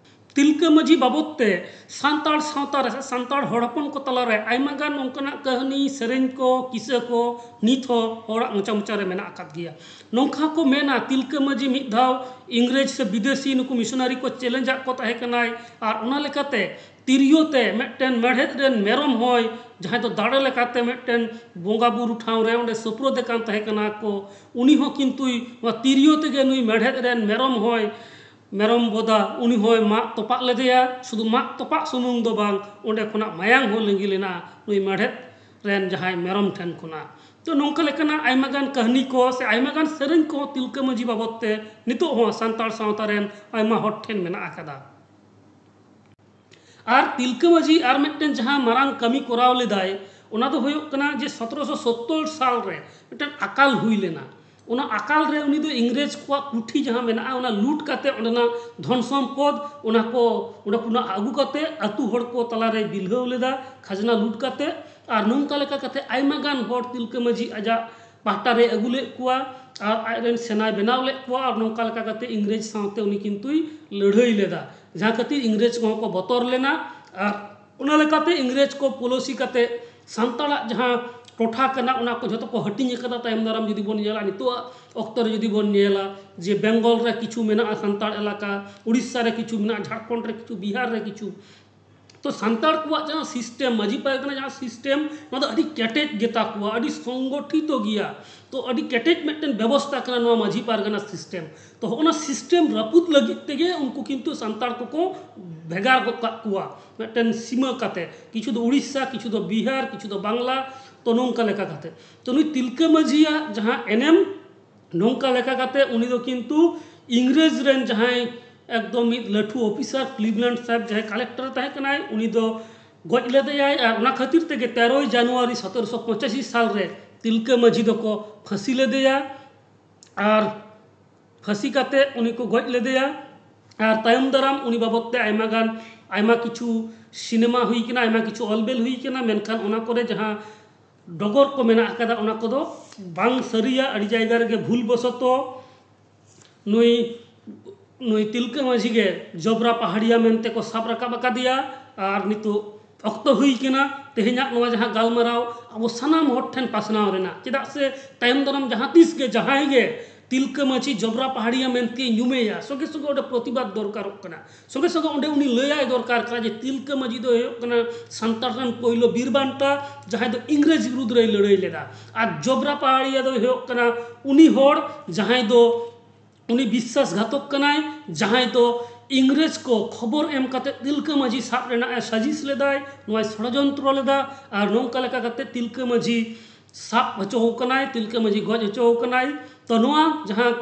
ᱛᱤᱞᱠᱟᱹ ᱢᱟᱹᱡᱷᱤ ᱵᱟᱵᱚᱫ ᱛᱮ ᱥᱟᱱᱛᱟᱲ ᱥᱟᱶᱛᱟ ᱨᱮ ᱥᱮ ᱥᱟᱱᱛᱟᱲ ᱦᱚᱲ ᱦᱚᱯᱚᱱ ᱠᱚ ᱛᱟᱞᱟᱨᱮ ᱟᱭᱢᱟ ᱜᱟᱱ ᱱᱚᱝᱠᱟᱱᱟᱜ ᱠᱟᱹᱦᱱᱤ, ᱥᱮᱨᱮᱧ ᱠᱚ, ᱠᱤᱥᱟᱹ ᱠᱚ ᱱᱤᱛ ᱦᱚᱸ ᱦᱚᱲᱟᱜ ᱢᱚᱪᱟ ᱢᱚᱪᱟ ᱨᱮ ᱢᱮᱱᱟᱜ ᱟᱠᱟᱫ ᱜᱮᱭᱟ᱾ ᱱᱚᱝᱠᱟ ᱠᱚ ᱢᱮᱱᱟ, ᱛᱤᱞᱠᱟᱹ ᱢᱟᱹᱡᱷᱤ ᱢᱤᱫ ᱫᱷᱟᱣ ᱤᱝᱨᱮᱡᱽ ᱥᱮ ᱵᱤᱫᱮᱥᱤ ᱱᱩᱠᱩ ᱢᱤᱥᱚᱱᱟᱨᱤ ᱠᱚ ᱪᱮᱞᱮᱧᱡᱽ ᱟᱫ ᱠᱚ ᱛᱟᱦᱮᱸ ᱠᱟᱱᱟᱭ, ᱟᱨ ᱚᱱᱟ ᱞᱮᱠᱟᱛᱮ ᱛᱤᱨᱭᱳ ᱛᱮ ᱢᱤᱫᱴᱮᱱ ᱢᱮᱲᱦᱮᱫ ᱨᱮᱱ ᱢᱮᱨᱚᱢ ᱦᱚᱸᱭ, ᱡᱟᱦᱟᱸᱭ ᱫᱚ ᱫᱟᱲᱮ ᱞᱮᱠᱟᱛᱮ ᱢᱤᱫᱴᱮᱱ ᱵᱚᱸᱜᱟ ᱵᱩᱨᱩ ᱴᱷᱟᱶ ᱨᱮ ᱚᱸᱰᱮ ᱥᱳᱯᱨᱳᱫᱮ ᱠᱟᱱ ᱛᱟᱦᱮᱸ ᱠᱟᱱᱟ ᱠᱚ, ᱩᱱᱤ ᱦᱚᱸ ᱠᱤᱱᱛᱩᱭ ᱱᱚᱣᱟ ᱛᱤᱨᱭᱳ ᱛᱮᱜᱮ ᱱᱩᱭ ᱢᱮᱲᱦᱮᱫ ᱨᱮᱱ ᱢᱮᱨᱚᱢ ᱦᱚᱸᱭ ᱢᱮᱨᱚᱢ ᱵᱚᱫᱟ, ᱩᱱᱤ ᱦᱚᱸᱭ ᱢᱟᱜ ᱛᱚᱯᱟᱜ ᱞᱮᱫᱮᱭᱟ᱾ ᱥᱩᱫᱷᱩ ᱢᱟᱜ ᱛᱚᱯᱟᱜ ᱥᱩᱢᱩᱝ ᱫᱚ ᱵᱟᱝ, ᱚᱸᱰᱮ ᱠᱷᱚᱱᱟᱜ ᱢᱟᱭᱟᱝ ᱦᱚᱸ ᱞᱤᱸᱜᱤ ᱞᱮᱱᱟ ᱱᱩᱭ ᱢᱮᱲᱦᱮᱫ ᱨᱮᱱ ᱡᱟᱦᱟᱸᱭ ᱢᱮᱨᱚᱢ ᱴᱷᱮᱱ ᱠᱷᱚᱱᱟᱜ᱾ ᱛᱚ, ᱱᱚᱝᱠᱟ ᱞᱮᱠᱟᱱᱟᱜ ᱟᱭᱢᱟ ᱜᱟᱱ ᱠᱟᱹᱦᱱᱤ ᱠᱚ ᱥᱮ ᱟᱭᱢᱟ ᱜᱟᱱ ᱥᱮᱨᱮᱧ ᱠᱚᱦᱚᱸ ᱛᱤᱞᱠᱟᱹ ᱢᱟᱹᱡᱷᱤ ᱵᱟᱵᱚᱫ ᱛᱮ ᱱᱤᱛᱚᱜ ᱦᱚᱸ ᱥᱟᱱᱛᱟᱲ ᱥᱟᱶᱛᱟ ᱨᱮᱱ ᱟᱭᱢᱟ ᱦᱚᱲ ᱴᱷᱮᱱ ᱢᱮᱱᱟᱜ ᱟᱠᱟᱫᱟ᱾ ᱟᱨ ᱛᱤᱞᱠᱟᱹ ᱢᱟᱹᱡᱷᱤ ᱟᱨ ᱢᱤᱫᱴᱮᱱ ᱡᱟᱦᱟᱸ ᱢᱟᱨᱟᱝ ᱠᱟᱹᱢᱤ ᱠᱚᱨᱟᱣ ᱞᱮᱫᱟᱭ, ᱚᱱᱟ ᱫᱚ ᱦᱩᱭᱩᱜ ᱠᱟᱱᱟ ᱡᱮ ᱥᱚᱛᱨᱚᱥᱚ ᱥᱳᱛᱛᱳᱨ ᱥᱟᱞ ᱨᱮ ᱢᱤᱫᱴᱮᱱ ᱟᱠᱟᱞ ᱦᱩᱭ ᱞᱮᱱᱟ᱾ ᱚᱱᱟ ᱟᱠᱟᱞ ᱨᱮ ᱩᱱᱤ ᱫᱚ ᱤᱝᱨᱮᱡᱽ ᱠᱚᱣᱟᱜ ᱯᱩᱛᱷᱤ ᱡᱟᱦᱟᱸ ᱢᱮᱱᱟᱜᱼᱟ, ᱚᱱᱟ ᱞᱩᱴ ᱠᱟᱛᱮ, ᱚᱸᱰᱮᱱᱟᱜ ᱫᱷᱚᱱ ᱥᱚᱢᱯᱚᱫ, ᱚᱱᱟ ᱠᱚ ᱚᱸᱰᱮ ᱠᱷᱚᱱᱟᱜ ᱟᱹᱜᱩ ᱠᱟᱛᱮ ᱟᱹᱛᱩ ᱦᱚᱲ ᱠᱚ ᱛᱟᱞᱟᱨᱮ ᱵᱤᱞᱦᱟᱹᱣ ᱞᱮᱫᱟ, ᱠᱷᱟᱡᱽᱱᱟ ᱞᱩᱴ ᱠᱟᱛᱮ᱾ ᱟᱨ ᱱᱚᱝᱠᱟ ᱞᱮᱠᱟ ᱠᱟᱛᱮ ᱟᱭᱢᱟ ᱜᱟᱱ ᱦᱚᱲ ᱛᱤᱞᱠᱟᱹ ᱢᱟᱹᱡᱷᱤ ᱟᱡᱟᱜ ᱯᱟᱦᱴᱟ ᱨᱮ ᱟᱹᱜᱩ ᱞᱮᱫ ᱠᱚᱣᱟ ᱟᱨ ᱟᱡᱨᱮᱱ ᱥᱮᱱᱟᱭ ᱵᱮᱱᱟᱣ ᱞᱮᱫ ᱠᱚᱣᱟ᱾ ᱟᱨ ᱱᱚᱝᱠᱟ ᱞᱮᱠᱟ ᱠᱟᱛᱮ ᱤᱝᱨᱮᱡᱽ ᱥᱟᱶᱛᱮ ᱩᱱᱤ ᱠᱤᱱᱛᱩᱭ ᱞᱟᱹᱲᱦᱟᱹᱭ ᱞᱮᱫᱟ, ᱡᱟᱦᱟᱸ ᱠᱷᱟᱹᱛᱤᱨ ᱤᱝᱨᱮᱡᱽ ᱠᱚᱦᱚᱸ ᱠᱚ ᱵᱚᱛᱚᱨ ᱞᱮᱱᱟ᱾ ᱟᱨ ᱚᱱᱟ ᱞᱮᱠᱟᱛᱮ ᱤᱝᱨᱮᱡᱽ ᱠᱚ ᱯᱚᱞᱚᱥᱤ ᱠᱟᱛᱮ ᱥᱟᱱᱛᱟᱲᱟᱜ ᱡᱟᱦᱟᱸ ᱴᱚᱴᱷᱟ ᱠᱟᱱᱟ, ᱚᱱᱟ ᱠᱚ ᱡᱷᱚᱛᱚ ᱠᱚ ᱦᱟᱹᱴᱤᱧ ᱟᱠᱟᱫᱟ᱾ ᱛᱟᱭᱚᱢ ᱫᱟᱨᱟᱢ ᱡᱩᱫᱤ ᱵᱚᱱ ᱧᱮᱞᱟ, ᱱᱤᱛᱚᱜᱟᱜ ᱚᱠᱛᱚ ᱨᱮ ᱡᱩᱫᱤ ᱵᱚᱱ ᱧᱮᱞᱟ, ᱡᱮ ᱵᱮᱝᱜᱚᱞ ᱨᱮ ᱠᱤᱪᱷᱩ ᱢᱮᱱᱟᱜᱼᱟ ᱥᱟᱱᱛᱟᱲ ᱮᱞᱟᱠᱟ, ᱩᱲᱤᱥᱥᱟ ᱨᱮ ᱠᱤᱪᱷᱩ ᱢᱮᱱᱟᱜᱼᱟ, ᱡᱷᱟᱲᱠᱷᱚᱸᱰ ᱨᱮ ᱠᱤᱪᱷᱩ, ᱵᱤᱦᱟᱨ ᱨᱮ ᱠᱤᱪᱷᱩ᱾ ᱛᱚ, ᱥᱟᱱᱛᱟᱲ ᱠᱚᱣᱟᱜ ᱡᱟᱦᱟᱸ ᱥᱤᱥᱴᱮᱢ, ᱢᱟᱹᱡᱷᱤ ᱯᱟᱨᱜᱟᱱᱟ ᱡᱟᱦᱟᱸ ᱥᱤᱥᱴᱮᱢ, ᱱᱚᱣᱟ ᱫᱚ ᱟᱹᱰᱤ ᱠᱮᱴᱮᱡ ᱜᱮᱛᱟ ᱠᱚᱣᱟ, ᱟᱹᱰᱤ ᱥᱚᱝᱜᱚᱴᱷᱤᱛᱚ ᱜᱮᱭᱟ᱾ ᱛᱚ, ᱟᱹᱰᱤ ᱠᱮᱴᱮᱡ ᱢᱤᱫᱴᱮᱱ ᱵᱮᱵᱚᱥᱛᱟ ᱠᱟᱱᱟ ᱱᱚᱣᱟ ᱢᱟᱹᱡᱷᱤ ᱯᱟᱨᱜᱟᱱᱟ ᱥᱤᱥᱴᱮᱢ᱾ ᱛᱚ, ᱦᱚᱸᱜᱼᱚ ᱱᱟ ᱥᱤᱥᱴᱮᱢ ᱨᱟᱹᱯᱩᱫ ᱞᱟᱹᱜᱤᱫ ᱛᱮᱜᱮ ᱩᱱᱠᱩ ᱠᱤᱱᱛᱩ ᱥᱟᱱᱛᱟᱲ ᱠᱚᱠᱚ ᱵᱷᱮᱜᱟᱨ ᱜᱚᱫ ᱠᱟᱜ ᱠᱚᱣᱟ ᱢᱤᱫᱴᱮᱱ ᱥᱤᱢᱟᱹ ᱠᱟᱛᱮ, ᱠᱤᱪᱷᱩ ᱫᱚ ᱩᱲᱤᱥᱥᱟ, ᱠᱤᱪᱷᱩ ᱫᱚ ᱵᱤᱦᱟᱨ, ᱠᱤᱪᱷᱩ ᱫᱚ ᱵᱟᱝᱞᱟ᱾ ᱛᱚ, ᱱᱚᱝᱠᱟ ᱞᱮᱠᱟ ᱠᱟᱛᱮ, ᱛᱚ, ᱱᱩᱭ ᱛᱤᱞᱠᱟᱹ ᱢᱟᱹᱡᱷᱤᱭᱟᱜ ᱡᱟᱦᱟᱸ ᱮᱱᱮᱢ, ᱱᱚᱝᱠᱟ ᱞᱮᱠᱟ ᱠᱟᱛᱮ ᱩᱱᱤ ᱫᱚ ᱠᱤᱱᱛᱩ ᱤᱝᱨᱮᱡᱽ ᱨᱮᱱ ᱡᱟᱦᱟᱸᱭ ᱮᱠᱫᱚᱢ ᱢᱤᱫ ᱞᱟᱹᱴᱷᱩ ᱚᱯᱷᱤᱥᱟᱨ, ᱠᱞᱤᱵᱞᱮᱱᱰ ᱥᱟᱦᱮᱵᱽ ᱡᱟᱦᱟᱸᱭ ᱠᱟᱞᱮᱠᱴᱚᱨ ᱛᱟᱦᱮᱸ ᱠᱟᱱᱟᱭ, ᱩᱱᱤ ᱫᱚ ᱜᱚᱡ ᱞᱮᱫᱮᱭᱟᱭ᱾ ᱟᱨ ᱚᱱᱟ ᱠᱷᱟᱹᱛᱤᱨ ᱛᱮᱜᱮ ᱛᱮᱨᱚᱭ ᱡᱟᱱᱩᱣᱟᱨᱤ ᱥᱚᱛᱮᱨᱚᱥᱚ ᱯᱚᱸᱪᱟᱥᱤ ᱥᱟᱞ ᱨᱮ ᱛᱤᱞᱠᱟᱹ ᱢᱟᱹᱡᱷᱤ ᱫᱚᱠᱚ ᱯᱷᱟᱹᱥᱤ ᱞᱮᱫᱮᱭᱟ᱾ ᱟᱨ ᱯᱷᱟᱹᱥᱤ ᱠᱟᱛᱮ ᱩᱱᱤ ᱠᱚ ᱜᱚᱡ ᱞᱮᱫᱮᱭᱟ᱾ ᱟᱨ ᱛᱟᱭᱚᱢ ᱫᱟᱨᱟᱢ ᱩᱱᱤ ᱵᱟᱵᱚᱫ ᱛᱮ ᱟᱭᱢᱟ ᱜᱟᱱ, ᱟᱭᱢᱟ ᱠᱤᱪᱷᱩ ᱥᱤᱱᱮᱢᱟ ᱦᱩᱭ ᱠᱟᱱᱟ, ᱟᱭᱢᱟ ᱠᱤᱪᱷᱩ ᱚᱞ ᱵᱮᱞ ᱦᱩᱭ ᱠᱟᱱᱟ, ᱢᱮᱱᱠᱷᱟᱱ ᱚᱱᱟ ᱠᱚᱨᱮ ᱡᱟᱦᱟᱸ ᱰᱚᱜᱚᱨ ᱠᱚ ᱢᱮᱱᱟᱜ ᱟᱠᱟᱫᱟ, ᱚᱱᱟ ᱠᱚᱫᱚ ᱵᱟᱝ ᱥᱟᱹᱨᱤᱭᱟ᱾ ᱟᱹᱰᱤ ᱡᱟᱭᱜᱟ ᱨᱮᱜᱮ ᱵᱷᱩᱞ ᱵᱚᱥᱚᱛᱚ ᱱᱩᱭ, ᱱᱩᱭ ᱛᱤᱞᱠᱟᱹ ᱢᱟᱹᱡᱷᱤ ᱜᱮ ᱡᱚᱵᱽᱨᱟ ᱯᱟᱦᱟᱲᱤᱭᱟ ᱢᱮᱱᱛᱮ ᱠᱚ ᱥᱟᱵ ᱨᱟᱠᱟᱵ ᱟᱠᱟᱫᱮᱭᱟ᱾ ᱟᱨ ᱱᱤᱛᱚᱜ ᱚᱠᱛᱚ ᱦᱩᱭ ᱠᱟᱱᱟ ᱛᱮᱦᱮᱧᱟᱜ ᱱᱚᱣᱟ ᱡᱟᱦᱟᱸ ᱜᱟᱞᱢᱟᱨᱟᱣ ᱟᱵᱚ ᱥᱟᱱᱟᱢ ᱦᱚᱲ ᱴᱷᱮᱱ ᱯᱟᱥᱱᱟᱣ ᱨᱮᱱᱟᱜ, ᱪᱮᱫᱟᱜ ᱥᱮ ᱛᱟᱭᱚᱢ ᱫᱟᱨᱟᱢ ᱡᱟᱦᱟᱸ ᱛᱤᱥ ᱜᱮ ᱡᱟᱦᱟᱸᱭ ᱜᱮ ᱛᱤᱞᱠᱟᱹ ᱢᱟᱹᱡᱷᱤ ᱡᱚᱵᱽᱨᱟ ᱯᱟᱦᱟᱲᱤᱭᱟ ᱢᱮᱱᱛᱮ ᱧᱩᱢᱮᱭᱟ, ᱥᱚᱸᱜᱮ ᱥᱚᱸᱜᱮ ᱚᱸᱰᱮ ᱯᱨᱚᱛᱤᱵᱟᱫ ᱫᱚᱨᱠᱟᱨᱚᱜ ᱠᱟᱱᱟ᱾ ᱥᱚᱸᱜᱮ ᱥᱚᱸᱜᱮ ᱚᱸᱰᱮ ᱩᱱᱤ ᱞᱟᱹᱭᱟᱭ ᱫᱚᱨᱠᱟᱨ ᱠᱟᱱᱟ ᱡᱮ ᱛᱤᱞᱠᱟᱹ ᱢᱟᱹᱡᱷᱤ ᱫᱚ ᱦᱩᱭᱩᱜ ᱠᱟᱱᱟ ᱥᱟᱱᱛᱟᱲ ᱨᱮᱱ ᱯᱳᱭᱞᱳ ᱵᱤᱨ ᱵᱟᱱᱴᱟ, ᱡᱟᱦᱟᱸᱭ ᱫᱚ ᱤᱝᱨᱮᱡᱽ ᱵᱤᱨᱩᱫᱽ ᱨᱮᱭ ᱞᱟᱹᱲᱦᱟᱹᱭ ᱞᱮᱫᱟ᱾ ᱟᱨ ᱡᱚᱵᱽᱨᱟ ᱯᱟᱦᱟᱲᱤᱭᱟ ᱫᱚᱭ ᱦᱩᱭᱩᱜ ᱠᱟᱱᱟ ᱩᱱᱤ ᱦᱚᱲ ᱡᱟᱦᱟᱸᱭ ᱫᱚ ᱩᱱᱤ ᱵᱤᱥᱥᱟᱥᱜᱷᱟᱛᱚᱠ ᱠᱟᱱᱟᱭ, ᱡᱟᱦᱟᱸᱭ ᱫᱚ ᱤᱝᱨᱮᱡᱽ ᱠᱚ ᱠᱷᱚᱵᱚᱨ ᱮᱢ ᱠᱟᱛᱮ ᱛᱤᱞᱠᱟᱹ ᱢᱟᱹᱡᱷᱤ ᱥᱟᱵ ᱨᱮᱱᱟᱜ ᱮ ᱥᱟᱡᱤᱥ ᱞᱮᱫᱟᱭ, ᱱᱚᱣᱟᱭ ᱥᱚᱲᱚᱡᱚᱱᱛᱨᱚ ᱞᱮᱫᱟ᱾ ᱟᱨ ᱱᱚᱝᱠᱟ ᱞᱮᱠᱟ ᱠᱟᱛᱮ ᱛᱤᱞᱠᱟᱹ ᱢᱟᱹᱡᱷᱤ ᱥᱟᱵ ᱦᱚᱪᱚ ᱟᱠᱟᱱᱟᱭ, ᱛᱤᱞᱠᱟᱹ ᱢᱟᱹᱡᱷᱤ ᱜᱚᱡ ᱦᱚᱪᱚ ᱟᱠᱟᱱᱟᱭ᱾ ᱛᱚ ᱱᱚᱣᱟ ᱡᱟᱦᱟᱸ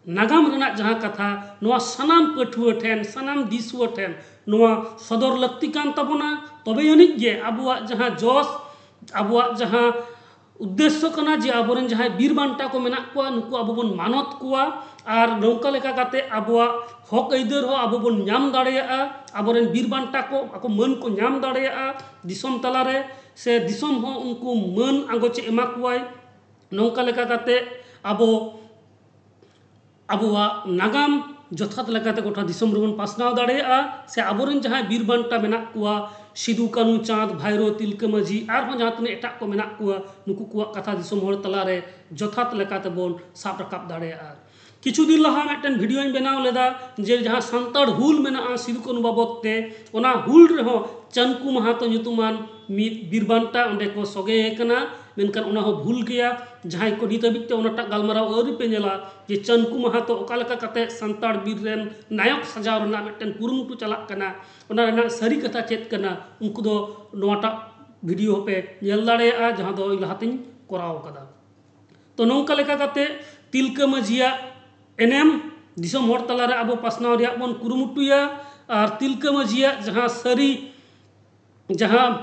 ᱱᱟᱜᱟᱢ ᱨᱮᱱᱟᱜ ᱡᱟᱦᱟᱸ ᱠᱟᱛᱷᱟ, ᱱᱚᱣᱟ ᱥᱟᱱᱟᱢ ᱯᱟᱹᱴᱷᱩᱣᱟᱹ ᱴᱷᱮᱱ, ᱥᱟᱱᱟᱢ ᱫᱤᱥᱩᱣᱟᱹ ᱴᱷᱮᱱ ᱱᱚᱣᱟ ᱥᱚᱫᱚᱨ ᱞᱟᱹᱠᱛᱤ ᱠᱟᱱ ᱛᱟᱵᱚᱱᱟ᱾ ᱛᱚᱵᱮ ᱟᱹᱱᱤᱡ ᱜᱮ ᱟᱵᱚᱣᱟᱜ ᱡᱟᱦᱟᱸ ᱡᱚᱥ, ᱟᱵᱚᱣᱟᱜ ᱡᱟᱦᱟᱸ ᱩᱫᱽᱫᱮᱥᱥᱚ ᱠᱟᱱᱟ ᱡᱮ ᱟᱵᱚᱨᱮᱱ ᱡᱟᱦᱟᱸᱭ ᱵᱤᱨ ᱵᱟᱱᱴᱟ ᱠᱚ ᱢᱮᱱᱟᱜ ᱠᱚᱣᱟ, ᱱᱩᱠᱩ ᱟᱵᱚ ᱵᱚᱱ ᱢᱟᱱᱚᱛ ᱠᱚᱣᱟ᱾ ᱟᱨ ᱱᱚᱝᱠᱟ ᱞᱮᱠᱟ ᱠᱟᱛᱮ ᱟᱵᱚᱣᱟᱜ ᱦᱚᱠ ᱟᱹᱭᱫᱟᱹᱨ ᱦᱚᱸ ᱟᱵᱚ ᱵᱚᱱ ᱧᱟᱢ ᱫᱟᱲᱮᱭᱟᱜᱼᱟ, ᱟᱵᱚᱨᱮᱱ ᱵᱤᱨ ᱵᱟᱱᱴᱟ ᱠᱚ ᱟᱠᱚ ᱢᱟᱹᱱ ᱠᱚ ᱧᱟᱢ ᱫᱟᱲᱮᱭᱟᱜᱼᱟ ᱫᱤᱥᱚᱢ ᱛᱟᱞᱟᱨᱮ, ᱥᱮ ᱫᱤᱥᱚᱢ ᱦᱚᱸ ᱩᱱᱠᱩ ᱢᱟᱹᱱ ᱟᱸᱜᱚᱪ ᱮ ᱮᱢᱟ ᱠᱚᱣᱟᱭ᱾ ᱱᱚᱝᱠᱟ ᱞᱮᱠᱟ ᱠᱟᱛᱮ ᱟᱵᱚ ᱟᱵᱚᱣᱟᱜ ᱱᱟᱜᱟᱢ ᱡᱚᱛᱷᱟᱛ ᱞᱮᱠᱟᱛᱮ ᱜᱚᱴᱟ ᱫᱤᱥᱚᱢ ᱨᱮᱵᱚᱱ ᱯᱟᱥᱱᱟᱣ ᱫᱟᱲᱮᱭᱟᱜᱼᱟ, ᱥᱮ ᱟᱵᱚᱨᱮᱱ ᱡᱟᱦᱟᱸᱭ ᱵᱤᱨ ᱵᱟᱱᱴᱟ ᱢᱮᱱᱟᱜ ᱠᱚᱣᱟ, ᱥᱤᱫᱩ, ᱠᱟᱹᱱᱩ, ᱪᱟᱸᱫᱽ, ᱵᱷᱟᱭᱨᱳ, ᱛᱤᱞᱠᱟᱹ ᱢᱟᱹᱡᱷᱤ, ᱟᱨᱦᱚᱸ ᱡᱟᱦᱟᱸ ᱛᱤᱱᱟᱹᱜ ᱮᱴᱟᱜ ᱠᱚ ᱢᱮᱱᱟᱜ ᱠᱚᱣᱟ, ᱱᱩᱠᱩ ᱠᱚᱣᱟᱜ ᱠᱟᱛᱷᱟ ᱫᱤᱥᱚᱢ ᱦᱚᱲ ᱛᱟᱞᱟᱨᱮ ᱡᱚᱛᱷᱟᱛ ᱞᱮᱠᱟᱛᱮᱵᱚᱱ ᱥᱟᱵ ᱨᱟᱠᱟᱵ ᱫᱟᱲᱮᱭᱟᱜᱼᱟ᱾ ᱠᱤᱪᱷᱩ ᱫᱤᱱ ᱞᱟᱦᱟ ᱢᱤᱫᱴᱮᱱ ᱵᱷᱤᱰᱤᱭᱳᱧ ᱵᱮᱱᱟᱣ ᱞᱮᱫᱟ, ᱡᱮ ᱡᱟᱦᱟᱸ ᱥᱟᱱᱛᱟᱲ ᱦᱩᱞ ᱢᱮᱱᱟᱜᱼᱟ ᱥᱤᱫᱩ ᱠᱟᱹᱱᱩ ᱵᱟᱵᱚᱫ ᱛᱮ, ᱚᱱᱟ ᱦᱩᱞ ᱨᱮᱦᱚᱸ ᱪᱟᱱᱠᱩ ᱢᱟᱦᱟᱛᱚ ᱧᱩᱛᱩᱢᱟᱱ ᱢᱤᱫ ᱵᱤᱨ ᱵᱟᱱᱴᱟ ᱚᱸᱰᱮ ᱠᱚ ᱥᱚᱜᱮ ᱠᱟᱱᱟ, ᱢᱮᱱᱠᱷᱟᱱ ᱚᱱᱟ ᱦᱚᱸ ᱵᱷᱩᱞ ᱜᱮᱭᱟ᱾ ᱡᱟᱦᱟᱸᱭ ᱠᱚ ᱱᱤᱛ ᱦᱟᱹᱵᱤᱡ ᱛᱮ ᱚᱱᱟᱴᱟᱜ ᱜᱟᱞᱢᱟᱨᱟᱣ ᱟᱹᱣᱨᱤ ᱯᱮ ᱧᱮᱞᱟ, ᱡᱮ ᱪᱟᱱᱠᱩ ᱢᱟᱦᱟᱛᱚ ᱚᱠᱟ ᱞᱮᱠᱟ ᱠᱟᱛᱮ ᱥᱟᱱᱛᱟᱲ ᱵᱤᱨ ᱨᱮᱱ ᱱᱟᱭᱚᱠ ᱥᱟᱡᱟᱣ ᱨᱮᱱᱟᱜ ᱢᱤᱫᱴᱮᱱ ᱠᱩᱨᱩᱢᱩᱴᱩ ᱪᱟᱞᱟᱜ ᱠᱟᱱᱟ, ᱚᱱᱟ ᱨᱮᱱᱟᱜ ᱥᱟᱹᱨᱤ ᱠᱟᱛᱷᱟ ᱪᱮᱫ ᱠᱟᱱᱟ, ᱩᱱᱠᱩ ᱫᱚ ᱱᱚᱣᱟᱴᱟᱜ ᱵᱷᱤᱰᱤᱭᱳ ᱦᱚᱸᱯᱮ ᱧᱮᱞ ᱫᱟᱲᱮᱭᱟᱜᱼᱟ, ᱡᱟᱦᱟᱸ ᱫᱚ ᱤᱧ ᱞᱟᱦᱟᱛᱤᱧ ᱠᱚᱨᱟᱣ ᱠᱟᱫᱟ᱾ ᱛᱚ ᱱᱚᱝᱠᱟ ᱞᱮᱠᱟ ᱠᱟᱛᱮ ᱛᱤᱞᱠᱟᱹ ᱢᱟᱹᱡᱷᱤᱭᱟᱜ ᱮᱱᱮᱢ ᱫᱤᱥᱚᱢ ᱦᱚᱲ ᱛᱟᱞᱟᱨᱮ ᱟᱵᱚ ᱯᱟᱥᱱᱟᱣ ᱨᱮᱭᱟᱜ ᱵᱚᱱ ᱠᱩᱨᱩᱢᱩᱴᱩᱭᱟ, ᱟᱨ ᱛᱤᱞᱠᱟᱹ ᱢᱟᱹᱡᱷᱤᱭᱟᱜ ᱡᱟᱦᱟᱸ ᱥᱟᱹᱨᱤ, ᱡᱟᱦᱟᱸ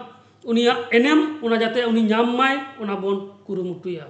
ᱩᱱᱤᱭᱟᱜ ᱮᱱᱮᱢ, ᱚᱱᱟ ᱡᱟᱛᱮ ᱩᱱᱤ ᱧᱟᱢ ᱢᱟᱭ, ᱚᱱᱟ ᱵᱚᱱ ᱠᱩᱨᱩᱢᱩᱴᱩᱭᱟ᱾